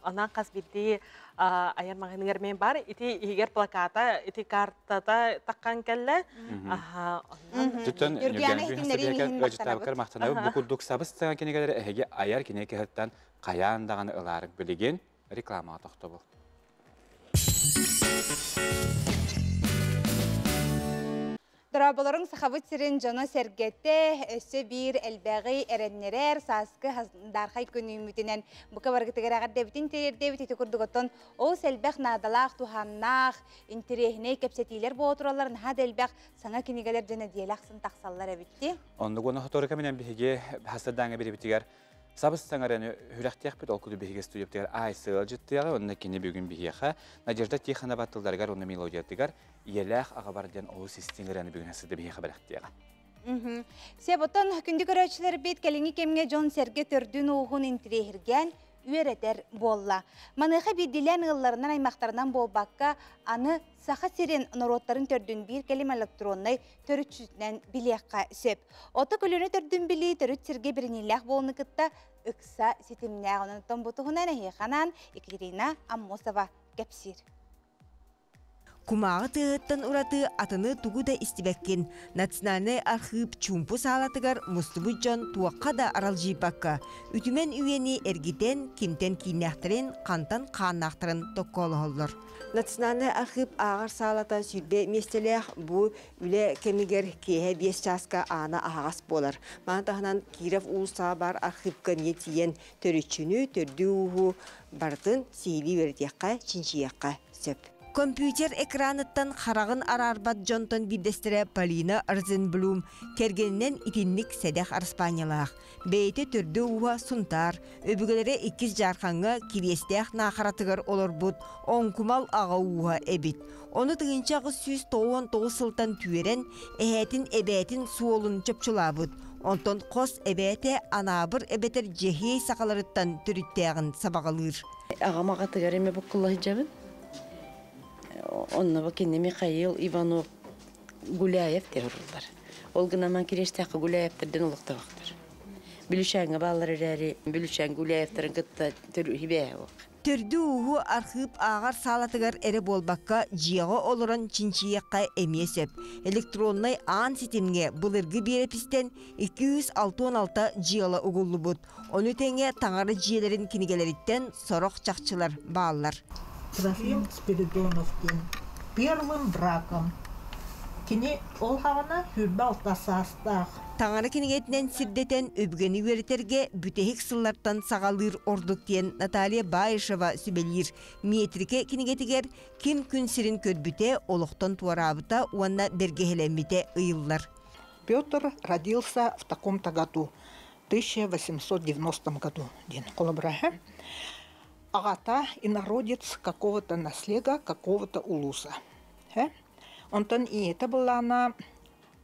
Онон хас биирдии айар маҕаһыыныгар мен бар. Ити иһигэр плаката, ити картата таххан кэллэ. Түттэн Ньургуяна иһитиннэриин иһин махтанабыт. Махтанабыт. Бу курдук сабыс саҥа кинигэлэри эһиги айар кинигэ кыһыттан хайаан даҕаны ылаарык билигин рекламаҕа тохтобул. Дорооболоруҥ Сахабыт сирин дьоно-сэргэтэ өссө биир элбэҕи эрэннэрэр сааскы даархай күн үүммүтүнэн бука баргытыгар эҕэрдэбитин тириэрдэбит ити курдук оттон олус элбэх наадалаах туһааннаах интэриэһинэй кэпсэтиилэр буола тураллар наһаа да элбэх саҥа кинигэлэр дьэ нэдиэлэ ахсын тахсаллар эбит Оннук уонна сотору кэминэн биһиги хастардааҥҥа биэрибитигэр Сабыс саҥараны хүрэхтиэхпит, ол курдук биһиги студиябытыгар Айсы ыалдьыттыаҕа, уонна кини бүгүн биһиэхэ Надежда Тихонова тылларыгар уонна мелодиятыгар Ийэлээх аҕабар диэн олус истиҥ ырыаны бүгүн сыда биһиэхэ бэлэхтиэҕэ. Сеп, оттон күндү көрөөччүлэрбит кэлиҥҥи кэмҥэ дьон-сэргэ төрдүн-ууһун интириэһиргээн үөрэтэр буолла. Маныаха биирдиилээн ыалларынан аймахтарынан буолбакка, аны Саха сирин норуоттарын төрдүн биир кэлим электроннай төрүччүтүнэн билиэххэ сөп. Ото көлүөнэ төрдүн билии төрүт сиргэ бириниилээх буолууну кытта ыкса ситимнээх. Онон бу туһунан эһиэхэ анаан Екатерина Аммосова кэпсиир. Кумааҕы тыаһыттан ураты атыны тугу да истибэккин. Национальнай архыып чуумпу саалатыгар мустубут дьон туохха да аралдьыйбакка, үтүмэн үйэни эргитэн, кимтэн кииннээхтэрин, хантан хааннаахтарын токкоолоһоллор. Национальнай архыып ааҕар саалата 20 миэстэлээх бу үлэ кэмигэр киэһэ 5 чааска аана аһаҕас буолар. Маны таһынан Киров уулуссаҕа баар архыыпка эмиэ тиийэн төрүччүнү, төрдү-ууһу барытын сиһилии үөрэтиэххэ, чинчийиэххэ сөп. Компьютер экраныттан хараҕын араарбат дьонтон биирдэстэрэ Полина Розенблюм кэргэнинэн итинник сэдэх араспаанньалаах. Бэйэтэ төрдө-ууһа Сунтаар, өбүгэлэрэ Иккис Дьаархаҥҥа Кириэстээх Наахаратыгар олорбут оҥкумал аҕа ууһа эбит. Ону 1899 сылтан түөрэн, эһээтин эбээтин суолун чопчулаабыт. Онтон хос эбээтэ Анаабыр эбэтэр Дьэһиэй сахаларыттан төрүттээҕин сабаҕалыыр. Аҕам аҕатыгар эмэ буккулла сылдьабын. Онно бу кини Михаил Иванов Гуляев диэн уруллар. Ол гынан ман Кириэстээххэ Гуляевтардан олохтоохтор. Бүлүчээҥҥэ бааллар эрээри, Бүлүчээн Гуляевтарын кытта төрү суох. Төрдү-ууһу архыып ааҕар саалатыгар эрэ буолбакка, дьиэҕэ олорон чинчийиэххэ эмиэ сөп. Электроннай аан ситимҥэ былыргы биэрэпистэн 266 дьыала угуллубут. Ону тэҥэ таҥара дьиэлэрин кинигэлэриттэн сорох чахчылар бааллар. Трофим Спиридонов диэн первым браком кини ол хаҕана 26 саастаах. Таҥара кинигэтинэн сирдэтэн өбүгэни үөрэтэргэ бүтэһик сыллартан саҕалыыр ордук диэн Наталья Баишева сүбэлиир. Миэтирикэ кинигэтигэр ким күн сирин көрбүтэ, олохтон туораабыта уонна бэргэһэлэммитэ ыйыллар. Петр родился в таком-то году, 1890 году, диэн холобура. Аҕата инородец какого-то наслега, какого-то улуса. Онтон ийэтэ былаана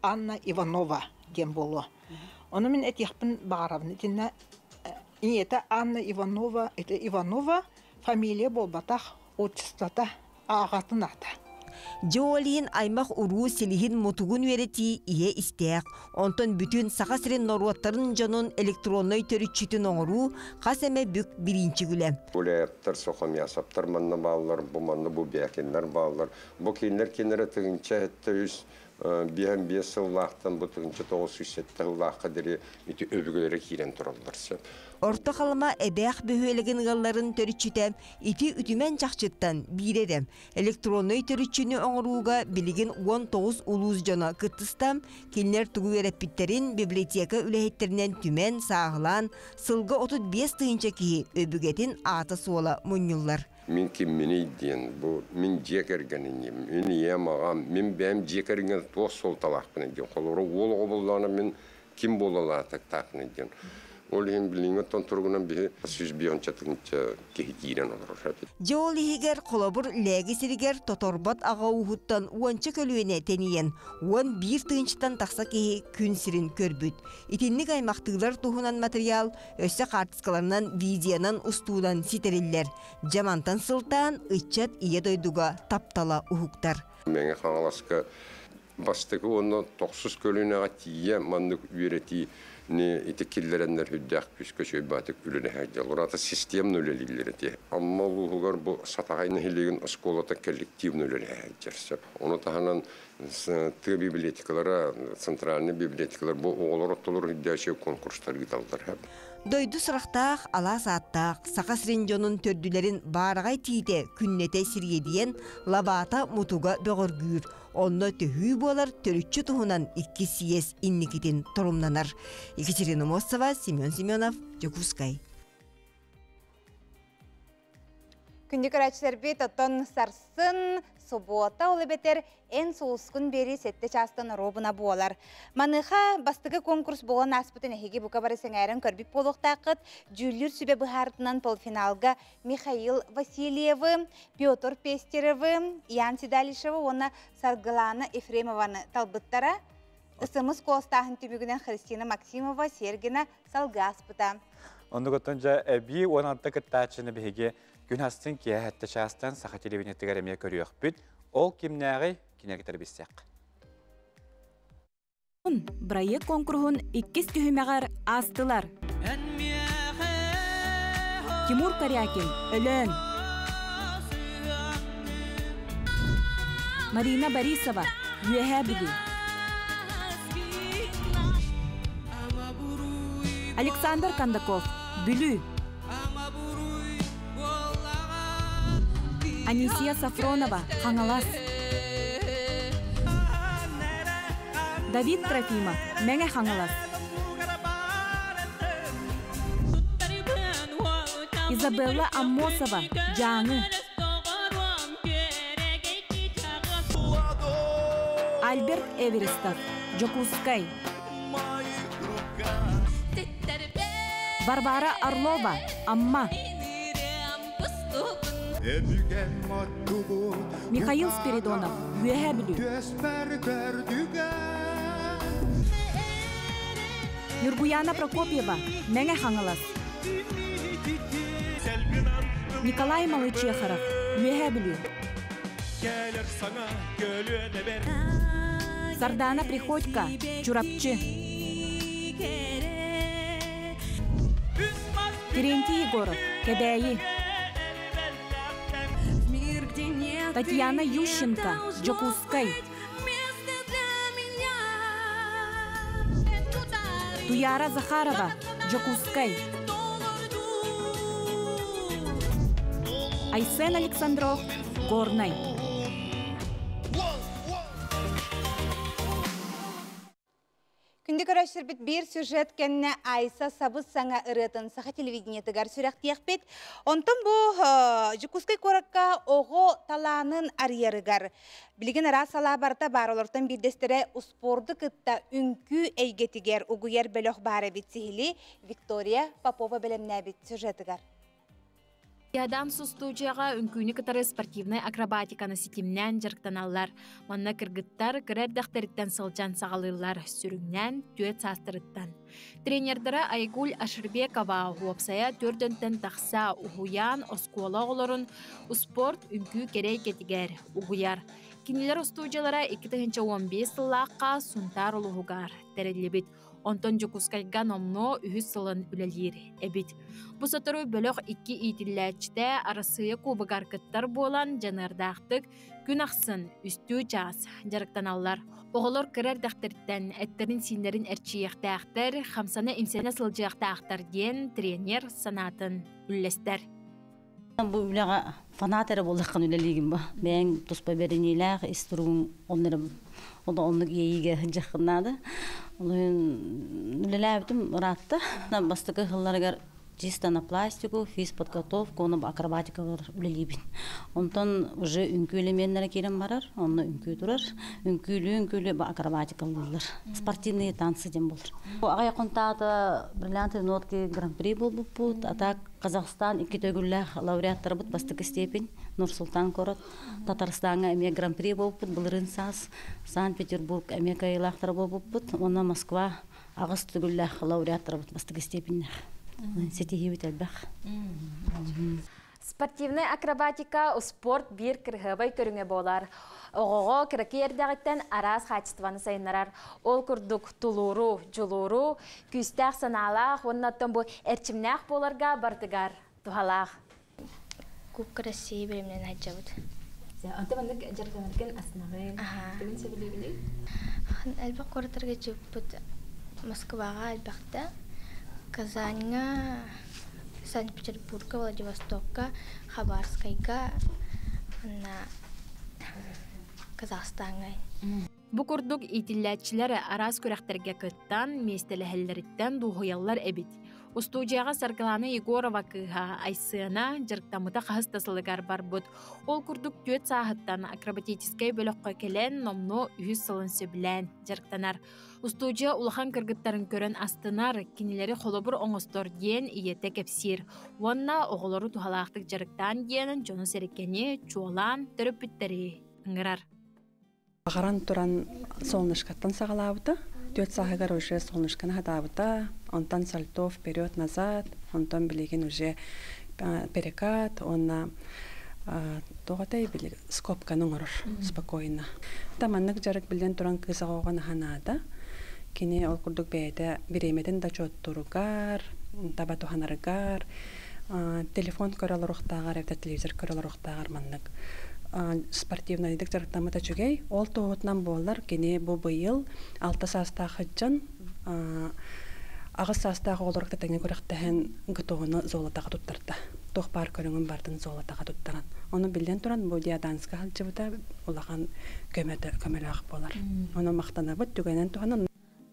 Анна Иванова диэн буолуо. Ону мин этиэхпин баҕарабын. Итиннэ ийэтэ Анна Иванова, это Иванова фамилия буолбатах, отчествота аҕатын аата. Дьэ ол иһин аймах уруу силиһин мутугун үөрэтии иһэ истээх. Онтон бүтүн Саха сирин норуоттарын дьонун электроннай төрүччүтүн оҥоруу хас эмэ бүк бириинчик үлэ. Гуляевтар, Сухомясовтар манна бааллар, бу манна Бубякиннар бааллар. Бу кинилэр кинилэрэ тыһыынча сэттэ үс биэһэн биэс сыллаахтан бу 1907 сыллаахха диэри ити өбүгэлэрэ киирэн тураллар сөп. Орто Халыма Эбээх бөһүөлэгин ыалларын төрүччүтэ ити үтүмэн чахчыттан биир эрэ. Электроннай төрүччүнү оҥорууга билигин 19 улуус дьоно кыттыста. Кинилэр тугу үөрэппиттэрин библиотека үлэһиттэринэн түмэн, сааһылаан, сылга 35 тыһыынча киһи өбүгэтин аата-суола мунньуллар. Мин кимминий диэн, бу мин дьиэ кэргэниним, мин ийэм, аҕам, мин бэйэм дьиэ кэргэн туох суолталаахпыный диэн. Холобура, уол оҕо буоллаҕына мин ким буолалаатыктаахпыный диэн. Ол иһин билиҥҥи оттон туругунан биһи 105 тыһыынча киһи киирэн олорор эбит. Дьэ ол иһигэр холобур Лээги сиригэр Тоторбот аҕа ууһуттан уонча көлүөнэ тэнийэн, 11 тыһыынчаттан тахса киһи күн сирин көрбүт. Итинник аймахтыылар туһунан материал өссө хаартыскаларынан, видеонан устуунан ситэриллэр. Дьэ мантан сылтаан ыччат Ийэ дойдуга таптала уһуктар. Мэҥэ Хаҥаласка бастакы уонна тохсус көлүөнэҕэ тиийэ маннык үөрэтиини ити киллэрэннэр үрдээх күүскэ үчүгэй үлэлэһэ дьаллар. Ата системно үлэлииллэр эти. Амма улууһугар бу Сатаҕай нэһилиэгин оскуолата коллективно үлэлэһэ сөп. Ону таһынан тыа библиотекалара, центральный библиотекалар бу оҕолор оттолор үрдээчи конкурстар ыыталлар. Дойду сурахтаах, алаас ааттаах, Саха сирин дьонун төрдүлэрин баараҕай тиитэ күннэтэ сириэдийэн, лабаата мутуга бөҕөргүүр. Онно төһүү буолар төрүччү туһунан икки съезд инникитин торумнанар. Екатерина Мостова, Семен Семенов, Дьокуускай. Күндү көрөөччүлэрбит, оттон сарсын субуота ол эбэтэр эн сулускун биэри сэттэ чаастан оруобуна буолар. Маныаха бастакы конкурс буолан ааспытын эһиги бука бары сэҥээрэн көрбүт буолуохтааххыт. Дьүүллүүр сүбэ быһаарытынан полуфиналга Михаил Васильевы, Петр Пестеревы, Ян Седалишевы уонна Саргылана Ефремованы талбыттара. СМС куоластааһын түмүгүнэн Христина Максимова Сергина салгыы ааспыта. Оннугуттан дьэ эбии 16 кыттааччыны биһиги күн астын киэһэ сэттэ чаастан Саха телевидениетыгар эмиэ көрүөхпүт. Ол кимнээҕий кинилэр билсиэх. Проект конкурһун иккис түһүмэҕэр аастылар. Тимур Корякин, Өлөөн. Марина Борисова, Үөһээ Бүлүү. Александр Кондаков, Бүлүү. Анисия Сафронова, Хаҥалас. Давид Трофимов, Мэҥэ Хаҥалас. Изабелла Аммосова, Дьааҥы. Альберт Эверестов, Дьокуускай. Варвара Орлова, Амма. Михаил Спиридонов, Үөһээ Бүлүү. Нюргуяна Прокопьева, Мэҥэ Хаҥалас. Николай Малычехаров, Үөһээ Бүлүү. Сардаана Приходько, Чурапчы. Терентий Егоров, Кэбээйи. Татьяна Ющенко, Дьокуускай. Туяра Захарова, Дьокуускай. Айсен Александров, Горнай. Күндү көрөөччүлэрбит биир сюжет кэннэ Айса сабыс саҥа ырыатын саха телевидениетыгар сүрэхтиэхпит. Онтон бу Дьокуускай куоракка оҕо талаанын арыйарыгар билигин араас салаа барыта баар олортон биирдэстэрэ успуорду кытта үҥкүү эйгэтигэр угуйар бөлөх баар эбит сиһили Виктория Попова бэлэмнээбит сюжетыгар. Ядан сустуудьуйаҕа үҥкүүнү кытары спортивнай акробатиканы ситимнээн дьарыктаналлар. Манна кыргыттар кыра эрдэхтэриттэн сылдьан саҕалыыллар, сүрүннээн түөрт саастарыттан. Тренердара Айгуль Аширбекова уопсайа төрдөнтөн тахса уһуйаан оскуола оҕолорун успуорт үҥкүү кэрэ эйгэтигэр угуйар. Кинилэр устуудьуйалара 2015 сыллаахха Сунтаар улууһугар тэриллибит. Онтон Дьокуускайга номнуо үһүс сылын үлэлиир эбит. Бу сотору бөлөх икки иитиллээччитэ Арассыыйа Кубогар кыттар буолан дьаныардаахтык күн ахсын үстүү чаас дьарыктаналлар. Оҕолор кыра эрдэхтэриттэн эттэрин-сииннэрин эрчийиэхтээхтэр, хамсана-имсэнэ сылдьыахтаахтар диэн тренер санаатын үллэстэр. Бу үлэҕэ фанат эрэ буоллаххын үлэлиигин бу. Бэйэҥ туспа бэриниилээх ис туругуҥ онно эрэ оннук иэйиигэ сылдьыаххын наада. Ол иһин үлэлээбитим ыраатта. Бастакы сылларыгар чисто на пластику, физподготовку, ону акробатикалар үлэлиибин. Онтон уже үҥкүү элеменнэрэ киирэн барар, онно үҥкүү турар. Үҥкүүлүү-үҥкүүлүү акробатикалыыллар. Спортивные танцы диэн буолар. Аҕай хонтаата бриллиантовые нотки гран-при буолбуппут, а так Казахстан икки төгүллээх лауреаттарбыт бастакы степень Нур-Султан куорат Татарстаҥҥа эмиэ гран-при буолбуппут былырыын саас Санкт-Петербург эмиэ кыайыылаахтара буолбуппут уонна Москва аҕыс төгүллээх лауреаттарбыт бастакы степеннээх ситиһиибит элбэх. Спортивнай акробатика успуорт биир кырыһыабай көрүҥэ буолар. Оҕоҕо кыракый эрдэҕиттэн араас хаачыстыбаны сайыннарар. Ол курдук тулууру, дьулууру, күүстээх санаалаах уонна оттон бу эрчимнээх буоларга барытыгар туһалаах. Кубка России бэлэмнэн сылдьабыт. Онто маннык дьарыктанаргын астынаҕын? Тугун сөбүлүүгүнүй? Элбэх куораттарга дьыппыт Москваҕа элбэхтэ, Казаньҥа, Санкт-Петербурга, Владивостокка, Хабаровскайга уонна Казахстаҥҥа. Бу курдук иитиллээччилэр араас күрэхтэргэ кыттан, миэстэлэһэллэриттэн дуоһуйаллар эбит. Устуудьуйаҕа Саргылаана Егорова кыыһа Айсыана дьарыктаммыта хаһыс да сылыгар барбыт. Ол курдук түөрт сааһыттан акробатическай бөлөххө кэлэн номнуо үһүс сылын сөбүлээн дьарыктанар. Устуудьуйа улахан кыргыттарын көрөн астынар, кинилэри холобур оҥостор диэн ийэтэ кэпсиир. Уонна оҕолору туһалаахтык дьарыктаан диэн дьону-сэргэни, чуолаан төрөппүттэри ыҥырар. Баҕаран туран солнышкаттан саҕалаабыта. Түөрт сааһыгар уже солнышканы хатаабыта. Онтон сальто вперед-назад, онтон билигин уже перекат уонна туох этэй били скобканы оҥорор спокойно. Та маннык дьарык билэн туран кыыс оҕоҕо наһаа наада. Кини ол курдук бэйэтэ бириэмэтин да учуоттууругар, таба туһанарыгар, телефон көрө олоруохтааҕар эбэтэр телевизор көрө олоруохтааҕар маннык Спортивнайдык дьарыктаммыта үчүгэй. Ол туоһутунан буоллар, кини бу быйыл 6 саастаах сылдьан 8 саастаах оҕолорго тэҥҥэ күрэхтэһэн ГТО-ну золотоҕа туттарда. Туох баар көрүҥүн барытын золотоҕа туттаран. Ону биллэн туран, бу Диаданска сылдьыбыта улахан көмөтө көмөлөөх буолар. Ону махтанабыт түгэнэн туһанан.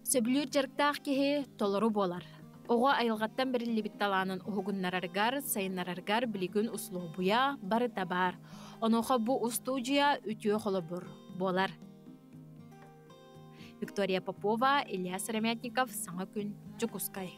Сөбүлүүр дьарыктаах киһи толору буолар. Оҕо айылҕаттан бэриллибит талаанын уһугуннарарыгар, сайыннарарыгар билигин услуобуйа барыта баар. Онуоха бу устуудьуйа үтүө холобур буолар. Виктория Попова, Илья Сыромятников, Саҥа күн, Дьокуускай.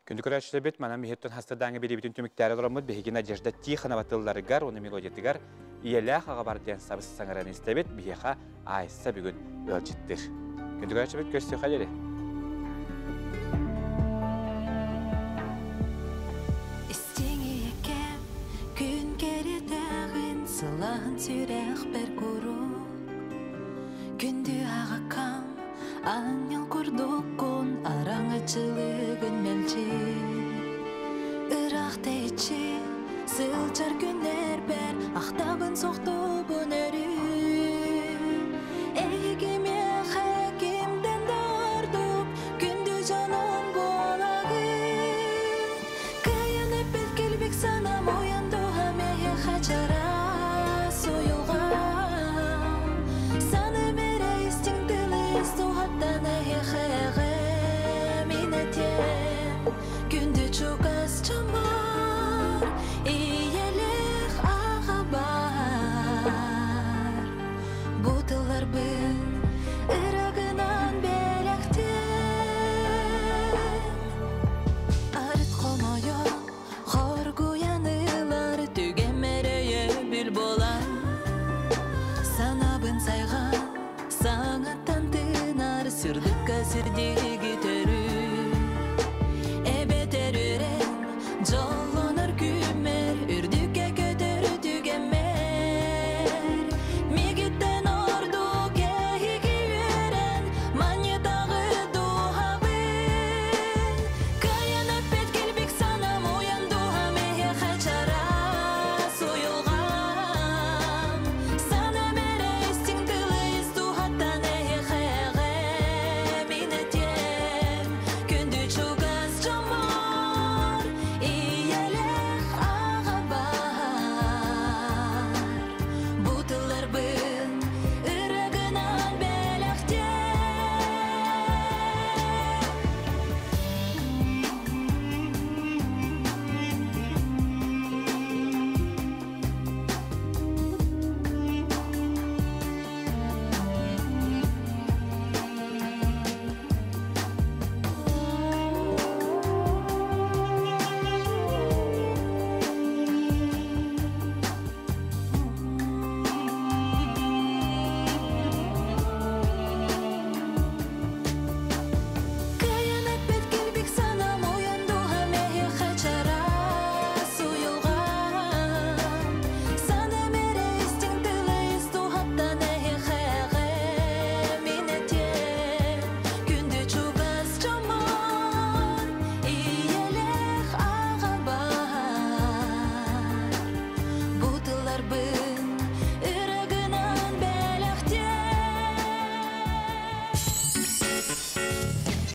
Күндү көрөөччүлэрбит, манан биһиттэн хастардааҥы бириибитин түмүктээри олороммут биһиги Надежда Тихонова тылларыгар уонна мелодиятыгар ийэлээх аҕабар диэн сабыс саҥаран истэбит, биһиэхэ Айса бүгүн ыалдьыттыыр. Күндү көрөөччүбүт көрсүөххэ диэри. Истиҥ ийэкэм күн кэритэҕин сылаһын сүрэхпэр куруук Күндү аҕаккам аанньал курдуккун араҥаччылыгын мэлдьи Ыраах тэйиччи сылдьар күннэрбэр ахтабын сохтуу